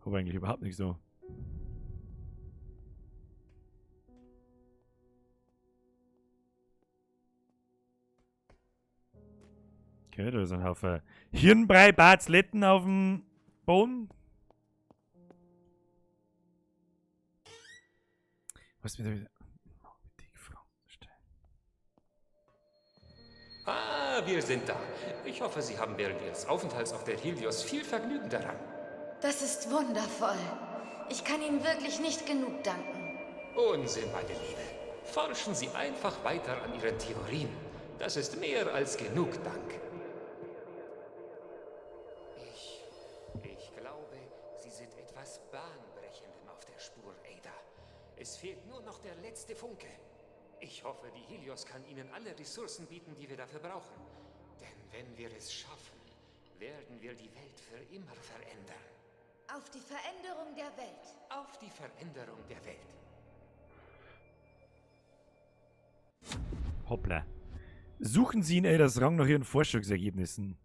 Hab eigentlich überhaupt nichts da. Okay, da ist ein Haufen Hirnbrei-Barzletten auf dem Boden. Was mit der. Ah, wir sind da. Ich hoffe, Sie haben während Ihres Aufenthalts auf der Helios viel Vergnügen daran. Das ist wundervoll. Ich kann Ihnen wirklich nicht genug danken. Unsinn, meine Liebe. Forschen Sie einfach weiter an Ihren Theorien. Das ist mehr als genug Dank. Ich glaube, Sie sind etwas Bahnbrechendem auf der Spur, Ada. Es fehlt nur noch der letzte Funke. Ich hoffe, die Helios kann Ihnen alle Ressourcen bieten, die wir dafür brauchen. Denn wenn wir es schaffen, werden wir die Welt für immer verändern. Auf die Veränderung der Welt. Auf die Veränderung der Welt. Hoppla. Suchen Sie in Adas Rang nach Ihren Forschungsergebnissen.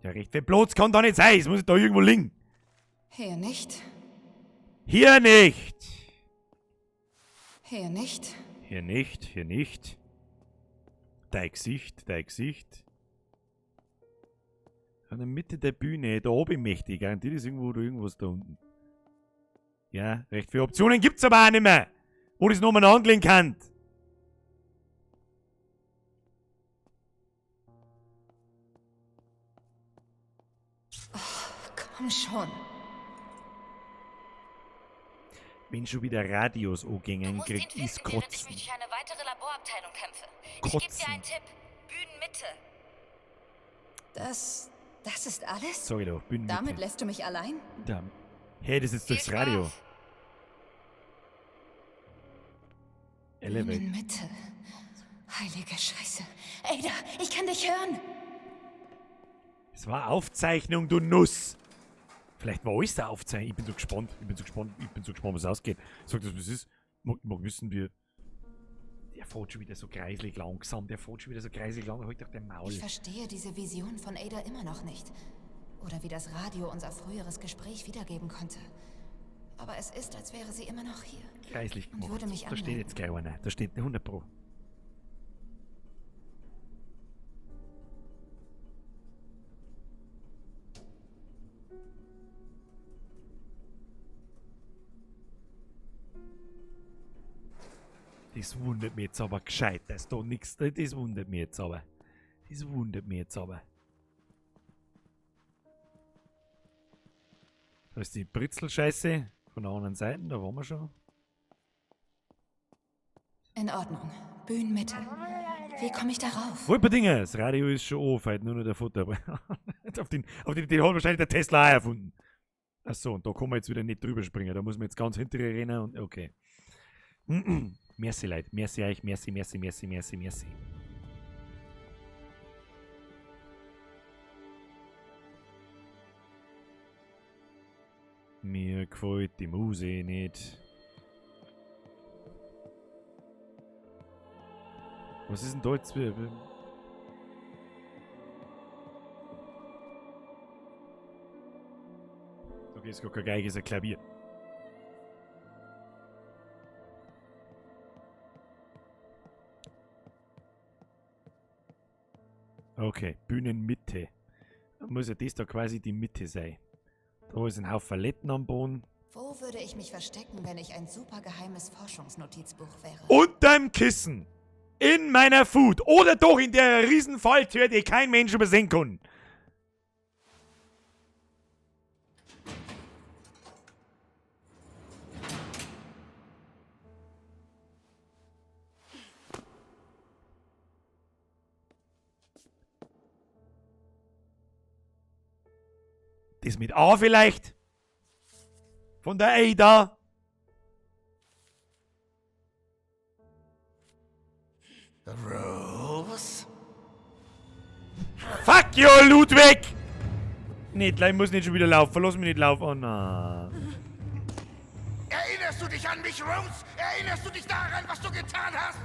Ja, recht viel Platz kann da nicht sein. Es muss da irgendwo liegen. Hier nicht. Hier nicht. Hier nicht. Hier nicht, hier nicht. Dein Gesicht, dein Gesicht. An der Mitte der Bühne, da oben möchte ich. Garantiert ist irgendwo da irgendwas da unten. Ja, recht viele Optionen gibt's aber auch nicht mehr. Wo das nochmal anlegen kann. Oh, komm schon. Wenn schon wieder Radios angängen, krieg ich's Während ich Kotzen. mich durch eine weitere Laborabteilung kämpfe. Ich gebe dir Kotzen. einen Tipp. Bühnenmitte. Das ist alles? Sag ich doch, Bühnenmitte. Damit lässt du mich allein? Da. Hey, das ist durchs Radio. Elevate. Bühnenmitte. Heilige Scheiße. Ada, ich kann dich hören. Es war Aufzeichnung, du Nuss. Vielleicht war alles da Aufzeichnung. Ich bin so gespannt. Ich bin so gespannt. Ich bin so gespannt, was ausgeht. Sag das, was ist. Mag wissen wir. Der fährt schon wieder so kreislig langsam. Der fährt schon wieder so kreislich langsam. Halt doch den Maul. Ich verstehe diese Vision von Ada immer noch nicht. Oder wie das Radio unser früheres Gespräch wiedergeben konnte. Aber es ist, als wäre sie immer noch hier. Kreislich Und gemacht. würde mich Da steht anleiten. jetzt gleich einer. Da steht eine 100 Pro. Das wundert mich jetzt aber gescheit, dass da nichts. Das wundert mich jetzt aber. Das wundert mich jetzt aber. Da ist die Britzelscheiße von der anderen Seite, da waren wir schon. In Ordnung. Bühnenmitte. Wie komme ich da rauf? Wolperdinger, das Radio ist schon off, halt nur noch der Futter. auf den hat wahrscheinlich der Tesla auch erfunden. Achso, und da kann man jetzt wieder nicht drüber springen. Da muss man jetzt ganz hinterher rennen und okay. Merci, Leute. Merci euch. Merci, merci, merci, merci, merci. Mir gefällt die Musik nicht. Was ist denn da jetzt? Okay, ist gar keine Geige, ist ein Klavier. Okay, Bühnenmitte. Dann muss ja das da quasi die Mitte sein. Da ist ein Haufen Letten am Boden. Wo würde ich mich verstecken, wenn ich ein supergeheimes Forschungsnotizbuch wäre? Unterm Kissen. In meiner Food. Oder doch in der riesen Falltür, die kein Mensch übersehen kann. Das mit A vielleicht? Von der Ada? Rose? Fuck you, Ludwig! Nee, ich muss nicht schon wieder laufen. Lass mich nicht laufen. Oh nein. Erinnerst Erinnerst du dich an mich, Rose? Erinnerst du dich daran, was du getan hast?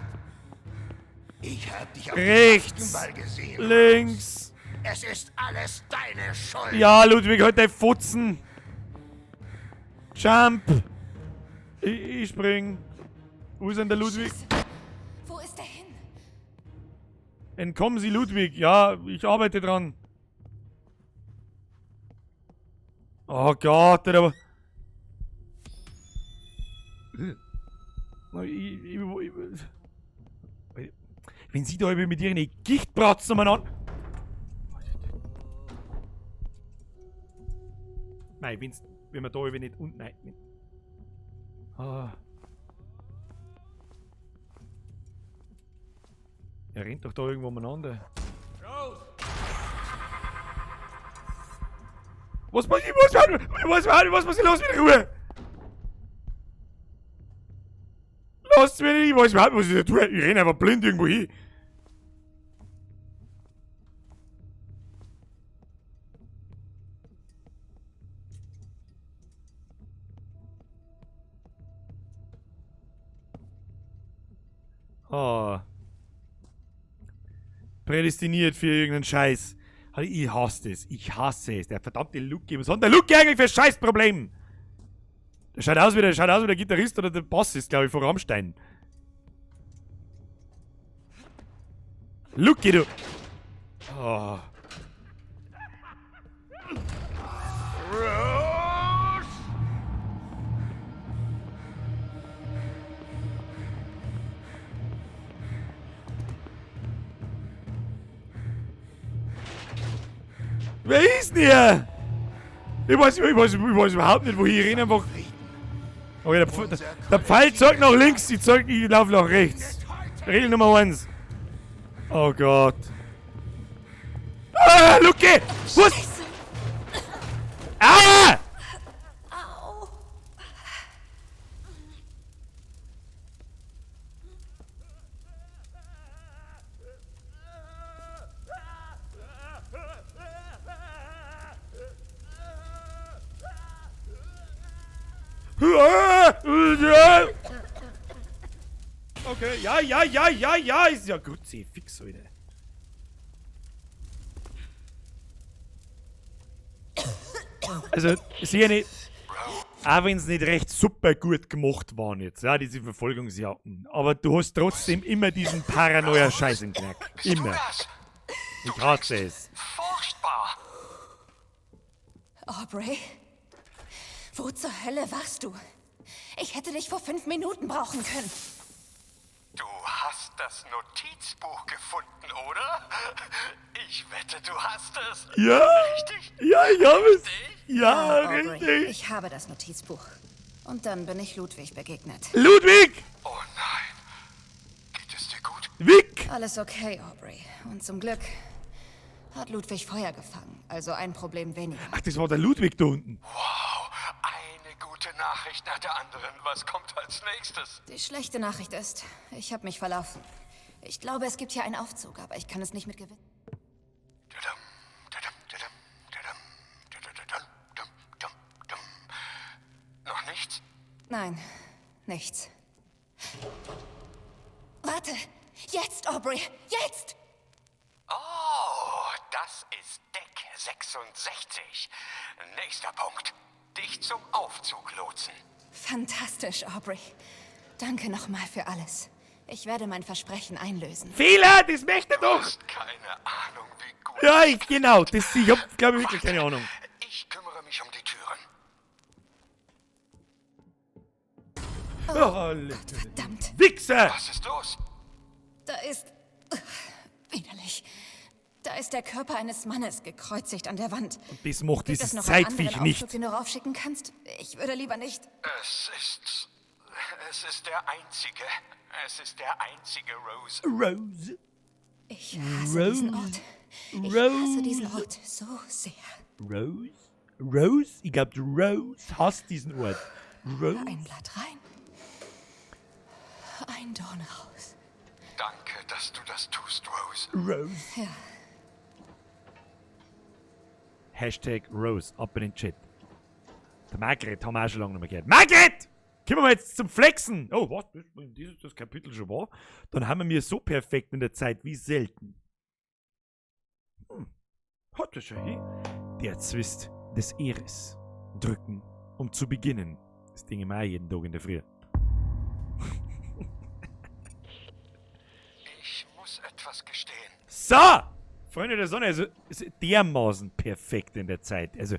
Ich hab dich auf dem Rechts. Maskenball gesehen. Links. Es ist alles deine Schuld. Ja, Ludwig, halt dein Fotzen. Jump. Ich spring. Wo ist denn der Ludwig? Wo ist er hin? Entkommen Sie, Ludwig. Ja, ich arbeite dran. Oh Gott, aber. Wenn Sie da mit Ihren Gichtbratzen umeinander. Nein, wenn wir da nicht unten. Nein. Ah. Er rennt doch da irgendwo umeinander. Was passiert? Was passiert? Lass mich in Ruhe! Lasst mich nicht! Ich weiß überhaupt nicht, was ich da tue. Ich renne einfach blind irgendwo hin. Ah. Prädestiniert für irgendeinen Scheiß. Ich hasse es. Ich hasse es. Der verdammte Lucky. Was hat der Lucky eigentlich für ein Scheißproblem? Der schaut aus wie der Gitarrist oder der Bassist, glaube ich, von Rammstein. Lucky, du. Oh. Rose! Wer ist denn hier? Ich weiß überhaupt nicht, wohin ich renne einfach. Okay, der Pfeil zeigt nach links, ich laufe nach rechts. Regel Nummer 1. Oh Gott. Ah, Lucky! Was? Ah! Au! Okay, ja, ist ja gut, sie fix heute. Also, sicher nicht, auch wenn's nicht recht super gut gemacht waren jetzt, ja, diese Verfolgungsjagden, aber du hast trotzdem immer diesen Paranoia-Scheiß im Knack. Immer. Ich hasse es. Furchtbar. Aubrey? Wo zur Hölle warst du? Ich hätte dich vor 5 Minuten brauchen können. Du hast das Notizbuch gefunden, oder? Ich wette, du hast es. Ja. Richtig? Ja, ich habe es. Ja, Aubrey, richtig. Ich habe das Notizbuch. Und dann bin ich Ludwig begegnet. Ludwig! Oh nein. Geht es dir gut? Vic! Alles okay, Aubrey. Und zum Glück hat Ludwig Feuer gefangen. Also ein Problem weniger. Ach, das war der Ludwig da unten. Wow, eine gute Nachricht nach der anderen. Was kommt als nächstes? Die schlechte Nachricht ist, ich habe mich verlaufen. Ich glaube, es gibt hier einen Aufzug, aber ich kann es nicht mit Gewinn. Noch nichts? Nein, nichts. Warte! Jetzt, Aubrey! Jetzt! Oh, das ist Deck 66. Nächster Punkt. Dich zum Aufzug lotsen. Fantastisch, Aubrey. Danke nochmal für alles. Ich werde mein Versprechen einlösen. Fehler, das möchte doch! Du hast keine Ahnung, wie gut. Ja, ich, genau. Das, ich hab, glaube ich, wirklich keine Ahnung. Ich kümmere mich um die Türen. Oh, Oh, Gott, verdammt. Wichser! Was ist los? Da ist... Widerlich. Da ist der Körper eines Mannes gekreuzigt an der Wand. Und das macht Gibt es dieses noch einen Zeitviech anderen nicht. Aufzug, den du raufschicken kannst? Ich würde lieber nicht... Es ist der einzige. Es ist der einzige, Rose. Rose. Ich hasse diesen Ort. Ich hasse diesen Ort so sehr. Rose? Rose? Ich glaube, Rose hasst diesen Ort. Rose? Ein Blatt rein. Ein Dorn raus. Danke, dass du das tust, Rose. Rose. Ja. Hashtag Rose, ab in den Chat. Der Margret haben wir auch schon lange nicht mehr gehört. Margret! Kommen wir jetzt zum Flexen. Oh, was? Wenn dieses das Kapitel schon war, dann haben wir mir so perfekt in der Zeit wie selten. Hat das schon hin? Der Zwist des Eris. Drücken, um zu beginnen. Das Ding immer auch jeden Tag in der Früh. Ich muss etwas gestehen. So! Freunde der Sonne, also ist dermaßen perfekt in der Zeit. Also,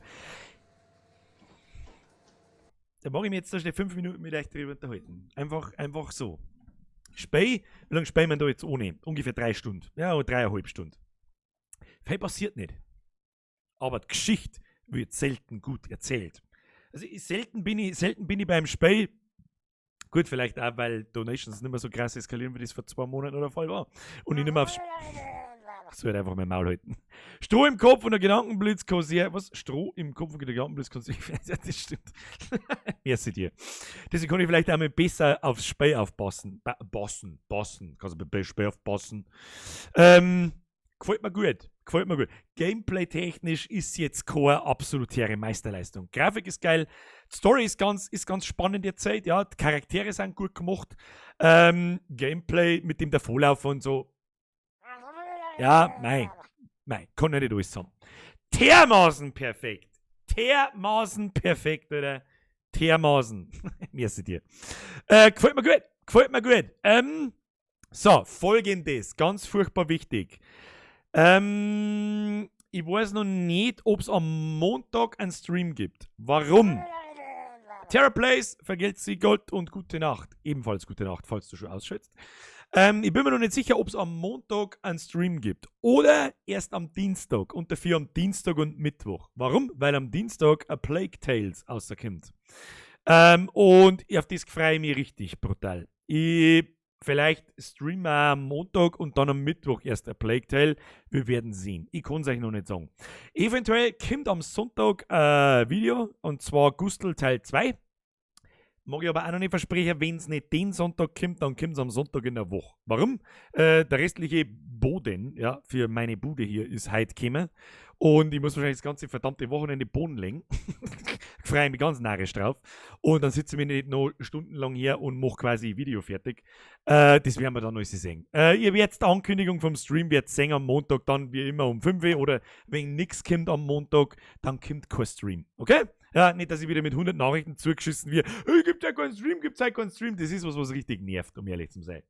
da mag ich mich jetzt noch schnell 5 Minuten mit euch drüber unterhalten. Einfach so. Spey, wie lange speichern wir da jetzt ohne? Ungefähr 3 Stunden. Ja, oder dreieinhalb Stunden. Viel passiert nicht. Aber die Geschichte wird selten gut erzählt. Also ich, selten bin ich, selten bin ich beim Spiel. Gut, vielleicht auch, weil Donations nicht mehr so krass eskalieren, wie das vor 2 Monaten oder Fall war. Und ich nicht mehr aufs Ich soll halt einfach mein Maul halten. Stroh im Kopf und der Gedankenblitz kann sehr. Was? Stroh im Kopf und der Gedankenblitz kann sehr. Ja, das stimmt. Merci dir. Deswegen kann ich vielleicht einmal besser aufs Spiel aufpassen. Passen, passen. Kannst du beim Spiel aufpassen. Gefällt mir gut. Gefällt mir gut. Gameplay-technisch ist jetzt keine absolute Meisterleistung. Grafik ist geil. Die Story ist ganz spannend erzählt. Ja, die Charaktere sind gut gemacht. Gameplay mit dem Davonlaufen und so. Ja, nein. Nein, kann ich nicht alles sagen. Dermaßen perfekt. Dermaßen perfekt, oder? Dermaßen. Merci dir. Gefällt mir gut. Gefällt mir gut. So, folgendes. Ganz furchtbar wichtig. Ich weiß noch nicht, ob's am Montag einen Stream gibt. Warum? Terra Place, vergelt's sie Gott und gute Nacht. Ebenfalls gute Nacht, falls du schon ausschaltest. Ich bin mir noch nicht sicher, ob's am Montag einen Stream gibt. Oder erst am Dienstag. Und dafür am Dienstag und Mittwoch. Warum? Weil am Dienstag A Plague Tales rauskommt. Und auf das freue ich mich richtig brutal. Ich vielleicht streamen wir am Montag und dann am Mittwoch erst A Plague Tale. Wir werden sehen. Ich kann's euch noch nicht sagen. Eventuell kommt am Sonntag ein Video, und zwar Gustl Teil 2. Mag ich aber auch noch nicht versprechen, wenn's nicht den Sonntag kommt, dann kommt's am Sonntag in der Woche. Warum? Der restliche Boden, ja, für meine Bude hier ist heute gekommen. Und ich muss wahrscheinlich das ganze verdammte Wochenende Boden legen. Freue mich ganz narrisch drauf. Und dann sitze ich mir nicht noch stundenlang hier und mach quasi Video fertig. Das werden wir dann alles sehen. Ihr werdet die Ankündigung vom Stream werdet sehen am Montag, dann wie immer um 5 Uhr. Oder wenn nix kommt am Montag, dann kommt kein Stream. Okay? Ja, nicht, dass ich wieder mit 100 Nachrichten zugeschissen werde. Hey, gibt's ja keinen Stream, gibt's ja keinen Stream. Das ist was, was richtig nervt, um ehrlich zu sein.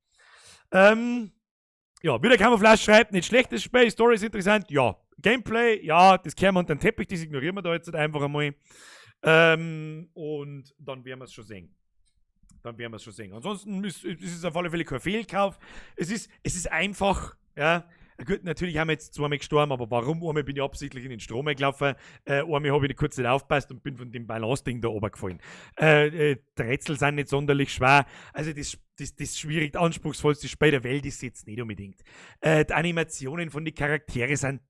Ja, wieder Camouflage schreibt, nicht schlechtes Spiel, Story ist interessant, ja. Gameplay, ja, das kehren wir unter den Teppich, das ignorieren wir da jetzt einfach einmal. Und dann werden wir's schon sehen. Dann werden wir's schon sehen. Ansonsten ist es auf alle Fälle kein Fehlkauf. Es ist einfach, ja. Gut, natürlich haben wir jetzt zweimal gestorben, aber warum? Einmal bin ich absichtlich in den Strom gelaufen, einmal habe ich kurz nicht aufgepasst und bin von dem Balance-Ding da runtergefallen. Die Rätsel sind nicht sonderlich schwer. Also das schwierig, anspruchsvollste Spiel der Welt ist jetzt nicht unbedingt. Die Animationen von den Charaktere sind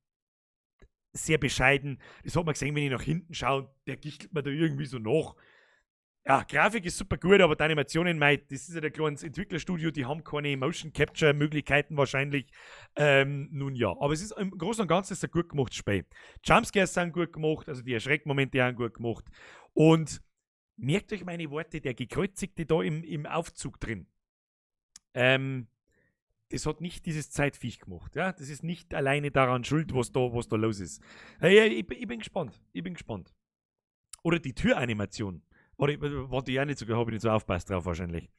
sehr bescheiden. Das hat man gesehen, wenn ich nach hinten schaue, der gichtelt mir da irgendwie so nach. Ja, Grafik ist super gut, aber die Animationen, mei, das ist ja der kleine Entwicklerstudio, die haben keine Motion Capture Möglichkeiten wahrscheinlich. Nun ja, aber es ist im Großen und Ganzen ist ein gut gemachtes Spiel. Jumpscares sind gut gemacht, also die Erschreckmomente sind gut gemacht. Und merkt euch meine Worte, der Gekreuzigte da im Aufzug drin. Das hat nicht dieses Zeitviech gemacht. Ja? Das ist nicht alleine daran schuld, was da los ist. Ja, ja, ich bin gespannt. Ich bin gespannt. Oder die Türanimation. Warte, warte, ich auch nicht so, hab ich nicht so aufgepasst drauf wahrscheinlich.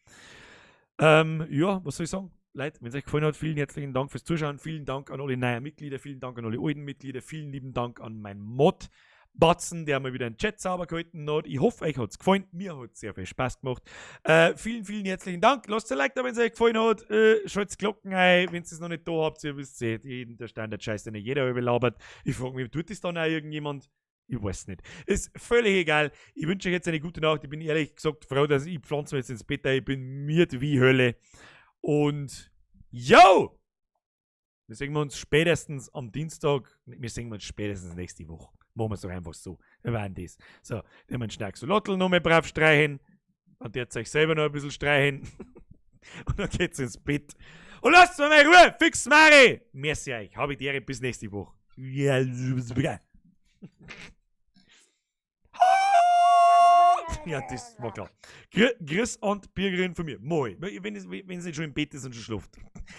Ja, was soll ich sagen? Leute, wenn's euch gefallen hat, vielen herzlichen Dank fürs Zuschauen. Vielen Dank an alle neuen Mitglieder, vielen Dank an alle alten Mitglieder, vielen lieben Dank an meinen Mod Batzen, der mal wieder einen Chat sauber gehalten hat. Ich hoffe, euch hat's gefallen. Mir hat's sehr viel Spaß gemacht. Vielen, vielen herzlichen Dank. Lasst ein Like da, wenn's euch gefallen hat. Schalt's Glocken ein, wenn's es noch nicht da habt. Ihr wisst eh, jeden der Standard-Scheiß, den jeder überlabert. Ich frag mich, tut das dann auch irgendjemand? Ich weiß nicht. Ist völlig egal. Ich wünsche euch jetzt eine gute Nacht. Ich bin ehrlich gesagt froh, dass ich pflanze mir jetzt ins Bett ein. Ich bin miert wie Hölle. Und yo! Wir sehen uns spätestens am Dienstag. Wir sehen uns spätestens nächste Woche. Machen wir es doch einfach so. Wir machen das. So, dann haben wir einen Axolotl noch mal brav streichen. Dann der euch selber noch ein bisschen streichen. Und dann geht's ins Bett. Und lasst mir mal Ruhe! Fix Mari! Merci euch. Habe ich die Ehre. Bis nächste Woche. Ja. Ja, das war klar. Grüß und Birgerin von mir. Moi. Wenn es nicht schon im Bett ist und schon schläft.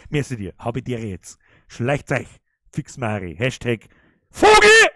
Merci dir. Habe die Ehre jetzt. Schleicht euch. Fix Mari. #Vogel!